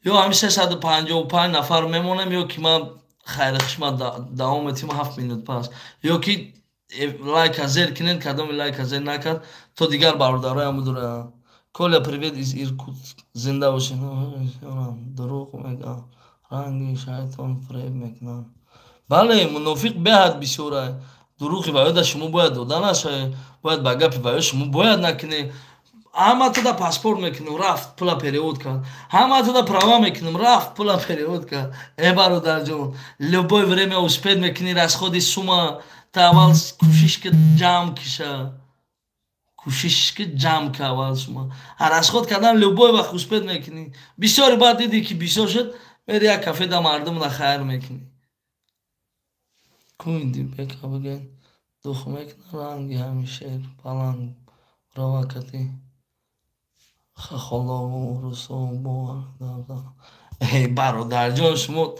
ё ҳамин 355 нафар мемонем, ё ки ман хайрихишма давом метиҳам 7 минут пас, ё ки Лайка зер кунед, кадоми лайка зер накард, то дигар бародароям будура. Коля, привет из Иркутск. Зинда бошед. Дурӯғ мегӯям. Ранги шайтон фиреб мекунанд. Бале, мунофиқ беҳад бисёра. Дурӯғи ба ёда шумо бояд дода нашавед. Бояд ба гапи ба ёд шумо бояд накунед. Ҳама туда паспорт мекунем, рафт пула перевод кард. Ҳама туда права мекунем, рафт пула перевод кард. Э бародарҷон, любое время успеть мекунӣ расходи сума, та аввал кӯшиш ки ҷамъ киша. Кӯшиш ки ҷамъ ка аввал сума. А расход кардан любой вақт успеть мекунӣ. Бисёри баъд дидӣ ки бисёр шуд, мери як кафе да мардумра хайр мекунӣ. Кунди бека бигӯед, дух мекунад ранги ҳамин шер баланд равакати хахолову русову бо. Эй бародарҷон, шумо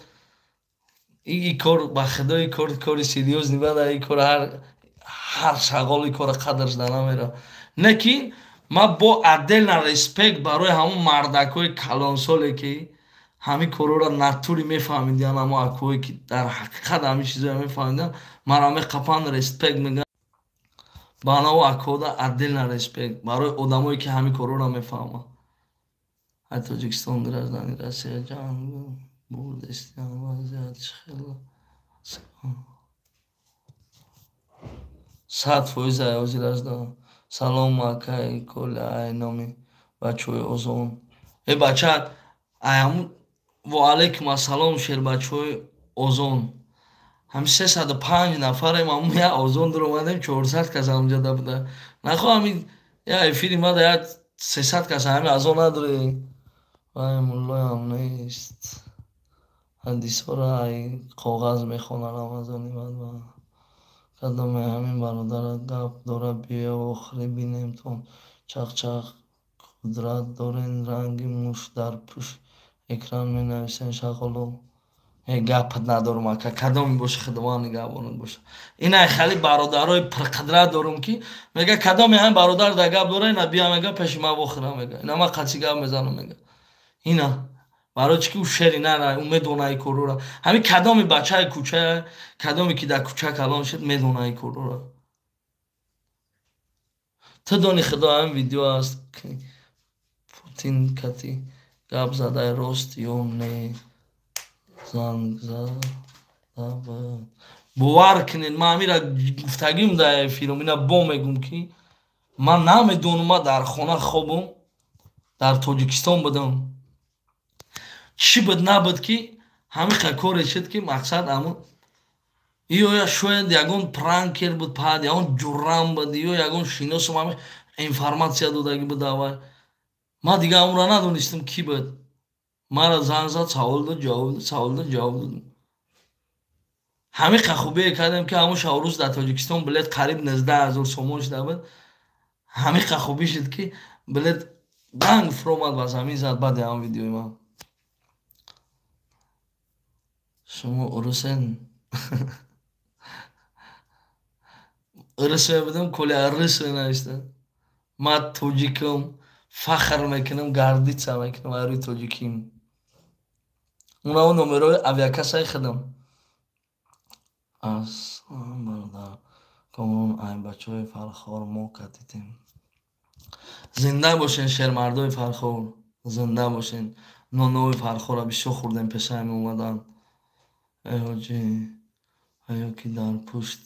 ин кор ба худо ин кор кори серьёзный бада, ин кор ҳар шағол ин кора қадрш да намера. Не ки ман бо отдельно респект барои ҳамон мардакҳои калонсоле ки ҳамин корҳоро натури мефаҳмидиан, ҳамо акҳое ки дар ҳақиқат ҳамин чизоро мефаҳмидиан, маро меқапанд, респект мегӯянд. Ба анаво акҳода отдельно респект барои одамое ки ҳамин корҳоро мефаҳманд. Ай Тоҷикистон граждани Россия ҷанг бурдестиан вазъият чӣ хел 100% ай ҳозир ажда. Салом акай Коля, ай номи бачаҳои Озон. Э бача, ай ҳамун ва алайкум ассалом шербачаҳои Озон. Ҳами 305 нафарем, ҳамун як Озон дуромадем, 400 кас ҳамҷода буда. Нахоҳ ҳамин як эфири мада як 300 кас ҳами азон надорем. Вай муллоям нест. Ҳадисҳоро ай коғаз мехонад Рамазони бадбахт. Кадоме ҳамин бародара гап дора биё охири бинемтон. Чақ-чақ қудрат дорен ранги муш дар пушт экран менависен шағоло. Э гапат надорум ака, кадоме боша худованд нигаҳбонат боша. Ина хали бародарои пурқудрат дорум ки мега кадоме ҳамин бародар да гап дора, ина бия мега пеши ма вохӯра мега. Ина ма қатъи гап мезанам мега. Ина барои чӣ ки ӯ шери нара, ӯ медона ин корҳоро. Ҳамин кадоми бачаи кӯча, кадоме ки дар кӯча калон шуд, медона ин корҳоро. Ту дони худо ҳамин видео аст ки Путин кати гап задаи рост ё не занг зада. Бовар кунед, ман ҳамира гуфтагим дар эфирам, ина бо мегӯм ки ман намедонам, ман дар хона хобам, дар Тоҷикистон будам. Чӣ буд набуд ки ҳамин коре шуд ки мақсад ҳамун ё шояд ягон пранкер буд, пад ягон ҷуррам буд, ё ягон шиносам ҳамин информатсия додагӣ буд аввал. Ман дигар ҳамонро надонистам кӣ буд. Маро занг зад, савол дод, ҷавоб дод, савол дод, ҷавоб додам. Ҳамин хубие кардем ки ҳамон шаврӯз дар Тоҷикистон билет қариб 19,000 сомон шуда буд. Ҳамин хубӣ шуд ки билет банг фуромад ба замин зад баъди ҳамон видеои ман. Шумо урусен? Урус мебудам, Коля урус менавиштам. Ман тоҷикам, фахр мекунам, гордиться мекунам аз рӯи тоҷиким. Унаво номерои авиакассаи худам. Ассалом бародар, комрон ай бачаҳои Фархор мо катитем. Зинда бошен шермардои Фархор, зинда бошен. Нонои Фархорро бисёр хӯрдем пешаи омадан. Эй ҳоҷӣ, ё ки дар пушт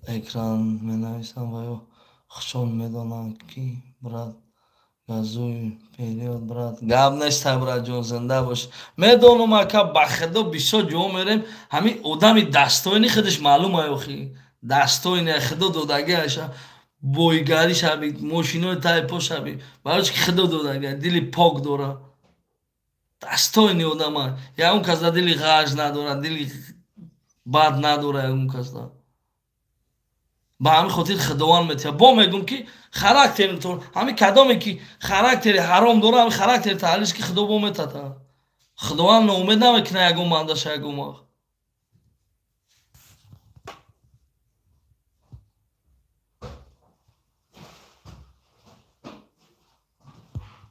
экран менависам ва ё хушон медонанд ки брат газуй период брат. Гап неста братҷон, зинда бош. Медонам ака, ба худо бисёр ҷо мерем, ҳамин одами дастоини худаш маълум ай охи. Дастоини худо додагиаша, бойгарӣ шаби, мошинои таи по шаби. Барои чӣ ки худо додагиа, дили пок дора. Дастоини одама. Ягон кас да дили ғаж надора, дили бад надора ягон кас да. Ба ҳамин хотир худованд метиҳад. Бо мегӯм ки характеритон, ҳамин кадоме ки характери ҳаром дора, ҳамин характери таҳлилш ки худо бо метата. Худованд ноумед намекунад ягон бандаша ягон вақт.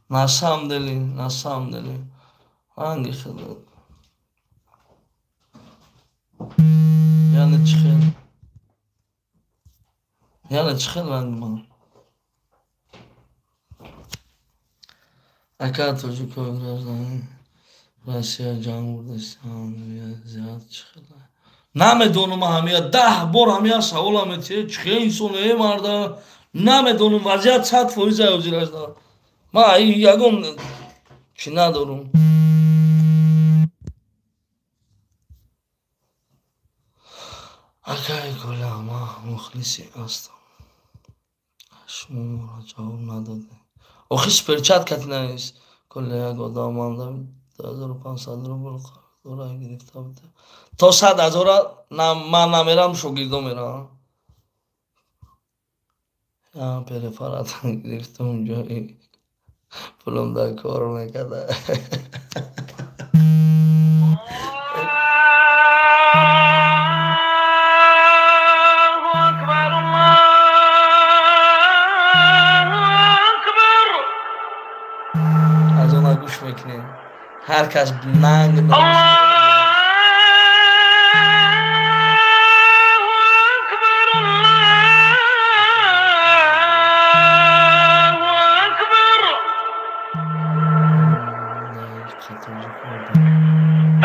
На самом деле, на самом деле, ранги худо. Яъне чӣ хел? Яъне чӣ хел ранг ман? Ака тоҷико гражданин Россия ҷанг бурдастан зиёд чӣ хел? Намедонам ҳамия 10 бор ҳамия савола метиҳе, чӣ хел инсон е марда? Намедонам, вазъият 100% ҳозир аст. Ман ягон чӣ надорам. Акай Коля, ман мухлиси ҳастам. Шумо моро ҷавоб надодед. Охи суперчат кати навис. Коля, як одам манда 2500 рубл қарздора гирифта буда. То 100 ҳазора ман намерам, шогирдо меравам. Препарат гирифтам, ҷои пулам дар кор мекарда. Аз она гӯш мекунем. Ҳар кас нанг.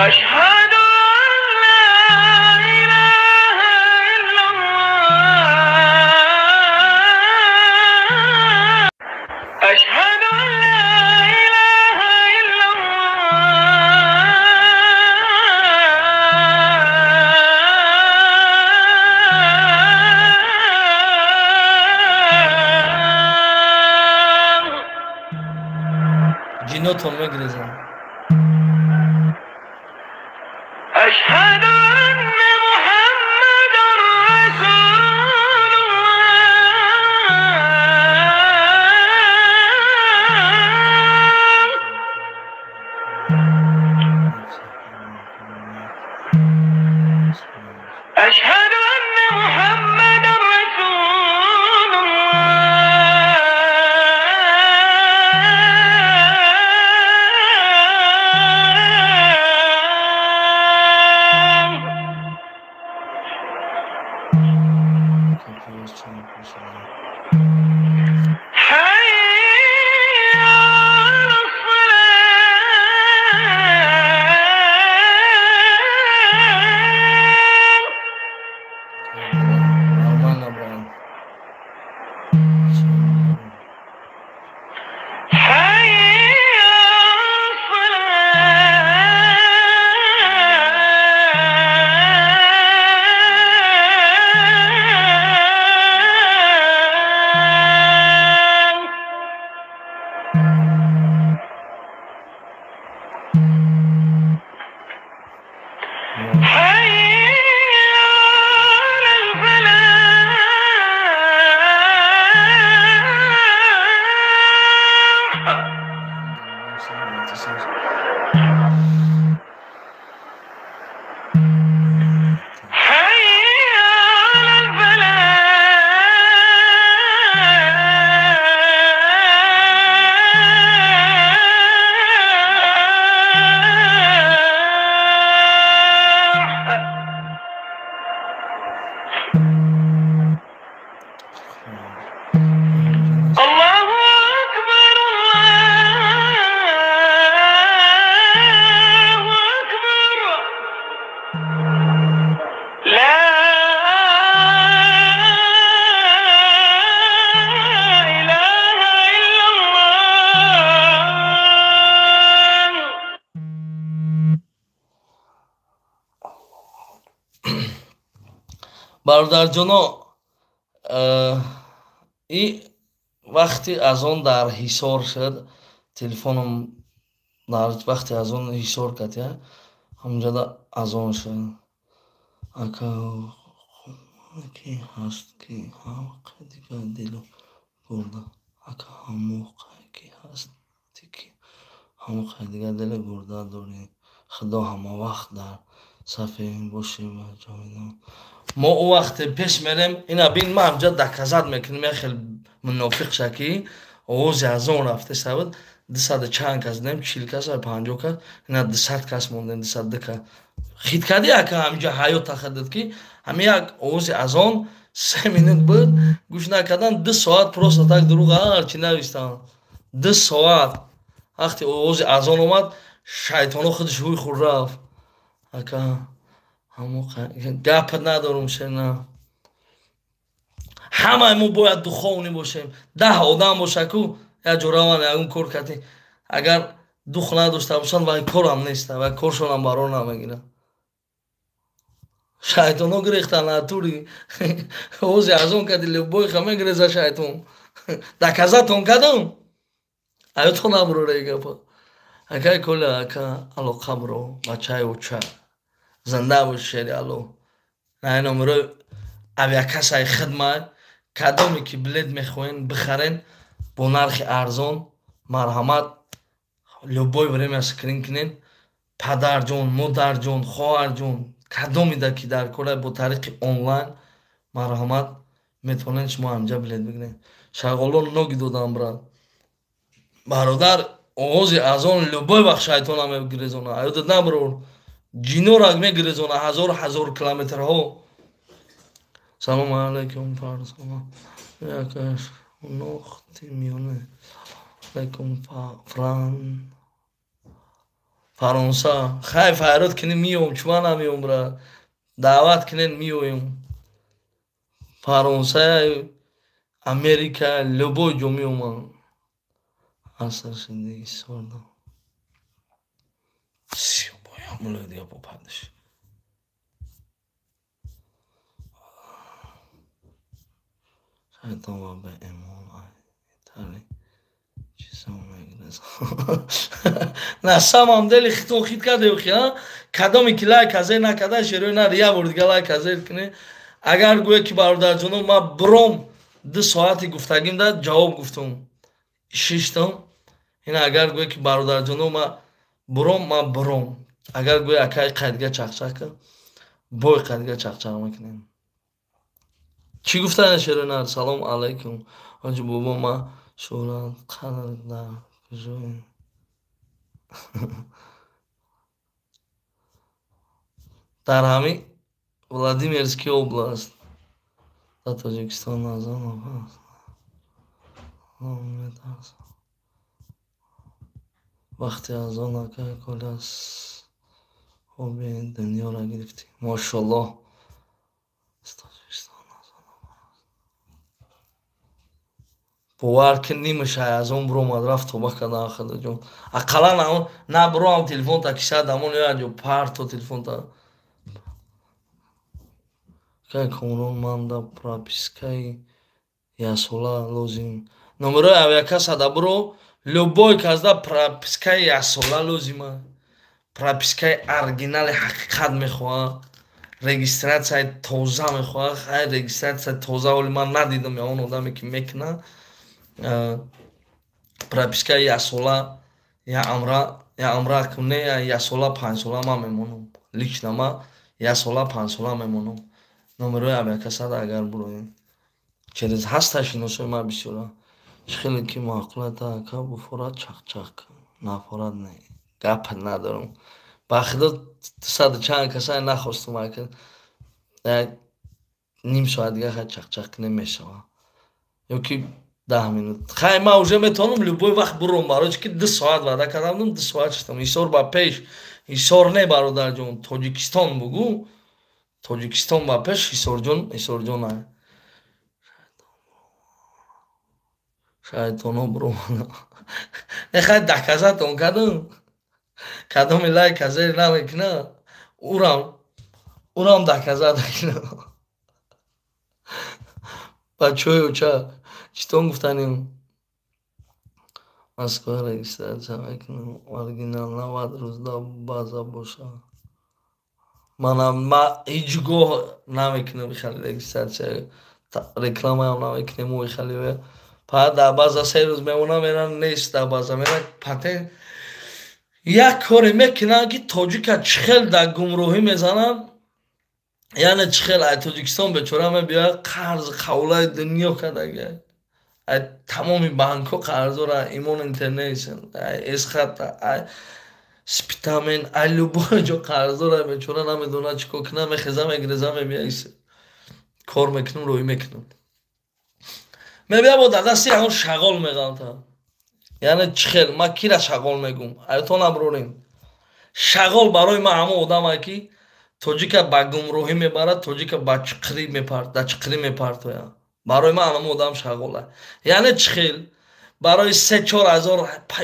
أشهد أن لا إله إلا الله أشهد أن لا إله إلا الله. Ҷинотон мегирезам. أشهد أن محمدا رسول الله. أشهد أن محمدا رسول الله. حي على الصلاة. Нормально, брат. حي على الصلاة. حي على الفلاح. حي على الفلاح. الله أكبر الله أكبر لا إله إلا الله. Бародарҷоно, и вақти азон дар Ҳисор шуд, телефонам дар вақти азон Ҳисор кард, я ҳамҷода азон шуд. Ака, ки ҳаст ки ҳамқа дигар дилу гурда. Ака, ҳамоқа ки ҳасти ки ҳамоқа дигар дилу гурда дорӣ. Худо ҳама вақт дар сафи бошӣ ва ҷовидон. Мо ӯ вақте пеш мерем, ина бин, ма ҳамҷа доказать мекунем, як хел мунофиқ ша ки овози азон рафта сабад 200 чанд кас дидем, 40 кас ва 50 кас, ина 200 кас мондем, 202 кас. Хит кардӣ, ака, ҳамҷа ҳаёт тахаддад ки ҳами як овози азон 3 минут буд, гӯш накардан, 2 соат просто так дурӯғ ҳарчи навистанд. 2 соат. Вақти овози азон омад, шайтоно худаш ҳуй хур рафт. Ака, ҳамо гап надорум шена. Ҳамаи мо бояд духовный бошем. 10 одам боша ку, як ҷо раван ягон кор кардӣ. Агар дух надошта бошанд, вай корам нест, вай коршонам барор намегирад. Шайтоно гирехтан натури. Овози азон кардӣ, любой ха мегиреза шайтон. Доказатон кардам? Аёто набурора и гапа. Акай Коля, ака алоқа бро, бачаи оча. Зинда бош шери ало. На номерои авиакассаи хидмат, кадоме ки билет мехоҳен бихарен бо нархи арзон, марҳамат, любой время скрин кунен. Падарҷон, модарҷон, хоҳарҷон, кадомида ки дар кора бо тариқи онлайн, марҳамат, метавонед шумо ҳамҷа билет бигиред. Шағолон ноги додам, брат. Бародар, оғози азон любой вақт шайтона мегирезона. Аёдат наброр. Ҷинорак мегирезона ҳазор ҳазор километрҳо. Салому алайкум, Фарзона. Якаш нохти миёна. Алайкум, Фаронса. Хай файрод кунем миём, чума намиём, брат. Даъват кунен миёем. Фаронса, Америка, любой ҷо миёмам. Аср шиди исорда. Всё, боям дига попадаш. Шайтон ва бе эмон итали чизо мегиреза. На самом деле хитон хит кардем хи, а? Кадоме ки лайк азер накарда, шерои на я бор дига лайк азер куне. Агар гӯе ки бародарҷоно, ма бром 2 соати гуфтагим да ҷавоб гуфтум. Шиштам. Ина агар гӯе ки бародарҷоно, ма бром, ма бром. Агар гӯе акай қайдга чақчақ кар, бой қайдга чақчақ мекунем. Чӣ гуфтан шерои? Салом алайкум. Ҳоҷи бобо, ма шӯҳрат қадр дар куҷои? Дар ҳамин Владимирский област. Дар Тоҷикистон азон аст. Вақти азон акай Коля хоби дунёро гирифтӣ. Мошаллоҳ. Тоҷикистон азон аст. Бовар ки нимашай аз он биромад рафт тоба кардан, худоҷон. Ақаллан на бироам телефонта киса дамон ё ҷо парто телефонта. Акай Комрон, ман да пропискаи яксола лозим. Номерои авиакасса да биро, любой кас да пропискаи яксола лозима. Пропискаи оригинали ҳақиқат мехоҳад. Регистратсияи тоза мехоҳад. Хай регистратсияи тоза оли ман надидам он одаме ки мекунад. Пропискаи яксола, я амра, я амра куне, яксола, 5 сола ман мемонам. Лично ман яксола, 5 сола мемонам. Номерои авиакассада агар бироем. Через ҳаста шиносои ман бисёра. Чӣ хеле ки маъқулата ака, буфорад чақчақ. Нафорад не. Гап надорам. Ба худо дусаду чанд касае нахостум ака. Як ним соат дига хай чақчақ кунем мешава. Ё ки 10 минут. Хай ман уже метавонам любой вақт буром, барои чӣ ки 2 соат ваъда кардам, 2 соат шистам. Ҳисор ба пеш. Ҳисор не, бародарҷон, Тоҷикистон бугӯ. Тоҷикистон ба пеш, Ҳисорҷон, Ҳисорҷон ай. Шайтоно биромада. Не хай доказатон кардам. Кадоми лайк азер намекунад, урам доказат мекунад. Бачаҳои оча, читон гуфтанем? Москва регистратсия мекунам. Оригинал 90 рӯз да база боша. Манам ма ҳеҷ гоҳ намекунам хеле регистратсия, рекламаам намекунем ой хеле. Фақат дар база 3 рӯз мемонам, меран нест дар база, меран патент. Як коре мекунанд ки тоҷика чӣ хел дар гумроҳӣ мезананд, яъне чӣ хел ай Тоҷикистон бечора мебиёяд, қарз қавлаи дунё кардага. Ай тамоми банкҳо қарздора, Имон Интернешнл, ай Эсхат, ай Спитамен, ай любой ҷо қарздора, бечора намедонад чӣ кор кунад, мехеза, мегиреза, мебиёяд. Кор мекунам, рӯй мекунам. Мебия бо дадасти ҳамон шағол меғалта. Яъне чӣ хел ман кира шағол мегум? Аётон аброрем. Шағол барои ман ҳамон одаме ки тоҷика ба гумроҳӣ мебарад, тоҷика ба чиқрӣ мепарт, да чиқрӣ мепартояд. Барои ман ҳамон одам шағола. Яъне чӣ хел барои 3-4 ҳазор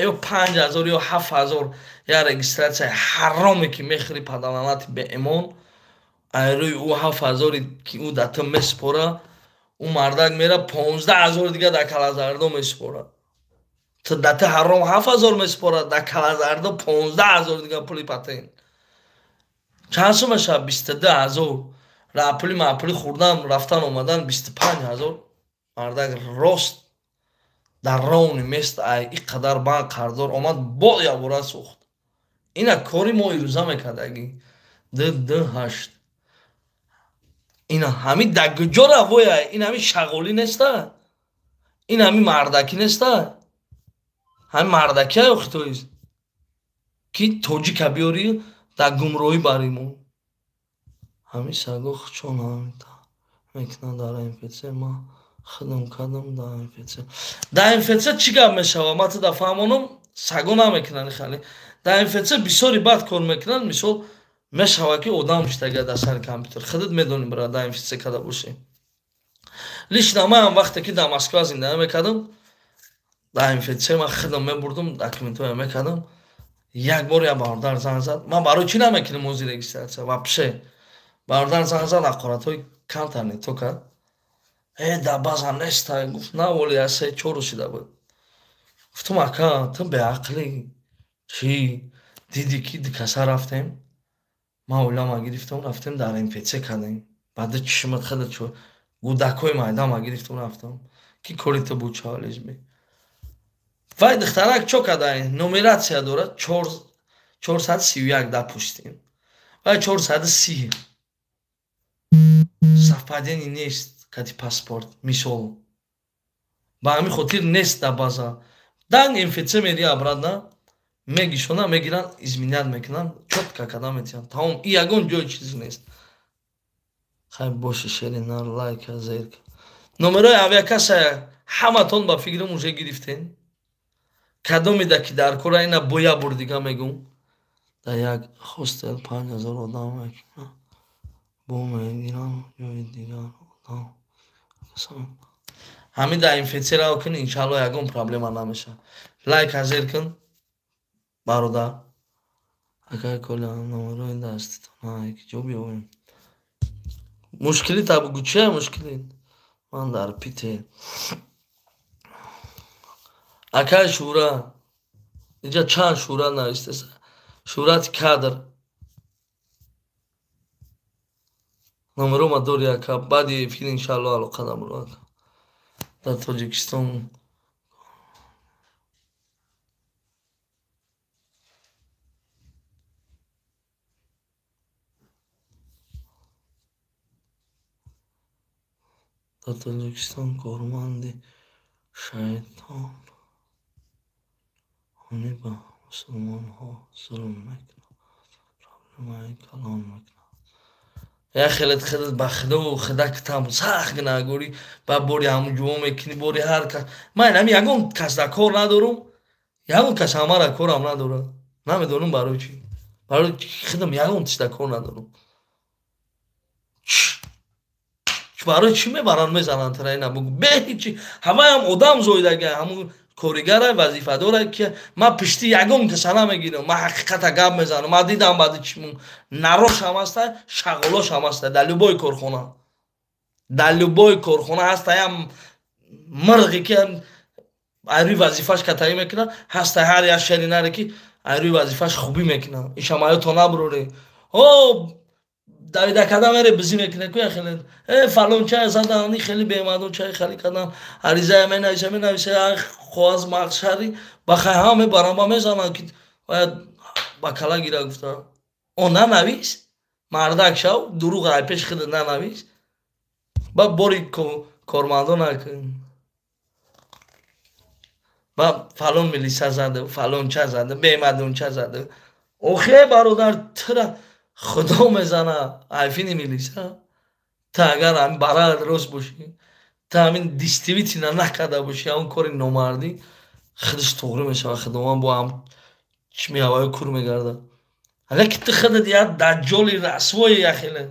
ё 5 ҳазор ё 7 ҳазор я регистратсияи ҳароме ки мехӯри падаланати беимон, айрӯи ӯ 7 ҳазоре ки ӯ да ту месупора, ӯ мардак мера 15 ҳазор дига да калазардо месупора. Ту да ту ҳаром 7 ҳазор месупора, да калазардо 15 ҳазор дига пули патент. Чанд сум мешавад? 22 ҳазор. Пули мапули хӯрдан, рафтан омадан 25 ҳазор. Мардак рост дар ровни мест ай ин қадар банк қарздор омад, бо якбора сӯхт. Ина кори мо ирӯза мекардагӣ. 2-2-8. Ина ҳами дар куҷо равоя? Ин ҳами шағолӣ неста? Ин ҳами мардакӣ неста? Ҳами мардакия охитоист ки тоҷика биёрӣ дар гумроҳӣ бари мо. Ҳами саго чон ҳамита мекунанд дар МФЦ. Ман хидм кардам дар МФЦ. Дар МФЦ чӣ гап мешавад? Ман ту да фаҳмонам, саго намекунанд хали. Дар МФЦ бисёри бад кор мекунанд. Мисол мешавад ки одам иштага дар сари компютер. Худат медонӣ бира дар МФЦ када бошӣ. Лично ман вақте ки дар Москва зиндагӣ мекардам, дар МФЦ ман худам мебурдам, документҳоям мекардам. Як бор як бародар занг зад. Ман барои чӣ намекунам ози регистратсия? Вообще. Бародар занг зад, ҳақоратҳои камтар не то кард. Да база неста. Гуфт на, воли аз 3-4 рӯз шида буд. Гуфтам ака, ту беақлӣ. Чӣ? Дидӣ ки ду каса рафтем. Ман оилама гирифтам, рафтем дар МФЦ кардем. Баъд чишмат хада чо гудакҳои майдама гирифтам рафтам. Ки кори ту буд чавализми. Вай духтарак чо карда? Нумератсия дорад 431 допустим. Вай 430. Совпадение нест кати паспорт, мисол. Ба ҳамин хотир нест дар база. Данг МФЦ мери обратно, мегишона, мегиранд, изменят мекунанд, чётко карда метиҳанд. Тамом, и ягон ҷои чиз нест. Хай боши шери нар лайка зерка. Номерои авиакасса ҳаматон ба фикрам уже гирифтен. Кадомида ки дар кора ина бо як бор дига мегум. Дар як хостел 5000 одам мекунанд. Бо мегирам ҷои дигар одам. Ҳамин дар МФЦ раво кун, иншалло ягон проблема намешавад. Лайка зер кун бародар. Акай коля номерои даститон ки ҷо биёвем. Мушкили та бугу чия мушкили? Ман дар Питер. Акай Шура. Инҷа чанд Шура навиштаст? Шурати кадр. Номерома дори ака. Баъди эфир иншалло алоқа дабро ака. Дар Тоҷикистон дар Тоҷикистон корманди шайтон ҳони ба мусулмонҳо зулм мекунад, проблемаи калон мекунад. Як хелет хелет ба худо худактам сахт гунаҳгорӣ, ба бори ҳамун ҷуво мекунӣ, бори ҳар кас. Ман инами ягон кас дар кор надорам, ягон кас ҳамара корам надорад. Намедонам барои чӣ. Барои худам ягон чиз дар кор надорам. Барои чӣ мебаранд мезананд тара ина бугу? Бе ҳеҷ ҳамаям одам зоидага, ҳамун коригара, вазифадора ки ман пишти ягон каса намегирам, ман ҳақиқата гап мезанам. Ман дидам баъди чимун нарош ҳам ҳаста, шағолош ҳам ҳаста дар любой корхона. Дар любой корхона ҳаста ям мирғе ки айрӯи вазифаш катаӣ мекунад, ҳаста ҳар як шери наре ки айрӯи вазифаш хубӣ мекунад. Ишам аёто наброре. О, давида карда мере бизӣ мекунад ку хеле. Фалон чай задан, ни хеле бемадон чай хали кардан, аризая менависа, менависа, хоаз мақшари, ба хай ҳама мебаранд, ба мезананд ки бояд ба кала гира гуфта. О, нанавис, мардак шав, дурӯғ ай пеш худат нанавис. Ба бори кормандо накун. Ба фалон милиса зада, фалон ча зада, бемадон ча зада. Охе бародар, тура худо мезана, айфини милиса. Ту агар ҳамин барад рост бошӣ, ту ҳамин действительно накарда бошӣ ҳамон кори номардӣ, худаш туғрӣ мешавад. Худованд бо ҳам чишми ҳавои кур мегардад. Леки ту худат як даҷҷоли расвои яхеле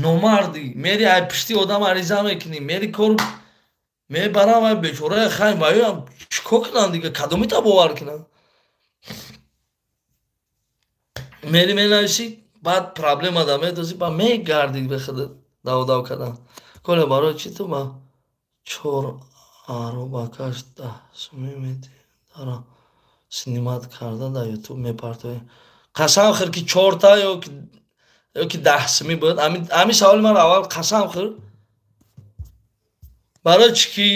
номардӣ, мери ай пишти одам ариза мекунӣ, мери кор мебарам ай бечораи хай ваёам чӣ кор кунам дига, кадомита бовар кунам? Мери менависӣ, баъд проблема да медозӣ, баъд мегардӣ ба худат давдав кардан. Коля, барои чӣ ту ба чор аробакаш 10 сумӣ медиҳӣ, дара снимать карда дар ютуб мепартоӣ? Қасам хӯр ки чорта ёки 10 сумӣ буд. Ҳамин саволи маро аввал қасам хӯр. Барои чӣ ки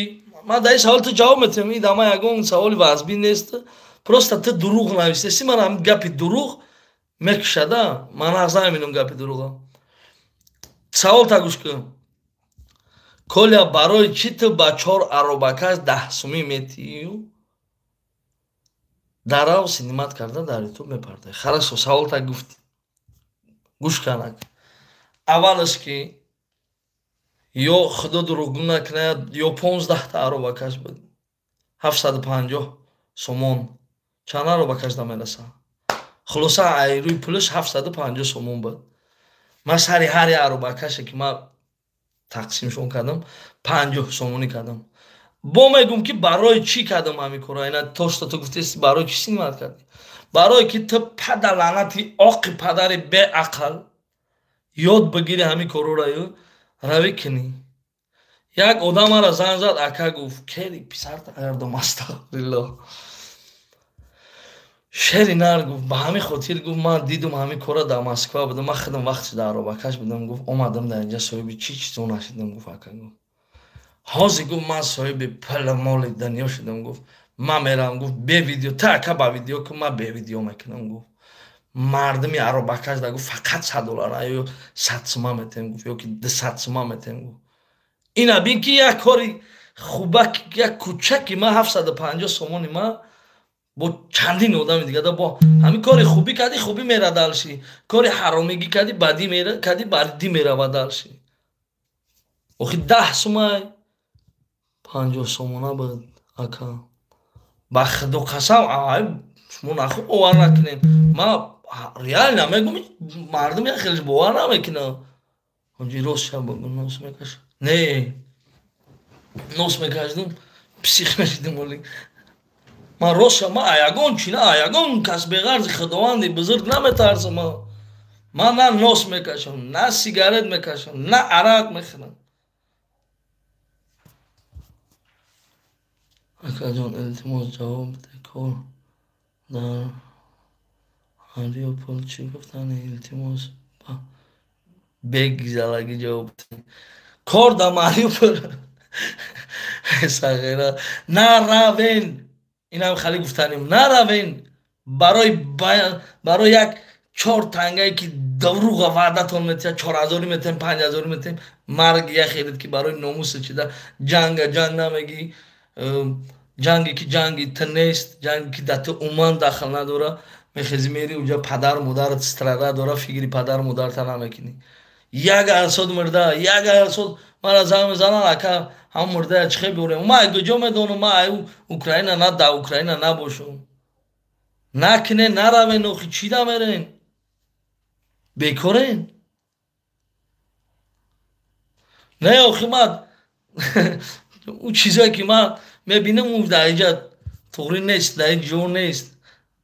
ман дар ин савол ту ҷавоб метиҳам, ин дама ягон саволи вазбин нест. Просто ту дурӯғ нависеси, ман ҳамин гапи дурӯғ мекушада, ман нағз намебинам гапи дурӯға. Савол та гӯш кун. Коля, барои чӣ ту ба чор аробакаш 10 сумӣ метиҳию дарав снимать карда дар ютуб мепартоӣ? Хорошо, савол та гуфтӣ. Гӯш канак. Аввалаш ки ё худо дурӯғгӯ накунад, ё 15та аробакаш буд. 750 сомон. Чанд аробакаш да мерасад? Хулоса ай рӯи пулаш 750 сомон буд. Ман сари ҳар як аробакаше ки ман тақсимшон кардам, 50 сомонӣ кардам. Бо мегӯм ки барои чӣ кардам ҳамин корро? Ина то что ту гуфтеси барои чӣ снимать кардӣ? Барое ки ту пада лаънати оқи падари беақл ёд бигири ҳамин корҳоро равӣ кунӣ. Як одам маро занг зад, ака гуфт, кери писарта гардом, астағфируллоҳ. Шери нар гуфт, ба ҳамин хотир гуфт, ман дидум ҳамин корро дар Москва будам, ман худам вақти дар аробакаш будам, гуфт, омадам дар инҷа соҳиби чӣ чизо нашидам, гуфт, ака гуфт. Ҳозир гуфт, ман соҳиби пул моли дунё шудам, гуфт, ман меравам, гуфт, бе видео, ту ака ба видео кун, ман бе видео мекунам, гуфт. Мардуми аробакаш да гуфт, фақат 100 доллар ё 100 сума метем, гуфт, ё ки 200 сума метем, гуфт. Ина бин ки як кори хубак, як кӯчаки ман 750 сомони ман бо чандин одами дига да бо ҳамин кори хубӣ кардӣ, хубӣ мера далши, кори ҳаромигӣ кардӣ, бадӣ мера кардӣ, бадӣ мерава далши. Охи 10 сумай 50 сомона буд ака. Ба худо қасам, ай шумо нахуб бовар накунед. Ман реально мегӯм, мардум як хелеш бовар намекунад. Ҳоҷи рост шаб буд, нос мекашад. Не, нос мекашидум, псих мешидум оли. Ман рост шаб, ман ягон чи на, ягон кас беғарзи худованди бузург наметарсам. Ман на нос мекашам, на сигарет мекашам, на арақ мехӯрам. Акаҷон, илтимос ҷавоб бидеҳ, кор дар Мариупол чӣ гуфтани? Илтимос ба бегизалагӣ ҷавоб бидеҳ. Кор дар Мариупол сағира наравен, инам хали гуфтанем, наравен барои як чор тангае ки дурӯға ваъдатон метиҳад, 4000 метиҳем, 5000 метиҳем, марг яхелед ки барои номусе чида ҷанга ҷанг намегӣ, ҷанге ки ҷанги ту нест, ҷанге ки дар ту умуман дахл надора, мехези мери уҷа падару модарат страда дора, фикри падару модарта намекунӣ. Як арсод мурда, як арсод мара занг мезананд, ака ҳам мурдая чӣ хел биёрем? Ман ай куҷо медонам, ман ай Украина на дар Украина набошам. Накунен, наравен, охи чӣ дамерен? Бекорен? Не, охи ман ӯ чизое ки ман мебинам, ӯ дар инҷа туғрӣ нест, дар ин ҷо нест,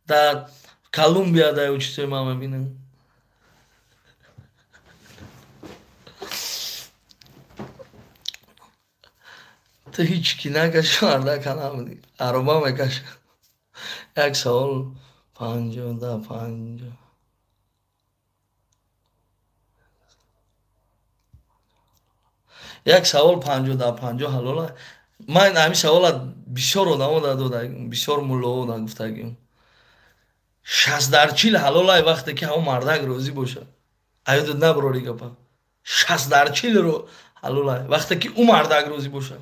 дар Колумбия дар ӯ чизое ман мебинам. Ту ҳеҷ ки накаши, мардака набудӣ, ароба мекаша. Як савол 50-50. Як савол 50-50 ҳалола. Ман ҳамин савола бисёр одамо додагим, бисёр муллоҳо да гуфтагим. 60-40 ҳалолай вақте ки ҳамон мардак розӣ бошад. Аёдат наброри гапа. 60-40 ро ҳалолай вақте ки ӯ мардак розӣ бошад.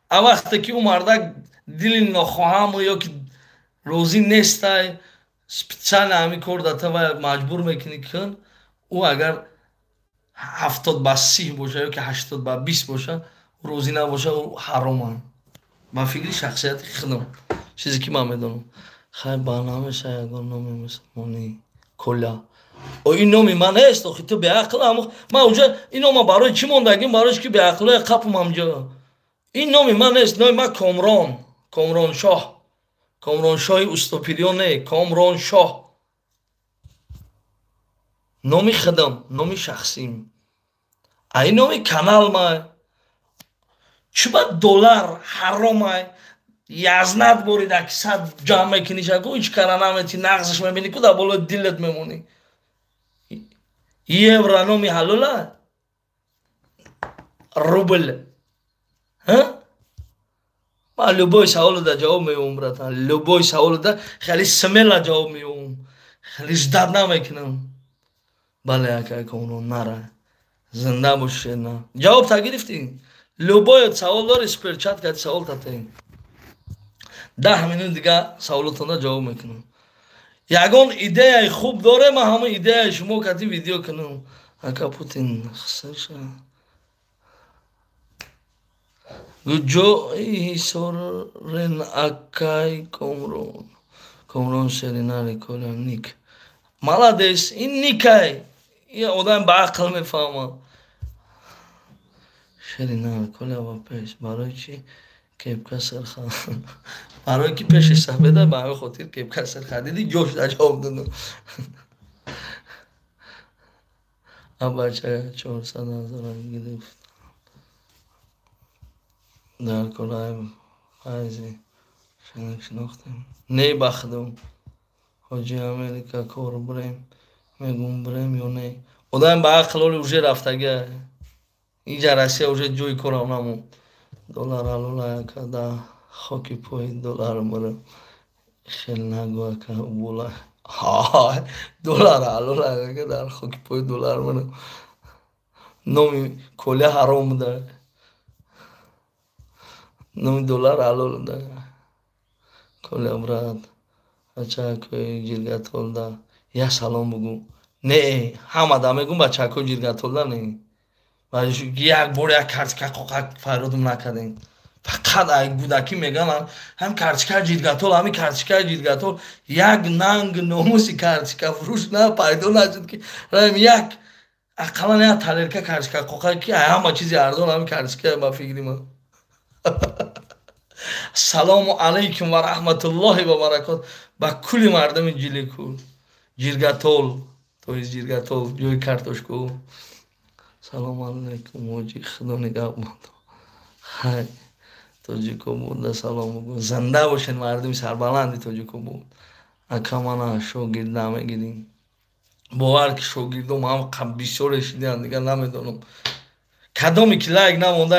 А вақте ки ӯ мардак дили нохоҳам ё ки розӣ нестай, специально ҳамин кор да та маҷбур мекунӣ кун, ӯ агар 70-30 боша ё ки 80-20 боша, розӣ набоша, ҳароман. Ба фикри шахсияти худам, чизе ки ман медонам. Хай ба намеша ягон номи мусулмонӣ Коля. О, ин номи ман нест, охи ту беақл. Ман уҷа ин нома барои чӣ мондагим? Барои ки беақлоя қапум ҳамҷо. Ин номи ман нест, номи ман Комрон, Комроншоҳ. Комроншоҳи Устопириён не, Комроншоҳ. Номи худам, номи шахсим. А ин номи канал май. Чӣ ба доллар ҳаромай? Язнат борида ки сад ҷамъ мекунӣ, шаку ҳеҷ кара наметӣ, нағзаш мебинӣ, ку дар болои дилат мемонӣ. Евро номи ҳалола? Рубл. Ман любой саволуда ҷавоб меёвам, братан. Любой саволуда хеле смело ҷавоб меёвам. Хеле ждать намекунам. Бале, акай Комрон, нара. Зинда бошед, на. Ҷавоб та гирифтӣ? Любой савол дори, суперчат карди, савол татем. 10 минут дига саволотонда ҷавоб мекунам. Ягон идеяи хуб доре, ман ҳамон идеяи шумо кати видео кунам. Ака Путин хсарша. Ҷои Ҳисорен акай Комрон. Комрон Шеринари Коля ник. Молодец, ин никай. Ин одам ба ақл мефаҳмад. Шеринар Коля ба пеш. Барои чӣ кепка сирха? Барои ки пеши сафеда, ба ҳамин хотир кепка сирха. Диди ҷош да ҷавоб додам. А бача 400 ҳазора гирифт. Дар кораи Файзи шинак шинохтем. Не бахдум. Ҳоҷи Америка кор бурем. Мегум бурем ё не? Одам ба ақл оли уже рафтага. Инҷа Россия уже ҷои корам намонд. Доллар ҳалола ака, да хоки пои доллар мурам. Хел нагӯ ака була. Доллар ҳалола ака, дар хоки пои доллар мурам. Номи Коля ҳаром буда. Номи доллар ҳалол буда. Коля брат, бачакои ҷиргатолда як салом бугӯ. Не, ҳамада мегӯм бачакои ҷиргатолда не. Як бор як карточка қоқак фарёдум накардем. Фақат ай гудакӣ мегӯянд ҳам карточкаи ҷиргатол, ҳамин карточкаи ҷиргатол. Як нанг номуси карточка фурӯш на пайдо нашуд ки раем як ақаллан як тарелка карточка қоқак ки ҳама чизи арзон ҳамин карточка ба фикри ман. Салому алайкум ва раҳматуллоҳи ва баракот ба кулли мардуми Ҷилекул, Ҷиргатол, то есть Ҷиргатол, ҷои картошку. Салому алайкум, ҳоҷи, худо нигаҳбон. Хай, тоҷико буда салом бугӯ. Зинда бошед мардуми сарбаланди тоҷико буд. Ака мана шогирд намегирем. Бовар ки шогирдом ҳам бисёре шидианд, дигар намедонам. Кадоме ки лайк намонда,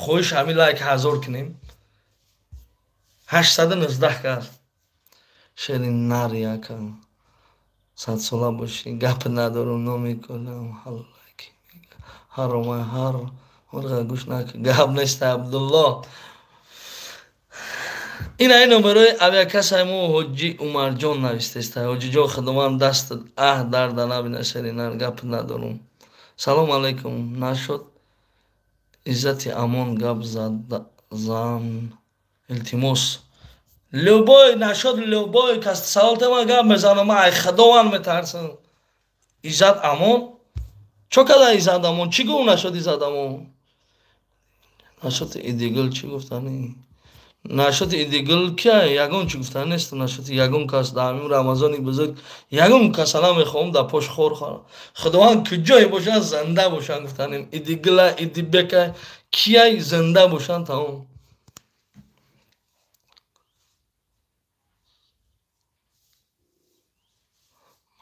хоҳиш ҳамин лайк 1000 кунем. 819 кас. Шери нари ака. Садсола бошӣ, гап надорам, номи Колям ҳалолаки. Ҳаромай ҳар мурға гӯш накун. Гап нест Абдулло. Ин ай номерои авиакассаи мо Ҳоҷи Умарҷон навистеста. Ҳоҷиҷон, худованд даст аҳ дарда набина, Шеринар, гап надорам. Салом алайкум. Нашуд Иззати Амон гап зан. Илтимос. Любой нашуд, любой кас савол тема гап мезанам, ман ай худованд метарсам. Иззат Амон? Чо када Иззат Амон? Чӣ гуфт нашуд Иззат Амон? Нашуд Идигул чӣ гуфтани? Нашуд Идигул кия? Ягон чӣ гуфтани нест. Нашуд ягон кас дар ҳамин Рамазони бузург ягон каса намехоҳам дар пош хор хӯрам. Худованд куҷое бошанд, зинда бошанд гуфтанем. Идигула, Идибека кияй зинда бошанд тамом.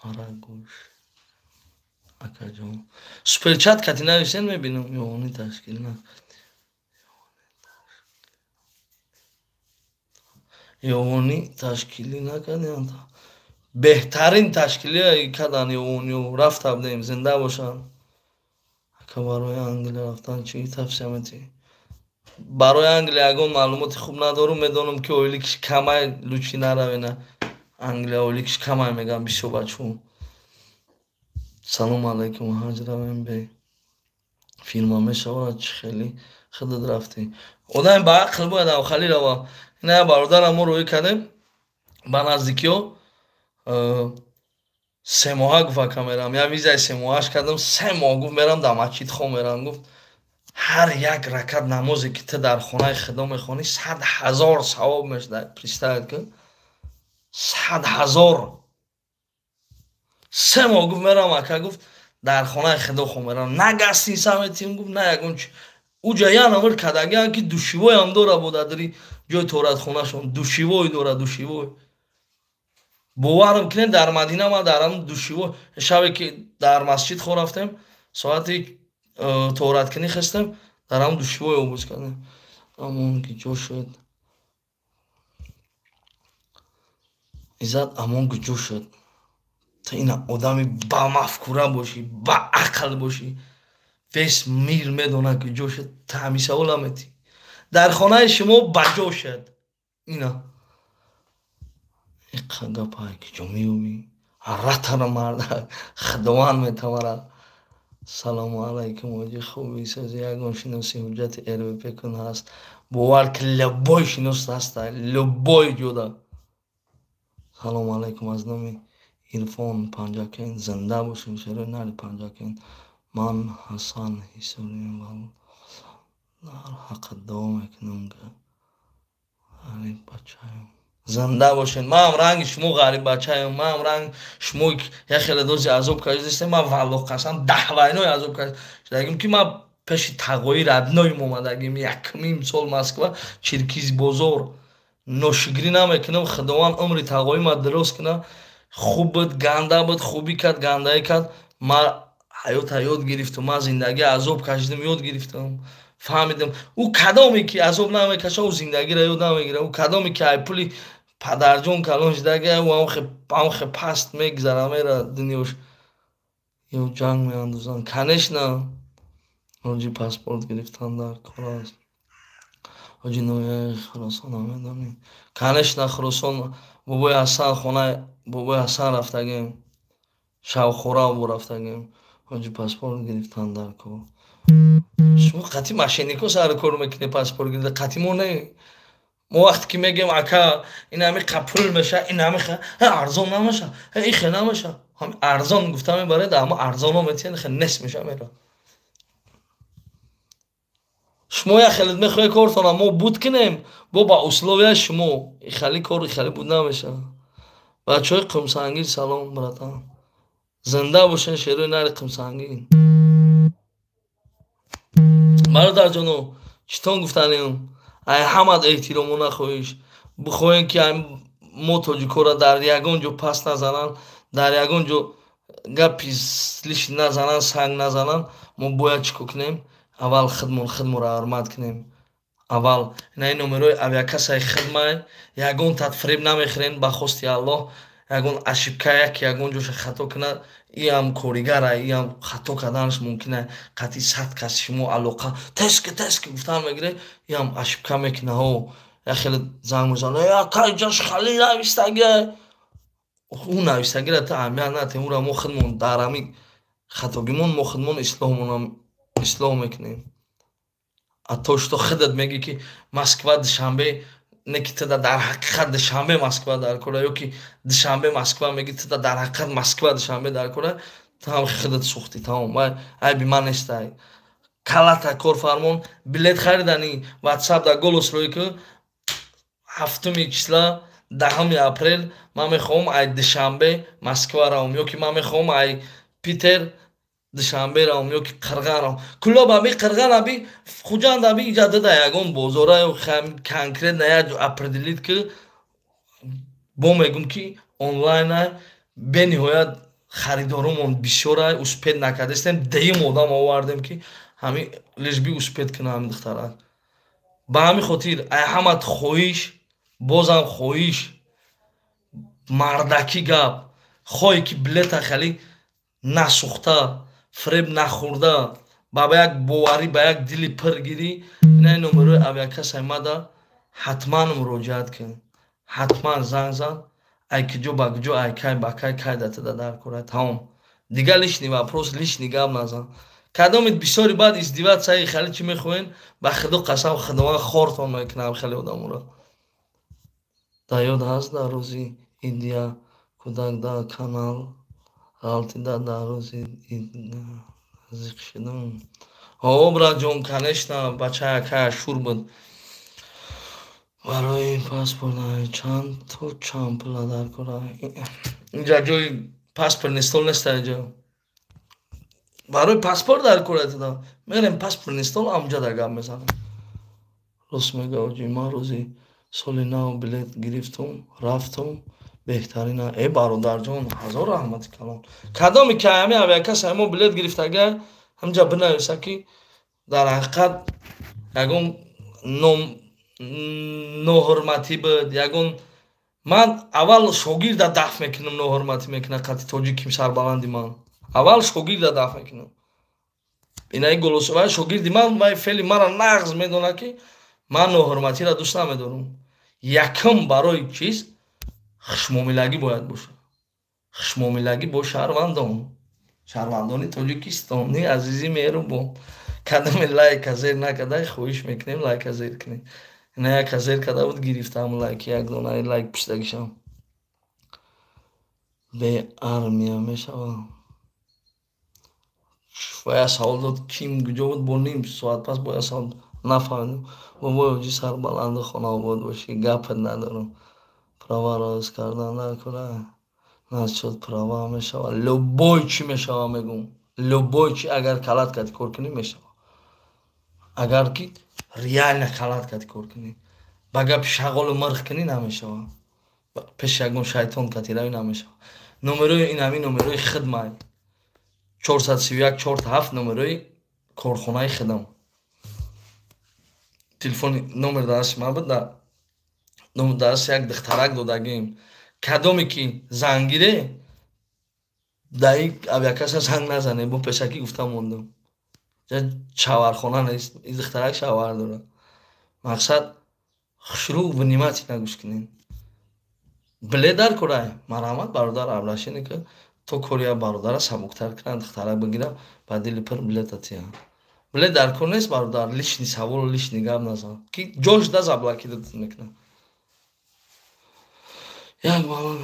Мара гӯш. Акаҷон. Суперчат кати нависен мебинам. Ёни ташкил на. Ёни ташкилӣ накардианд. Беҳтарин ташкилӣ карданд ёниё. Рафта будем, зинда бошанд. Ака барои Англия рафтан чӣ тавсия метиҳӣ? Барои Англия ягон маълумоти хуб надорум, медонам ки ойликиш камай, лучи наравена. Англия ойликиш камай мегӯям бисёр бачаҳо. Салому алайкум, ҳаҷ равем бе. Фирма мешавад, чӣ хеле худат рафтӣ. Одами ба ақл бояд авхалӣ рава. Ина бародарам мо рӯӣ кардем ба наздикиҳо, 3 моҳа гуфт: «Ака, мерам». Я визаи 3 моҳаш кардам, 3 моҳ гуфт, мерам, дар масҷид хом мерам. Гуфт, ҳар як ракат намозе, ки ту дар хонаи худо мехонӣ, 100 000 савоб мешуда. Представить кун, 100 000. 3 моҳ гуфт, мерам, ака, гуфт, дар хонаи худо хом мерам, на гостиница метиҳем, гуфт, на ягон чи. Уҷа я намр кардагиам, ки душевой ам дора, бодадри ҷои торатхонашон душевой дора, душевой. Боварам кунед, дар Мадина ма дар ҳамн душевой, шабе ки дар масҷид хо рафтем, соати тораткунӣ хестем, дар ҳамн душевой обуз кардем. Амон ки ҷо шуд, Иззат, амон ки ҷо шуд. Ту ина одами бамафкура бошӣ, баақл бошӣ, весь мир медонад, ки ҷо шуд. Ту ҳамин савола метӣ, дар хонаи шумо ба ҷо шуд. Ина иқа гапае, ки ҷо меёбӣ, ратара марда худованд метавара. Салому алайкум, оҷи, хуби, сози? Ягон шиноси ҳуҷҷати РВП кун ҳаст? Бовар ки, любой шинос ҳаста, любой ҷода. Салому алайкум, аз номи Ирфон, Панҷакент. Зинда бошем, шерои нари Панҷакент. Ман Ҳасан Ҳисориям, дар ҳаққат дуо мекунам, ғариб бачаем. Зинда бошед. Маам ранги шумо ғариб бачаем, маам ранг шумо як хеле дози азоб кашидастем. Ман, валлоҳ қасам, даҳвайнои азоб кашидагим, ки ман пеши тағои родной им омадагим якмим сол Москва, Чиркиз бозор. Ношукрӣ намекунам, Худованд умри тағоима дуруст кунад. Хуб буд, ганда буд, хубӣ кард, гандаӣ кард, ма ҳаёта ёд гирифтам. Ман зиндагӣ азоб кашидам, ёд гирифтам, фаҳмидам. Ӯ кадоме ки азоб намекаша, ӯ зиндагиро ёд намегирад. Ӯ кадоме ки ай пули падарҷон калон шудаги, ҳамхе паст мегузара, мера дунёш. Ё ҷанг меандозанд, конечно. Ҳоҷи, паспорт гирифтан дар кор аст. Ҳоҷи, ноҳияи Хуросон намедонӣ? Конечно, Хуросон, бобои Ҳасан, хонаи бобои Ҳасан рафтагем, Шавхора рафтагем. Ҳоҷи, паспорт гирифтан дар кор. Шумо қатъи мошенник о сари кор мекунед, паспорт гирифта, қатъи мо не. Мо вақте ки мегӯем: «Ака, ин ҳами пул меша, ин ҳами арзон намеша, ин хе намеша», арзон гуфта мебаред, ама арзоно метиҳед, хе нест меша, мера. Шумо як хеле мехоҳед кортона мо буд кунем, бо ба условия шумо хали кор хали буд намеша. Бачаҳои Қумсангир, салом, братан, зинда бошен, шерои нари Қумсангир. Бародарҷоно, читон гуфтанем? Ай ҳамат эҳтиромона хоҳиш, бихоҳем, ки мо тоҷикоро дар ягон ҷо пас назананд, дар ягон ҷо гапи лишний назананд, санг назананд, мо бояд чӣ кор кунем? Аввал худмон худморо ҳурмат кунем. Аввал инаи номерои авиакассаи хидмай, ягон тат фиреб намехӯрен, ба хости Аллоҳ. Ягон ошибка, як ягон ҷоша хато кунад, иам коригара, иам хато карданаш мумкина. Қатъи 100 кас шумо алоқа тески тески гуфтан мегире, иам ошибка мекуна. Ҳо, як хеле занг мезана: «Ака, иҷаш хали навистаги». Ӯ навистагира та аҳамият натем, ӯра мо худмон дар ҳами хатогимон мо худмон ислоҳ мекунем. А то что худат мегӣ, ки Москва, Душанбе, не ки туда дар ҳақиқат Душанбе, Москва дар кора, ё ки Душанбе, Москва мегӣ, туда дар ҳақиқат Москва, Душанбе дар кора, ту ҳам худат сӯхтӣ, тамом, айби ман нестай. Калата корфармон билет харидани, Ватсап да голос рӯй ки: 7-уми числа, 10-уми апрел ман мехоҳам ай Душанбе Москва равам, ё ки ман мехоҳам ай Питер Душанбе равам, ё ки Қирған равам, Кулоб аби, Қирған аби, Хуҷанд аби, иҷа дада ягон бозора конкретно як определить ки. Бо мегум, ки онлайна бениҳоят харидорумон бисёра, успеть накардастем. Деюм одам овардем, ки ҳами лишь бы успеть кунам ҳами духтарак. Ба ҳамин хотир ай ҳамат хоҳиш, бозам хоҳиш, мардакӣ гап, хоҳе ки билета хеле насӯхта, фиреб нахӯрда, ба як боварӣ, ба як дили пир гирӣ, инаи номерои авиакассаи мада ҳатман муроҷиат кун, ҳатман занг зан. Ай киҷо ба киҷо, ай кай ба кай, кай датада дар кора, тамом. Дигар лишний вопрос, лишний гап назан. Кадомит бисёри баъд издеваться хеле чӣ мехоҳен, ба худо қасам, худованд хортон мекунам хеле одаморо. Дар ёд ҳаст, дар рӯзи идия кӯдак дар канал ғалтида, дар рӯзи ид зиқ шудам. Ҳо, братҷон, конечно, бача якая шур буд. Барои паспорт чанд то чанд пула дар кора? Инҷа ҷои паспортный стол нест, инҷа. Барои паспорт дар кора туда. Мерем паспортный стол, амҷа дар гап мезанем. Рост мега оҷи, ман рӯзи соли нав билет гирифтум, рафтум, беҳтарина. Э, бародарҷон, ҳазор раҳмати калон. Кадоме ки ҳами авиакасса мо билет гирифтага, ҳамҷа бинависа, ки дар ҳақиқат ягон ном ноҳурматӣ буд, ягон ман аввал шогирда даф мекунам, ноҳурматӣ мекунад қати тоҷиким сарбаланди ман. Аввал шогирда даф мекунам. Инаи голосовая шогирди ман, вай феъли мара нағз медонад, ки ман ноҳурматиро дӯст намедорам. Якум барои чиз хушмуомилагӣ бояд бошад. Хушмуомилагӣ бо шаҳрвандон. Шаҳрвандони Тоҷикистони азизи меҳрубон. Кадоме лайка зер накарда, хоҳиш мекунем, лайка зер кунед. Ина яка зер карда буд, гирифтам лайк, як дона лайк пуштагишам. Бе армия мешавад. Вая савол дод, ким куҷо буд, бо ним соат пас бояд савол нафаҳмидам. Бобои оҷи, сарбаланду хонаобод бошӣ, гапат надорам. Права роз кардан дар кора? Насчёт права мешавад. Любой чӣ мешава, мегум. Любой чӣ, агар калат кати кор кунӣ, мешава. Агар ки реально калат кати кор кунӣ. Ба гапи шағолу мирғ кунӣ, намешава. Пеши ягон шайтон кати равӣ, намешава. Номерои ин ҳамин номерои хидмай. 431 47 номерои корхонаи хидм. Телефони номер дасти ман буд, номер дасти як духтарак додагим. Кадоме ки зангире, даи авиакасса занг назане, бо пешакӣ гуфта мондам. Шавархона нест, ин духтарак шавар дорад. Мақсад, хушрӯ внимательно гӯш кунед. Билет дар корай, марҳамат, бародар, обращение ки то кори як бародара сабуктар кунад, духтарак бигира, ба дили пир билета тия. Билет дар кор нест, бародар, лишний савол, лишний гап назан. Ки ҷош да заблокировать мекунад. Як бала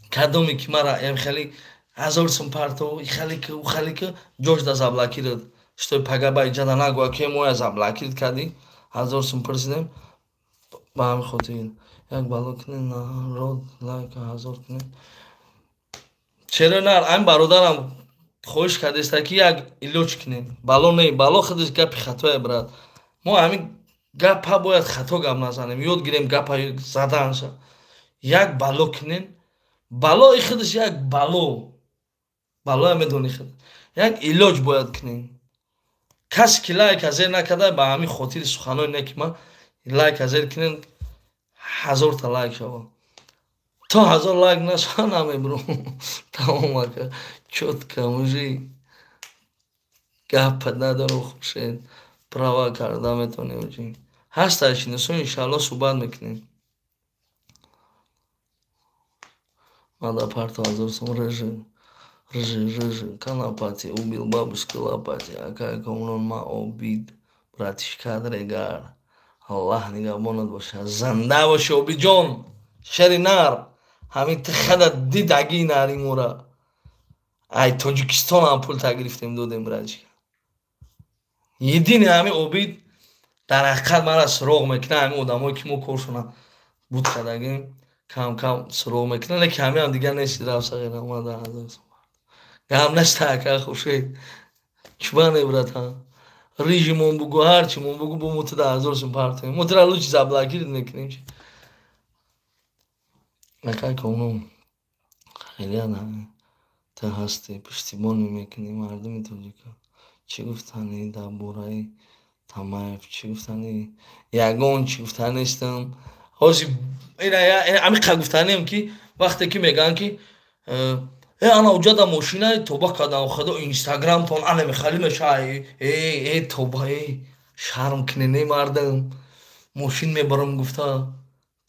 кадоме ки мара ям хеле 1000 сум парто, хеле ки хеле ки ҷош да заблокировать. Что пага ба иҷада нагӯя, ки моя заблокировать кардӣ, 1000 сум пурсидем. Ба ҳамин хотир як бало кунед, народ лайк 1000 кунед. Чаро нар, айн бародарам хоҳиш кардеста, ки як илоҷ кунем. Бало не, бало худаш гапи хатое, брат. Мо ҳамин гапа бояд хато гап назанем, ёд гирем гапа заданша. Як бало кунем, балои худаш як бало. Балоя медони худ. Як илоҷ бояд кунем. Касе ки лайка зер накарда, ба ҳамин хотири суханои неки ман лайка зер кунем, 1000та лайк шава. То 1000 лайк нашава, намебурам. Тамом, ака. Чётко, мужик. Гапат надорам, Хуршед. Права карда метавонем оҷи. Ҳаста шиносо, иншаалло, суҳбат мекунем. Мада парто 1000 сум рыжий. Рыжий, рыжий, конопати, убил бабушку лопати, акай Комрон ма обид, братишка дрегар. Аллаҳ нигаҳбонат боша. Занда боши, Обиҷон, шери нар. Ҳамин тихада дидаги нари мура. Ай Тоҷикистон ҳам пул та гирифтем, додем, братишка. Единый ҳамин Обид дар ҳақиқат мара суроғ мекунад, ҳамин одамое ки мо коршона буд кардагим, кам кам суроғ мекунад, лекин ҳамин ҳам дигар нест, рафт сағира омада 1000 сум. Гап нест, ака Хуршед. Чӯба не, братан. Режимон бугу, ҳарчимон бугу, бо мо туда 1000 сум партоем. Мо тура лучше заблокировать мекунем. Ака Комрон, хайрият, ту ҳастӣ, пуштибонӣ мекунӣ мардуми тоҷика. Чӣ гуфтанӣ дар бораи Тамаев? Чӣ гуфтанӣ? Ягон чӣ гуфта нестам. Ҳозир ҳамин гуфтанем, ки вақте ки мегӯянд, ки э ана уҷада мошинаи, тоба кардам худо, инстаграмтон ана мехали меша, э э тоба, э шарм кунед, не мардам, мошин мебарам гуфта,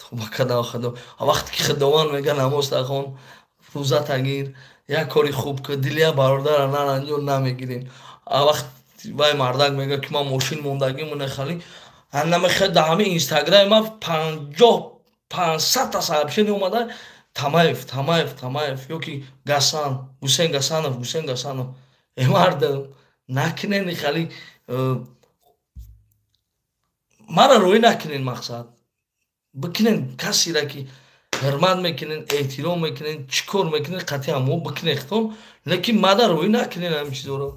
тоба кардам худо. Вақте ки худованд мега намоз тахон. Рӯзата гир, як кори хуб ки дилия бародара наранҷо намегирем. А вақт вай мардак мега ки ман мошин мондагиму нехали анамехе да ҳами инстаграми ма 50-500 та сообщение омада Тамаев, Тамаев, Тамаев ёки Гасан, Гусен Гасанов, Гусен Гасанов. Э мардам, накунен хали мара рӯй накунен, мақсад бикунен касира ки ҳурмат мекунен, эҳтиром мекунен, чӣ кор мекунен, қатъи ҳамо бикунен хитон, лекин мада рӯй накунен ҳамин чизоро.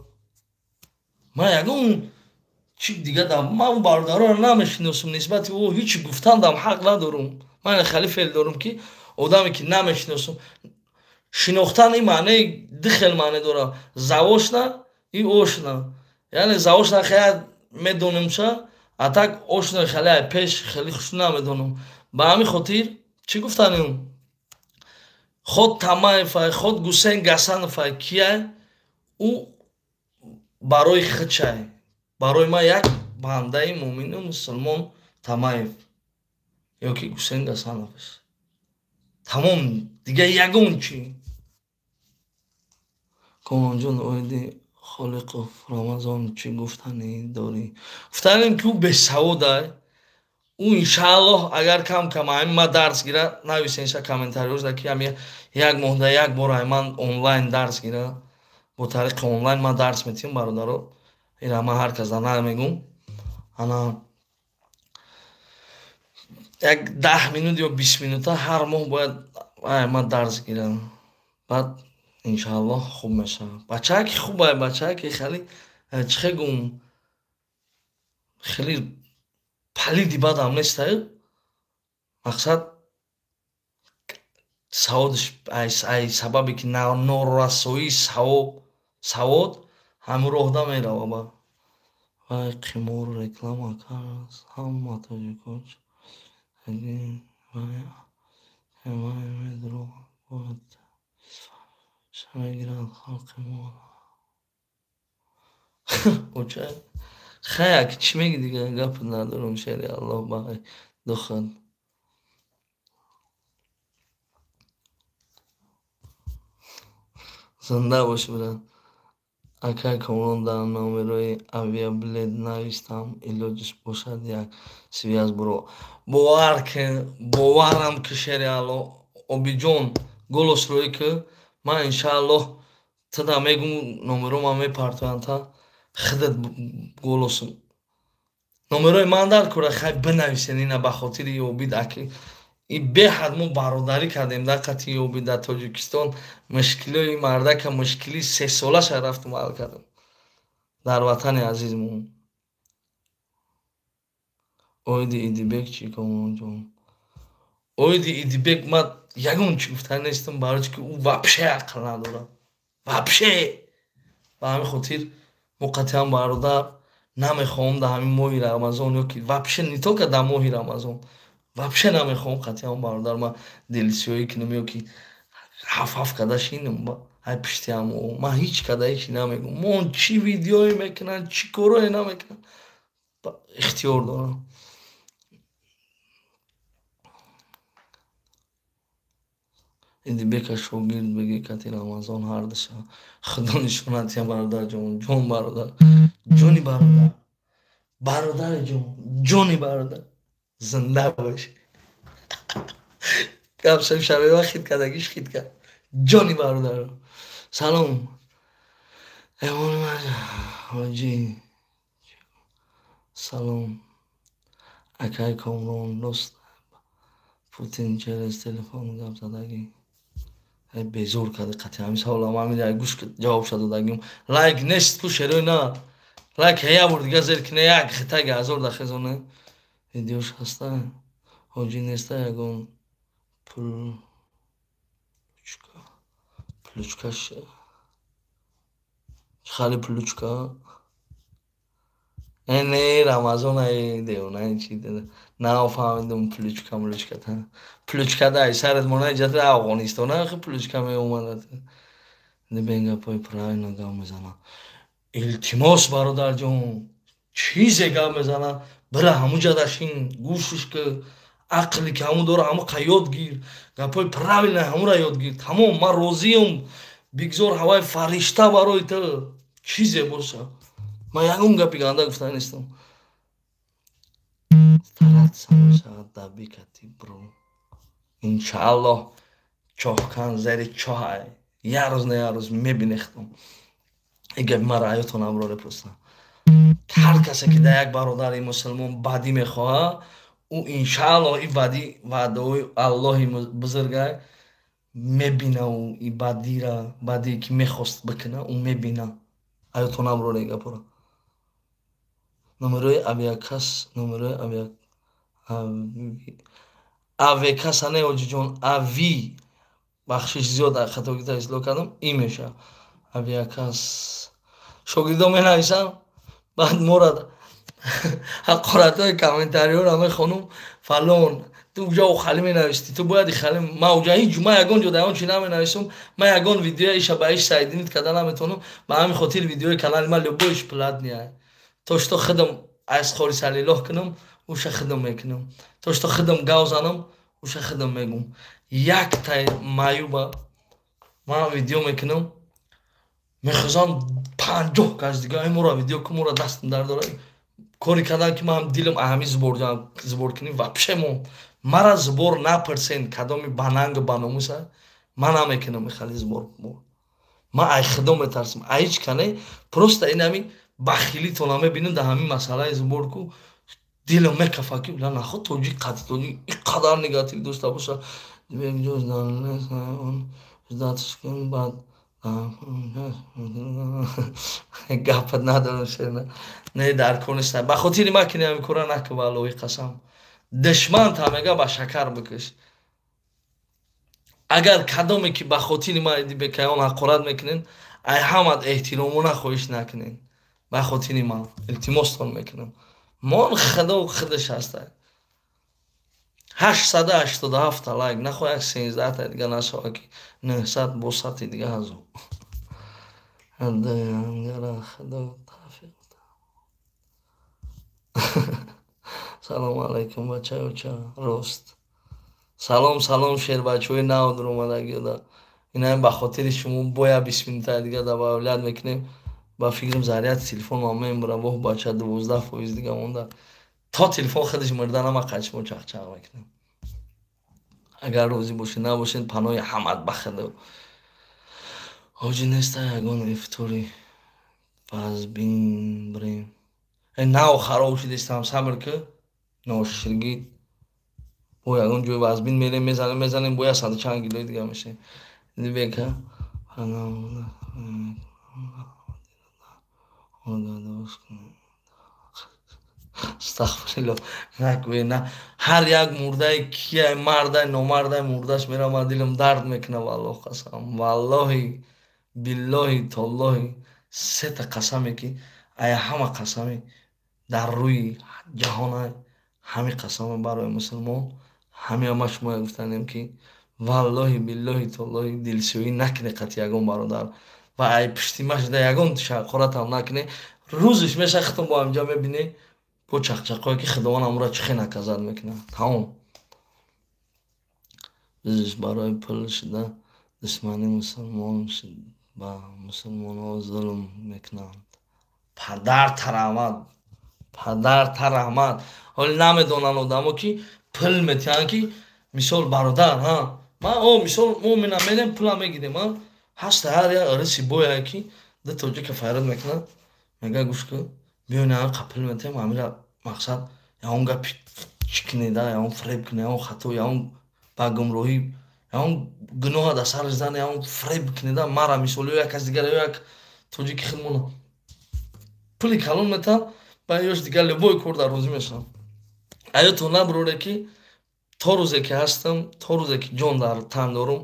Ман ягон чи дига дам, ман бародароро намешиносум, нисбати ӯ ҳеҷ гуфтан дам ҳақ надорум. Ман хали феъл дорум ки одаме ки намешиносум, шинохтан ин маънеи ду хел маъне дорад: заочно и очно. Яъне заочно хеле медонемша, а так очно хеле пеш хеле хуш намедонам. Ба ҳамин хотир чӣ гуфтанем? Ход Тамаевай, ход Гусейн Гасановай кияй, ӯ барои худшай. Барои ман як бандаи муъмину мусулмон Тамаев ёки Гусейн Гасанов аст. Тамом, дига ягон чӣ. Комонҷон, оиди Холиқов Рамазон чӣ гуфтанӣ дорӣ? Гуфтанем ки ӯ бесаводай. Ӯ иншааллоҳ агар кам кам ҳамин ма дарс гира, нависенша комментариёшда ки ҳами як моҳда як бор ҳай ман онлайн дарс гира. Бо тариқи онлайн ман дарс метиҳам бародаро. Ира ман ҳар кас да намегум. Ана як 10 минут ё 20 минута ҳар моҳ бояд ман дарс гирам. Баъд иншааллоҳ хуб мешавад. Бачаки хубай, бачаки хеле чӣ гум, хеле палиди бадам нестай. Мақсад саводаш ай сабабе ки норасоии савод ҳамин роҳда мерава ба. Вай қимор реклама кард, ҳама тоҷикоч вай медурӯғ бояд мегирад халқи мо. Оча хай чӣ меги дига, гап надорам, шери Аллоҳ ба духад. Зинда бош, брат. Акай Комрон, дар номерои авиабилет навистам, илоҷиш бошад як связь буро. Бовар ки, боварам ки шери Аллоҳ, Обиҷон голос рӯй ки ман иншааллоҳ туда мегум, номеро ман мепартоям та худат голос номерои ман дар кора хай бинависен ина ба хотири Обид аки. И беҳад мо бародарӣ кардем дар қатъи Обид дар Тоҷикистон. Мушкилои мардака мушкили сесолаша рафтум ҳал кардам дар ватани азизмон. Оиди Идибек чӣ, Комронҷон? Оиди Идибек ман ягон чӣ гуфта нестам, барои ки ӯ вообще ақл надорад. Вообще. Ба ҳамин хотир мо қатъиан бародар намехоҳам дар ҳамин моҳи Рамазон ёки вообще не только дар моҳи Рамазон, вообще намехоҳам қатъиан бародар ман дилсиёӣ кунам ёки ҳаф-ҳаф карда шинам ай пишти ҳамо. Ман ҳеҷ када ҳеҷ намегӯм. Мон чӣ видеое мекунанд, чӣ корое намекунанд, ихтиёр дорам. Идибека шогирд бигӣ кати Рамазон ҳардуша. Худо нишонат я бародарҷон, ҷон бародар, ҷони бародар, бародари ҷон, ҷони бародар, зинда бош. Гап шаб шабева хит кардагиш хит кард. Ҷони бародар. Салом. Эмон ҳоҷӣ. Салом. Акай Комрон, рост Путин через телефон гап задагӣ. Ай безор карда қатъи ҳамин саволам, ҳамин ай гӯш ҷавобша додагим. Лайк нест ку шерои на. Лайк ҳая бор дига зер кине як хитаги ҳазор дахезоне. Видеош ҳаста. Ҳоҷӣ неста ягон пулчка. Пулчкаш. Хали пулчка. Э не Рамазон ай девона чи нафаҳмидум пулчка мулчка та. Пулчка да ай сарат мона ҷата Афғонистон ахи пулчка меомадат. Бенгапои правильно гап мезана. Илтимос бародарҷон, чизе гап мезана, бира ҳамуҷа дашин гӯшиш ки Ақле ки ҳамун дора, ҳамун қа ёд гир. Гапҳои правильно ҳамунра ёд гир. Тамом, ман розиам. Бигзор ҳаваи фаришта барои ту чизе боша. Ман ягон гапи ганда гуфта нестам. Стараться мешавад дабикати бро. Иншааллоҳ чоҳкан зери чоҳай. Як рӯз на як рӯз мебинехтам. Ин гапи ман раъётон аброре просто. Ҳар касе ки дар як бародари мусулмон бадӣ мехоҳад, ӯ иншааллоҳ ин бадӣ ваъдаҳои Аллоҳи бузургай мебина, ӯ ин бадира, бадие ки мехост бикуна, ӯ мебина. Аётон аброре гапора. Номерои авиакас, номерои авиакаса не, оҷиҷон, ави бахшиш зиёд хатогита ислоҳ кардам, ин мешавад авиакас. Шогирдо менависам, баъд мора ҳақоратҳои комментариҳоро мехонум, фалон ту уҷа охали менависти, ту бояд хали. Ман уҷа ҳеҷ, ман ягон ҷо дар он чи наменависум, ман ягон видеоя иша ба иш сайдинит карда наметавонам. Ба ҳамин хотир видеои канали ман любоиш платный. То что худам аз холисалилоҳ кунам, уша худам мекунам. То что худам гав занам, уша худам мегум. Яктай маюба ман видео мекунам, мехозам 50 кас дига ай мора видео кун, мора дастам дар дора. Кори кардан ки ман дилам аҳами сбор кунӣ вообще мо мара сбор напурсен, кадоми бананг баномуса ман намекунам хали сбор. Ман ай худо метарсам, ай ҳеҷ кане, просто ин ҳамин бахилитона мебинам дар ҳамин масъалаи сбор ку дилам мекафа ки ла наход тоҷик қати тоҷик ин қадар негатив дошта боша. Баъд гапат надорам, шерна не дар кор нест. Ба хотири ман ки ҳамин кора накун, ба Аллоҳи қасам. Душманта мега ба шакар бикаш. Агар кадоме ки ба хотири ман бекаён ҳақорат мекунен, ай ҳамат эҳтиромона хоҳиш накунен. Ба хотири ман илтимостон мекунам. Мон худо худаш ҳаста. 887 лайк, нахоҳ як 13 дига нашава ки 900 бо сати дига ҳазо. Худо тавфиқ. Салому алайкум бачаюча, рост. Салом салом шербачаҳои нав дуромадагиёда. Инаам ба хотири шумо боя 20 минута дига добавлять мекунем. Ба фикрам заряд телефон ман мембурам, воҳ бача 12% дига монда. То телефон худаш мурда нама қачмо чақчақ мекунем. Агар розӣ бошед, набошед, паноҳи ҳамат ба худо. Ҳоҷи неста ягон ифтори вазбин бирем. Нав хароб шудистам, сабр ки ноширгӣ бо ягон ҷои вазбин мерем, мезанем, мезанем, бо 100 чанд килои дига мешем. Бека астағфируллоҳ, накӯе на. Ҳар як мурдаи кияй, мардай номардай мурдаш мерам, ман дилам дард мекунад, валлоҳ қасам, валлоҳи биллоҳи толлоҳи, сета қасаме ки ая ҳама қасаме дар рӯи ҷаҳонай, ҳами қасаме барои мусулмон, ҳами ма шумо гуфтанем ки валлоҳи биллоҳи толлоҳи дилсӯӣ накунӣ қатъи ягон бародар ва ай пуштима шуда ягон шақоратам накунӣ. Рӯзиш меша худтон бо ҳамҷа мебинӣ бо чақчақое ки худованд амура чӣ хел наказат мекунад. Тамом. Рӯзиш барои пул шуда душмани мусулмон ба мусулмонҳо зулм мекунанд. Падар тараҳмат, падар тараҳмат. Ҳоле намедонанд одамо ки пул метиҳанд ки мисол бародар, ҳа ман о мисол мо менам пула мегирем, ҳа ҳаста ҳар як риси бояе ки ду тоҷика файрод мекунад, мега гӯш кун, биён ягон қа пул метиҳем, ҳамира мақсад ягон гапи чӣ кунеда, ягон фреб куне, ягон хато, ягон ба гумроҳӣ, ягон гуноҳа дар сараш зане, ягон фреб кунеда, мара мисол ё як кас дигар ё як тоҷики худмона пули калон метиҳам, ба ёш дигар любой кор дар розӣ мешавам. Аётон набуроре ки то рӯзе ки ҳастам, то рӯзе ки ҷон дар тан дорум,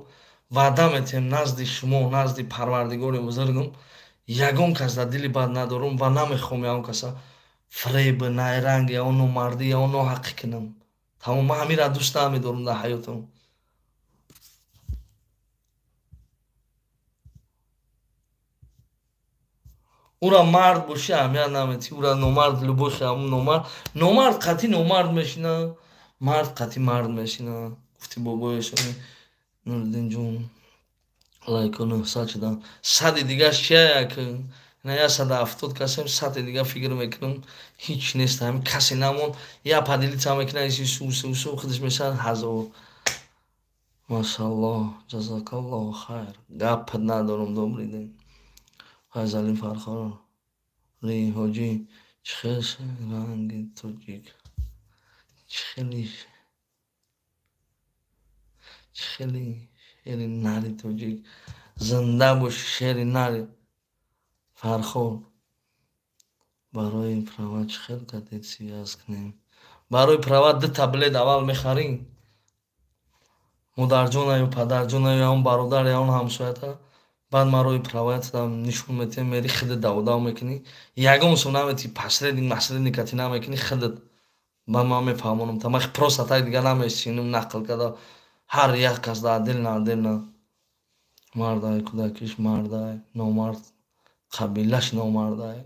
ваъда метиҳем назди шумо, назди Парвардигори бузургам, ягон кас дар дили бад надорум ва намехоҳам ягон каса фреб, найранг, ягон номардӣ, ягон ноҳаққӣ кунам. Тамом, ман ҳаминро дӯст намедорам дар ҳаётам. Ура мард бошӣ аҳамият наметиҳӣ, ура номард любой ҳамун номард, номард қатъи номард мешина, Мард қати мард мешина. Гуфти бобоешони Нуриддинҷон, лайко 900 шудан. 100-и дигаш чия, як на 170 касем, 100-и дига фикр мекунам, ҳеҷ нест. Ҳами касе намон, я поделиться мекуна, исусусу худаш мешавад 1000. Машаллоҳ, ҷазакаллоҳу хайр, гап надорам. Добрый день, Файзали Фархори ҳоҷӣ. Чӣ хел ранги тоҷик, чӣ хели, чӣ хели шери нари тоҷик. Зинда боши, шери нари Фархор. Барои права чӣ хел кадет связь кунем? Барои права дута билет аввал мехарӣ, модарҷона ё падарҷона ё он бародар ё он ҳамсоята. Баъд ман роҳи праваятам нишон метиҳам, мери, худат даводав мекунӣ, ягон сум наметӣ, посредник масредник кати намекунӣ, худат ба ман мефаҳмонам. Та ман просто так дига намешинам нақл карда, ҳар як кас да отдельно, отдельно. Мардай, кӯдакиш мардай, номард қабилаш номардай.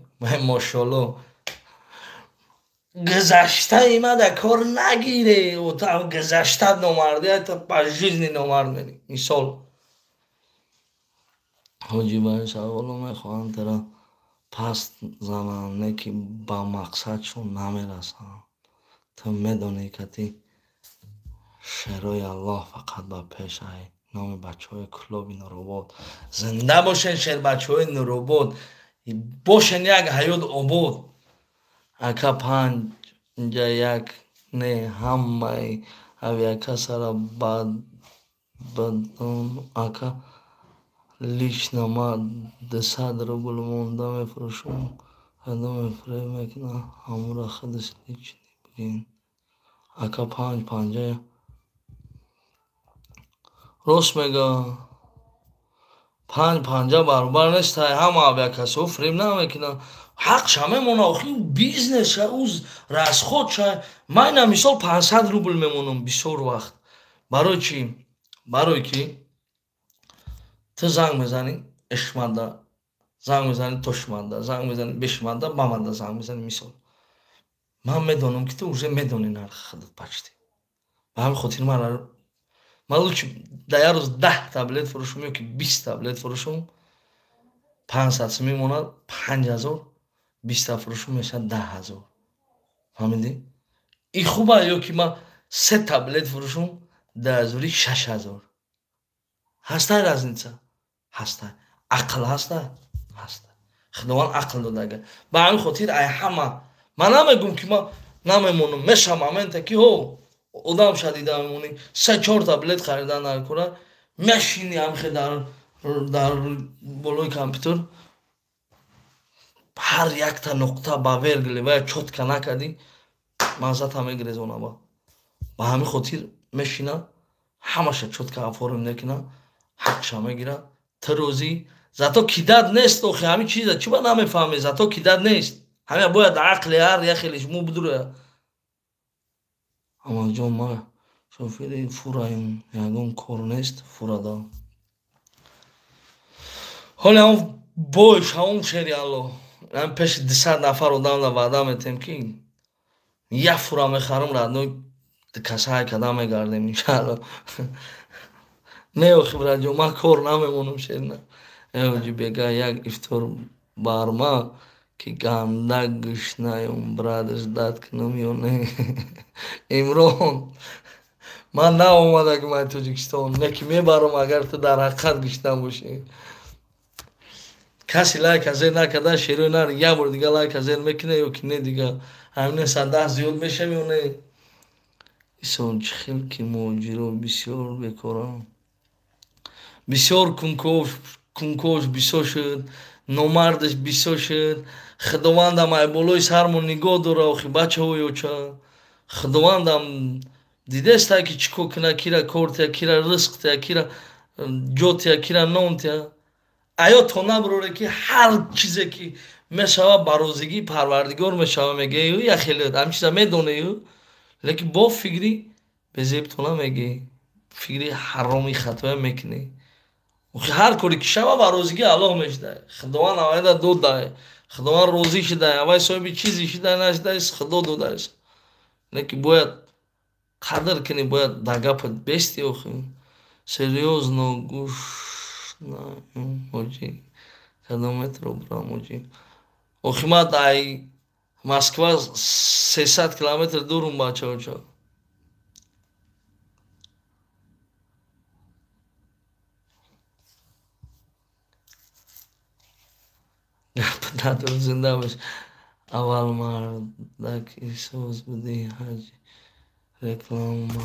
Мошолло, гузаштаи ма да кор нагире. Гузашта номардӣ, по жизни номард мери. Мисол, ҳоҷи, ба ин саволо мехоҳанд тара паст зананд, не ки ба мақсадшон намерасанд. Ту медонӣ, кати шерои Аллоҳ фақат ба пеш. Ай номи бачаҳои клуби Нуробод. Зинда бошен, шербачаҳои Нуробод, бошен, як ҳаёт обод. Ака, 5 1 не, ҳамаи авиакассара бадон. Ака, лично ма 200 рубл монда мефурӯшам, одаме фиреб мекунад, ҳамура худаш личный бигин. Ака, панҷ панҷа рост мега, панҷ панҷа баробар нест. Ҳама авиакассаҳо фиреб намекунанд, ҳақша мемона. Охи, бизнеша, ӯ расходша. Ман ина мисол 500 рубл мемонам бисёр вақт. Барои чӣ? Барое ки ту занг мезанӣ, эшмада занг мезанӣ, тошмада занг мезанӣ, бешмада бамада занг мезанӣ. Мисол, ман медонам, ки ту уже медонӣ нархи худат почти. Ба ҳамин хотир ман лучше дар як рӯз 10 та билет фурӯшам ё ки 20 та билет фурӯшам, 500 сум мемонад, 5000. 20 та фурӯшам, мешавад 10 000. Фаҳмидӣ? И хуба ё ки ман сета билет фурӯшам, 10 0-и 6000 ҳастай. Разница ҳастай, ақл ҳастай, ҳастай. Худованд ақл додага. Ба ҳамин хотир ай ҳама ман намегум, ки ман намемонам. Меша моменте, ки ҳо одам шадида мемонӣ, се чорта билет харидан дар кора мешини, ҳамхе дар болои компютер ҳар якта нуқта ба вергли ва чётко накардӣ, маззата мегирезонаба. Ба ҳамин хотир мешина, ҳамаша чётко оформить мекуна, ҳақша мегира. Ту рӯзӣ зато кидать нест. Охи, ҳамин чиза чӣ ба намефаҳме? Зато кидать нест. Ҳамин бояд ақли ҳар яхелиш мо будура. Амалҷон, ма шофери фураем, ягон кор нест фурада. Ҳоли ҳам бой шавом, шери Алло, пеши 200 нафар одамда ваъда метем, ки як фура мехарам, родной, касае када мегардем, иншаалло. Не, охи, браҷон, ман кор намемонам, шерна. Эоҷи бега як ифтор барма, ки ганда гушнаём. Брат, ждать кунам ё не? Имрон, ман наомадагим ай Тоҷикистон, не ки мебарам, агар ту дар ҳақиқат гушна бошӣ. Касе лайка зер накарда, шерои нар, як бор дига лайка зер мекуна ё ки не, дига ҳамин садаҳ зиёд мешавӣ ё не? Исон, чӣ хел ки муҳоҷиро бисёр бекорам, бисёр кункош бисёр шуд, номардаш бисёр шуд. Худовандам ай болои сармон нигоҳ дора. Охи, бачаҳои оча, худовандам дидестай, ки чӣ кор куна, кира кор тия, кира ризқ тия, кира ҷо тия, кира нон тия. Аё то набуроре, ки ҳар чизе ки мешава, ба розигии Парвардигор мешава, мегӯю яхеле ҳамин чиза медонею, лекин бо фикри безебтона мегӯӣ, фикри ҳароми хатоя мекунӣ. Охи, ҳар коре ки шава, ба розигии Аллоҳ мешудай. Худованд авайда додай, Худованд розӣ шудай, авай соҳиби чизе шудай, нашудай, Худо додааст, лекин бояд. Қадр кунӣ, бояд дар гапат бести охи. Серьёзно гӯш наем ҳоҷӣ. Кадом метро бурам ҳоҷӣ? Охи ман ай Москва 300 километр дурум, бачаоча. Гап надорам, зинда бош. Аввал мардаки соз будӣ ҳаҷи. Реклама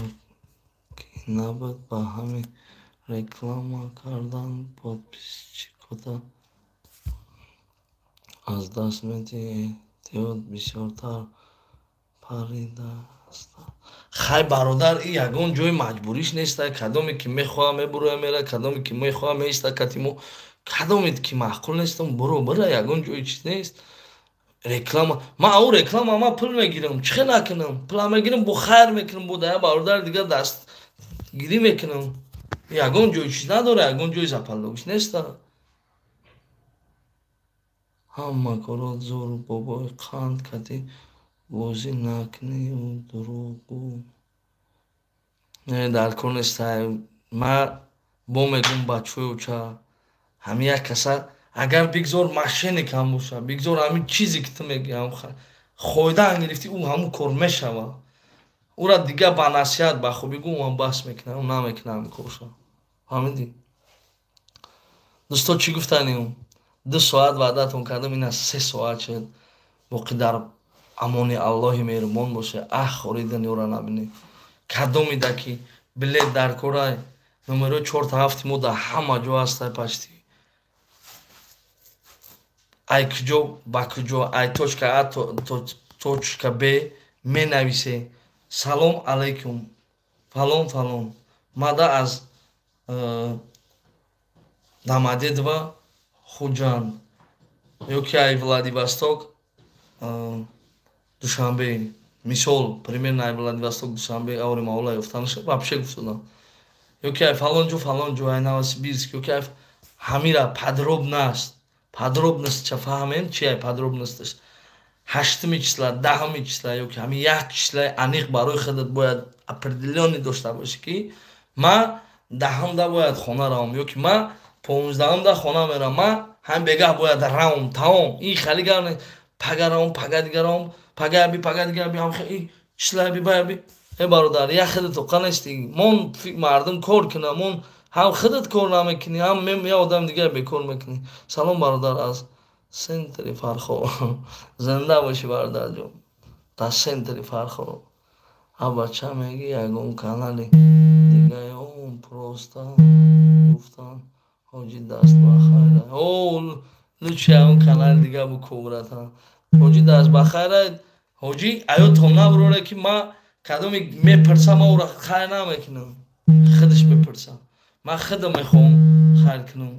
ки набуд, ба ҳамин реклама кардан подписчикота аз даст медиҳӣ, эҳтиёт бисёртар паридааст. Хай бародар, и ягон ҷои маҷбуриш неста. Кадоме ки мехоҳа мебуроя мера, кадоме ки мехоҳа меиста кати мо, кадоме ки маъқул нестам буро бира, ягон ҷои чиз нест. Реклама, ман ау реклама ман пул мегирам, чӣ хел накунам? Пула мегирам, бо хайр мекунам, бо дая бародари дигар дастгирӣ мекунам. Ягон ҷои чиз надора, ягон ҷои запалогиш неста. Ҳама корот зур бобои қанд кати бозӣ накунӣ дурӯғгӯ. Не, дар кор неста. Ман бо мегӯм бачаҳои оча, ҳамин як каса агар бигзор мошенник ҳам боша, бигзор ҳамин чизе ки ту мегӯӣ ҳам фоидаам гирифтӣ, ӯ ҳамун кор мешава. Ӯра дига ба насиҳат ба хубӣ гӯ, ӯ ҳам бас мекунад, ӯ намекунад ҳамин корша. Фаҳмидӣ? Дӯсто, чӣ гуфтанем? 2 соат ваъдатон кардам, ина 3 соат шуд. Боқӣ дар амони Аллоҳи меҳрубон боше. Аҳ, хори дунёро набинед. Кадомида ки билет дар корай, номерои 4 та 7 мо дар ҳама ҷо ҳастай почти. Ай куҷо ба куҷо, ай точка А то точка Б менависе. Салом алайкум, фалон фалон. Мада аз Домодедово Хуҷанд ё ки ай Владивосток Душанбе. Мисол, примерно ай Владивосток Душанбе аври маола ёфта нашуд, вообще гуфтодам. Ё ки ай фалон ҷо фалон ҷо, ай Новосибирск, ё ки ай ҳамира подробность. Подробность ча фаҳмем, чи ай подробносташ? 8-уми числа, 10-уми числа ё ки ҳамин як числаи аниқ барои худат бояд определённый дошта бошӣ, ки ман 10-умда бояд хона равам, ё ки ман 15-умда хона меравам, ман ҳамин бегаҳ бояд равам, тамом. Ин хали гап не, пага равам, пага дига равам, пага би, пага дига би, ин числаи би, бая би. Э бародар, як худат тоқа нестӣ. Мон мардум кор кунад, мон ҳам худат кор намекунӣ, ҳам як одами дигар бекор мекунӣ. Салом бародар, аз центри Фархор. Зинда бошӣ бародарҷон. Дар центри Фархор. А бача мегӣ ягон канали дигаён просто гуфтан ҳоҷӣ даст ба хайр. О, лучше ягон канали дига буку, братан. Ҳоҷӣ даст ба хайр. Ҳоҷӣ аётон набуроре, ки ман кадоме мепурсам, ман ӯро хайр намекунам. Худаш мепурсам. Ман худам мехоҳам хайр кунам.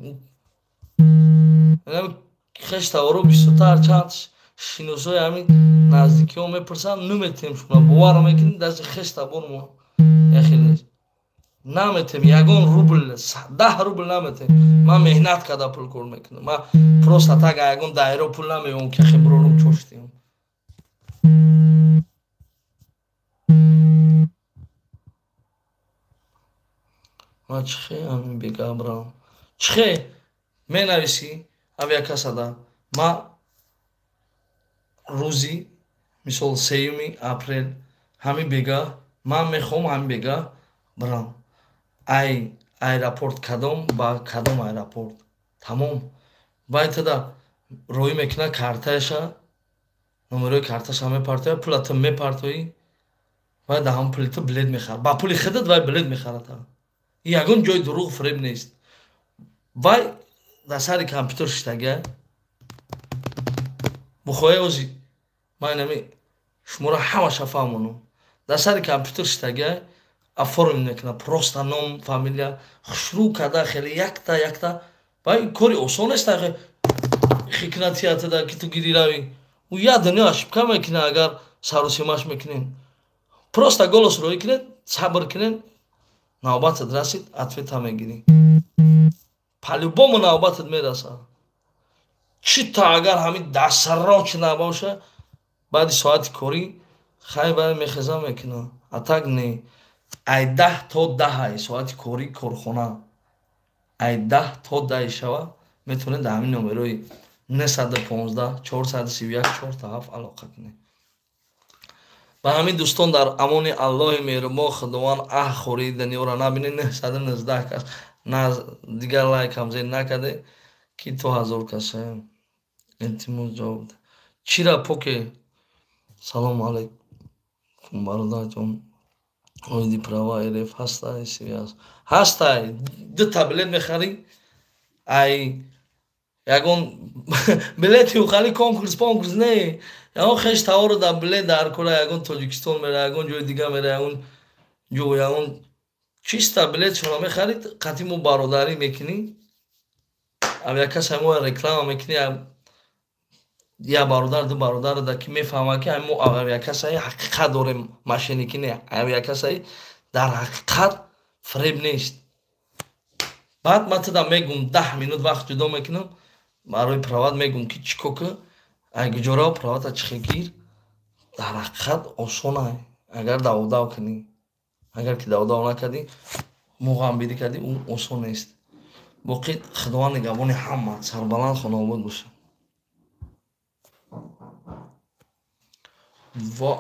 Хеш таворо бисёртар чанд шиносои ҳамин наздикиҳо мепурсанд, наметем шумо бовар мекунед, даже хеш табор мо яхеле наметем, ягон рубл, 10 рубл наметем. Ман меҳнат карда пул кор мекунам. Ман просто так ягон дайро пул намеём, ки хе бурорум чоштиам. Ман чихе ҳамин бегабрам? Чихе менависӣ авиакассада? Ман рӯзи мисол 3-юми апрел ҳамин бегаҳ ман мехоҳам ҳамин бегаҳ бирам. Ай аэропорт кадом ба кадом аэропорт. Тамом. Баъд роӣ мекунад карташа, номерои карташа мепартояд, пула ту мепартоӣ, вай дар ҳамон пули ту билет мехарад. Ба пули худат вай билет мехарад. Ягон ҷои дурӯғ фиреб нест. Вай дар сари компютер шиштага. Бухоя ози ман инами шуморо ҳамаша фаҳмонам. Дар сари компютер шиштага оформить мекунад, просто ном, фамилия хушрӯ карда, хеле якта якта. Вай кори осон нест, хикна театрда ки ту гири равӣ. Ӯ як дунё ошибка мекунад, агар сарусимаш мекунем. Просто голос роӣ кунед, сабр кунед, навбатат расид, ответа мегирӣ. По-любому навбатат мерасад. Чӣ та агар ҳамин дастсароч набоша, баъди соати корӣ хай баъд мехезам мекунам. А так не, ай 10 то 10 соати кори корхона, ай 10 то 10 шава метавонед дар ҳамин номерои 915 431 4 7 алоқа кунед. Ба ҳамин, дӯстон, дар амони Аллоҳи меҳрубон. Худованд аҳ хории дунёро набинед. 919 кас на дигар лайкам зер накарде, ки то 1000 каса. Илтимос, ҷавоб чира поке. Салому алайкум, бародарҷон, оиди права РФ ҳастай связь? Ҳастай. Дута билет мехарӣ, ай ягон билети ухали конкурс понкурс не, ягон хеш таворо дар билет дар кора, ягон Тоҷикистон мера, ягон ҷои дига мера, ягон ҷо, ягон чиста билетшонро мехарид, қатъи мо бародарӣ мекунӣ, авиакасса мо реклама мекунӣ, як бародар, ду бародар да, ки мефаҳмад, ки мо авиакассаи ҳақиқат дорем, мошенникӣ не, авиакассаи дар ҳақиқат фиреб нест. Баъд ман туда мегум, 10 минут вақт ҷудо мекунам барои прават, мегум, ки чӣ ко ки, ай куҷорао правата чихе гир. Дар ҳақиқат осона, агар даводав кунӣ. Агар ки даводав накардӣ, муғамбирӣ кардӣ, ӯ осон нест. Боқӣ Худованд нигаҳбони ҳама, сарбаланд, хонаобод бошад. Ва